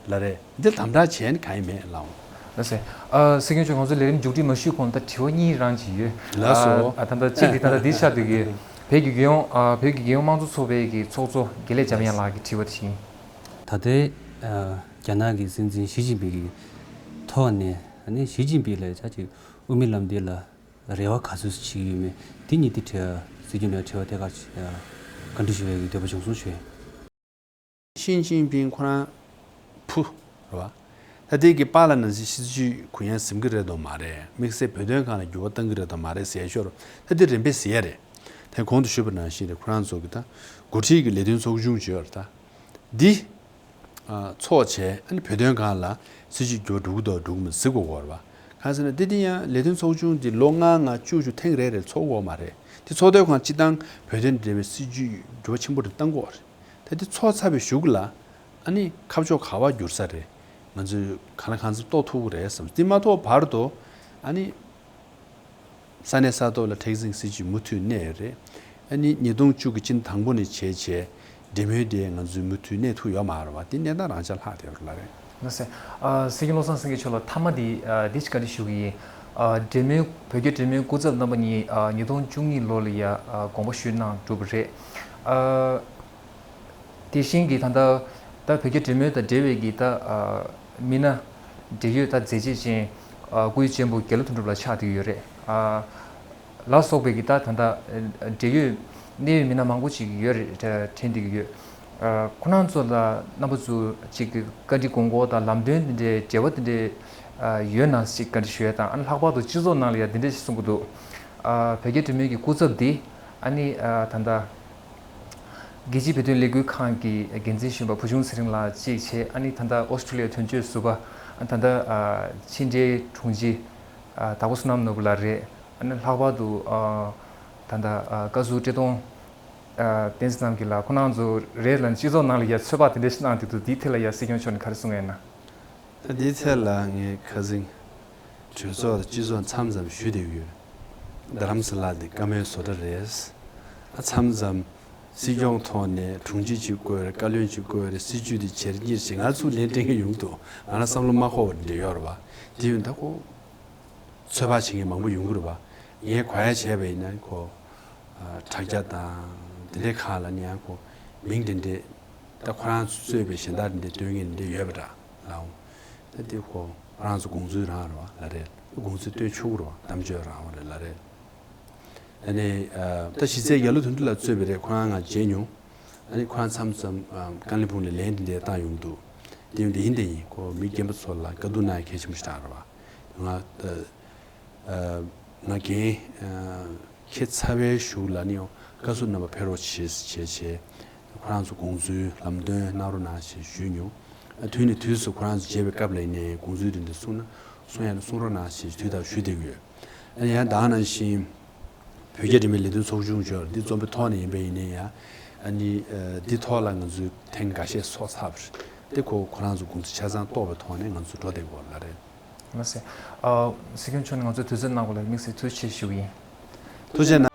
ལ་རེད། འདི་དམ་དྲག་བྱས་ནས་གང་ཡིན་མེད་ལགས། ལགས་སེ། ཨ་སྲིད་སྐྱོང་མཆོག་ང་ཚོ་ལས་རིམ་མཇུག་སྒྲིལ་མ་ཞུས་གོང་ད་དྲི་བ་གཉིས་རང་ཅིག་ཡོད། ལགས་སོ། ཨ་ད་ལྟ་གཅིག་འདི་ད་ལྟ་འདི་ཆགས་བསྡད་ཀྱི་བོད་ཀྱི་རྒྱལ་ཡོངས་ཨ་བོད་ཀྱི་རྒྱལ་ཡོངས་དམངས་གཙོ་ཚོགས་པའི་གི་ཚོགས་གཙོ་དགེ་ལེགས་འཇམ་དབྱངས་ལགས་ཀྱི་དྲི་བ་དེ་ཡིན། ད་ལྟའི་ཨ་རྒྱ་ནག་གི་སྲིད་འཛིན་ཞི་ཅིན་ཕིང་གི་ཐོག་ནས་ཨ་ནི་ཞི་ཅིན་ཕིང་ལ་ཆ་ཅིག་དབུ་མའི་ལམ་འདི་ལ་རེ་བ་ག་ཚོད་བྱེད་ཀྱི་ཡོད་མེད་འདི་གཉིས་འདི་དྲི་སྲིད་སྐྱོང་ལ་དྲི་བ་ཐད་ཀར་བཀའ་འདྲི་ཞུ་བའི་གི་འདོད་པ་བྱུང་སོང་ཞུ། ཞི་ཅིན་ཕིང་ཁོ་རང་བུ་རེད་བ། ད་ལྟའི་གི་པཱ་ལགས་ནང་བཞིན་སྲིད་ཇུས་གུ་ཡངས་ཟིན་གི་རེད་དམ་མ་རེད། དམིགས་བསལ་བོད་དོན་སྒང་ལ་འགྱུར་བ་གཏང་གི་རེད་དམ་མ་རེད་ཟེར་ཞོར་ད་འདི་རིམ་པས་ཟེར་ཡ་རེད། དེ་གོང་དུ་ཞུས་པ་ནང་བཞིན་རེད། ཁོ་རང་ཚོ་གི་ད་འགོ་ཁྲིད་ཀྱི་ལས་དོན་ཚོགས་ཆུང་ཅིག་ཡོད་རེད་ད། འདི་ཚོགས་བྱས་ཨ་ནི་བོད་དོན་སྒང་ལ་སྲིད་ཇུས་འགྱུར་བ་འགྲོ་གི་འདུག་འགྲོ་གི་མི་འདུག་གཟིགས་དགོས་ཀྱི་ཡོད་རེད་བ། གང་ཟེར་ན་འདི་འདི་ཡང་ལས་དོན་ཚོགས་ཆུང་འདི་ལོ་ལྔ་ལྔ་བཅུ་བཅུ་ཐེངས་རེ་རེ་ཚོགས་ཀྱི་ཡོད་མ་རེད། འདི་ཚོགས་དུས་སྒང་སྤྱིར་བཏང་བོད་དོན་འབྲེལ་བའི་སྲིད་ཇུས་འགྱུར་བ་ཆེན་པོ་རེ་གཏང་གི་ཡོད་རེད། ད་འདི་ཚོགས་ཚར་བའི་གཞུག་ལ་ཨ་ནི་ཁ་ཕྱོགས་ག་པར་འགྱུར་ས་རེད། ང་ཚོས་གང་ལ་གང་འཚམ་རྟོགས་ཐུབ་ཀྱི་རེད་བསམ། འདི་མ་རྟོགས་བར་དུ་ཨ་ནི་ས་གནས་ས་ཐོག་ལ་མཁྲེགས་འཛིན་སྲིད་ཇུས་མུ་མཐུད་གནས་ཡོད་རེད། ཨ་ནི་ཉིས་སྟོང་བཅུ་གི་སྤྱི་ཟླ་དང་པོ་ནས་བྱས་བྱས་འབྲེལ་མོལ་དེ་ང་ཚོས་མུ་མཐུད་གནས་ཐུབ་ཡོད་མ་རེད་བ། འདི་གནས་སྟངས་རང་འཇགས་ལྷག་བསྡད་ཡོད་རེད་ལ་རེད། ལགས་སེ། ཨ་སྲིད་སྐྱོང་བློ་བཟང་སེང་གེ་མཆོག་ལ་མཐའ་མ་འདི་ཨ་འདི་ཞིག་བཀའ་འདྲི་ཞུ་གི་ཡིན། ཨ་འབྲེལ་མོལ་བོད་རྒྱ་འབྲེལ་མོལ་སྐུ་ཚབ་རྣམ་པ་གཉིས་ཨ་ཉིས་སྟོང་བཅུ་གཉིས་ལོ་ལ་ཡ་ཨ་དགོངས་པ་ཞུས་གནང་གྲུབ་པ་རེད། ཨ་དེ་བཞིན་གྱི་ད་ལྟ་ ད་བོད་རྒྱ་འབྲེལ་མོལ་དང་འབྲེལ་བའི་གི་ད་མི་སྣ་འབྲེལ་ཡོད་ད་མཛད་རྗེས་ཅན་སྐུའི་གཅེན་པོ་རྒྱ་ལོ་དོན་གྲུབ་ལགས་ཆགས་བསྡད་ཡོད་རེད། ལ་སོགས་པའི་གི་ད་ད་ལྟ་འབྲེལ་ཡོད་གནད་ཡོད་མི་སྣ་མང་པོ་ཅིག་ཡོད་རེད། དྲན་བསྡད་ཀྱི་ཡོད། ཁོ་རང་ཚོ་ལ་རྣམ་པ་ཚོ་ཅིག་གི་བཀའ་འདྲི་དགོངས་སྐོར་དང་ལམ་སྟོན་དེ་འདྲའི་འབྲེལ་བ་དེ་འདྲའི་ཡོད་ན་ཞིག་བཀའ་འདྲི་ཞུ་ཡ་དང་། ཨ་ནི་ལྷག་པར་དུ་སྤྱི་ཚོགས་ནང་ལ་ཡ་དེ་འདྲ་ཞིག་གསུང་གི་འདུག་བོད་རྒྱ་འབྲེལ་མོལ་གྱི་སྐུ་ཚབ་འདི་ཨ་ནི་ད་ལྟ་རྒྱལ་སྤྱིའི་བོད་དོན་ལས་འགུལ་ཁང་གི་འགན་འཛིན་གཞོན་པ་བུ་ཆུང་ཚེ་རིང་ལགས་གཅིག་བྱས། ཨ་ནི་ད་ལྟ་ཨོ་སི་ཀྲི་ལི་ཡ་དོན་གཅོད་ཟུར་པ་ད་ལྟ་ཕྱི་འབྲེལ་དྲུང་ཆེ་དྭགས་པོ་བསོད་ནམས་ནོར་བུ་ལགས་རེད། ཨ་ནི་ལྷག་པར་དུ་ད་ལྟ་བཀའ་ཟུར་བཀྲས་མཐོང་བསྟན་འཛིན་རྣམ་རྒྱལ་ལགས་ཁོང་རྣམ་ཚོ་རེད་ལ་ནི་སྤྱི་ཚོགས་ནང་ལ་ཡ་ཚོད་དཔག་དེ་འདྲ་ཞིག་གནང་བསྡད་འདུག་འདིའི་ཐད་ལ་ཡ་སྲིད་སྐྱོང་མཆོག་ནས་ག་རེ་གསུང་ཡ་ཡིན་ན། ད་འདིའི་ཐད་ལ་ངས་ཁ་སང་གྲོས་ཚོགས་དང་སྤྱི་ཚོགས་མཚམས་མཚམས་ཞུས་བསྡད་ཡོད། རྡ་རམ་ས་ལ་དེ་བཀའ་མོལ་བཟོ་གྲྭ་རེད། ཨ་མཚམས་མཚམས་སྲིད་སྐྱོང་ཐོག་ནས་དྲུང་ཆེ་གཅིག་བསྐོས་རེད། བཀའ་བློན་གཅིག་བསྐོས་རེད། སྲིད་བྱུས་དེ་བྱེད་ཀྱི་རེད་ཅེས་ང་ཚོ་ལན་སྤྲད་མཁན་ཡོང་འདུག་ང་རང་བསམ་བློ་མ་འཁོར་བ་འདྲ་ཡོད་རེད་བ། དེ་ཡོད་ད་ཁོ། ཚོད་དཔག་བྱེད་མཁན་མང་པོ་ཡོང་གི་རེད་བ། ངས་གོ་ཡ་བྱས་པ་ཡིན་ན་ཁོ། དྲ་རྒྱ་དང་དེ་འདྲའི་ཁག་ལ་ནི་ཡང་ཁོ་མིང་དེ་འདྲས་ད་ཁོ་རང་ཚོ་གཙོས་པའི་གཞན་དག་དེ་འདྲས་སྟོན་མཁན་དེ་འདྲས་ཡོད་པ་འདྲ་ལགས། ད་དེ་ཁོ་ཁོ་རང་ཚོ་དགོངས་ཚུལ་རང་རེད་བ་ལབ་རེད། དགོངས་ཚུལ་སྟོན་ཆོག་གི་རེད་བ། གཏམ་བརྗོད་རང་རེད་ལབ་རེད། ཨ་ནི་ད་གཞི་རྩའི་རྒྱ་ལོ་དོན་གྲུབ་ལགས་གཙོས་པའི་རེད། ཁོ་རང་ང་མཇལ་མྱོང་། ཨ་ནི་ཁོ་རང་མཚམས་མཚམས་ཀ་ལི་ཕུང་ལ་ལན་དེ་འདྲས་བཏང་ཡོང་འདུག་དེ་ཡིན་དེ་ཡིན་དེ་ཡིན་ཁོ་མི་རྒན་པ་ཚོ་ལ་དཀའ་སྡུག་གནང་ཡ་གལ་ཆེན་པོ་ཞིག་རེད་བ། ང་ང་རྒན་ཁྱེད་ཚ་བའི་གཞུག་ལ་ནི་བཀའ་ཟུར་རྣམ་པ་ཕེབས་རོགས་བྱེད་བྱེད་བྱེད། ཁོ་རང་ཚོ་དགོངས་ཚུལ་ལམ་སྟོན་གནང་རོགས་གནང་ཞེས་ཞུས་མྱོང་། དུས་ནས་དུས་སུ་ཁོ་རང་ཚོ་མཇལ་བའི་སྐབས་ལ་ཡིན་ནའི་དགོངས་ཚུལ་དེ་འདྲ་གསུངས་ན་གསུང་ཡ་ན་གསུང་རོགས་གནང་ཞེས་དུས་དང་ཞུས་བསྡད་ཀྱི་ཡོད། ཨ་ནི་ཡང་ད་ག་ནང་བཞིན་བོད་རྒྱ་འབྲེལ་མོལ་ལས་དོན་ཚོགས་ཆུང་ཅིག་ཡོད་རེད། འདི་རྩོམ་པའི་ཐོག་ནས་ཡིན་པ་ཡིན་ནའི་ཡང་ཨ་ནི་འདི་ཐོག་ལ་ང་ཚོས་ཐེངས་འགའ་ཤས་ཚོགས་ཚར་བ་རེད། དེ་ཁོ་ཁོ་རང་ཚོ་དགོངས་ཚུལ་ཆ་ཚང་རྟོགས་པའི་ཐོག་ནས་ང་ཚོ་འགྲོ་བསྡད་ཀྱི་ཡོད་ལབ་རེད། ལགས་སེ། ཨ། སྲིད་སྐྱོང་མཆོག་ནས་ང་ཚོའི་དུས་ཚོད་གནང་བ་ལ་དམིགས་བསལ་ཐུགས་རྗེ་ཆེ་ཞུ་གི་ཡིན། ཐུགས་རྗེ་གནང་།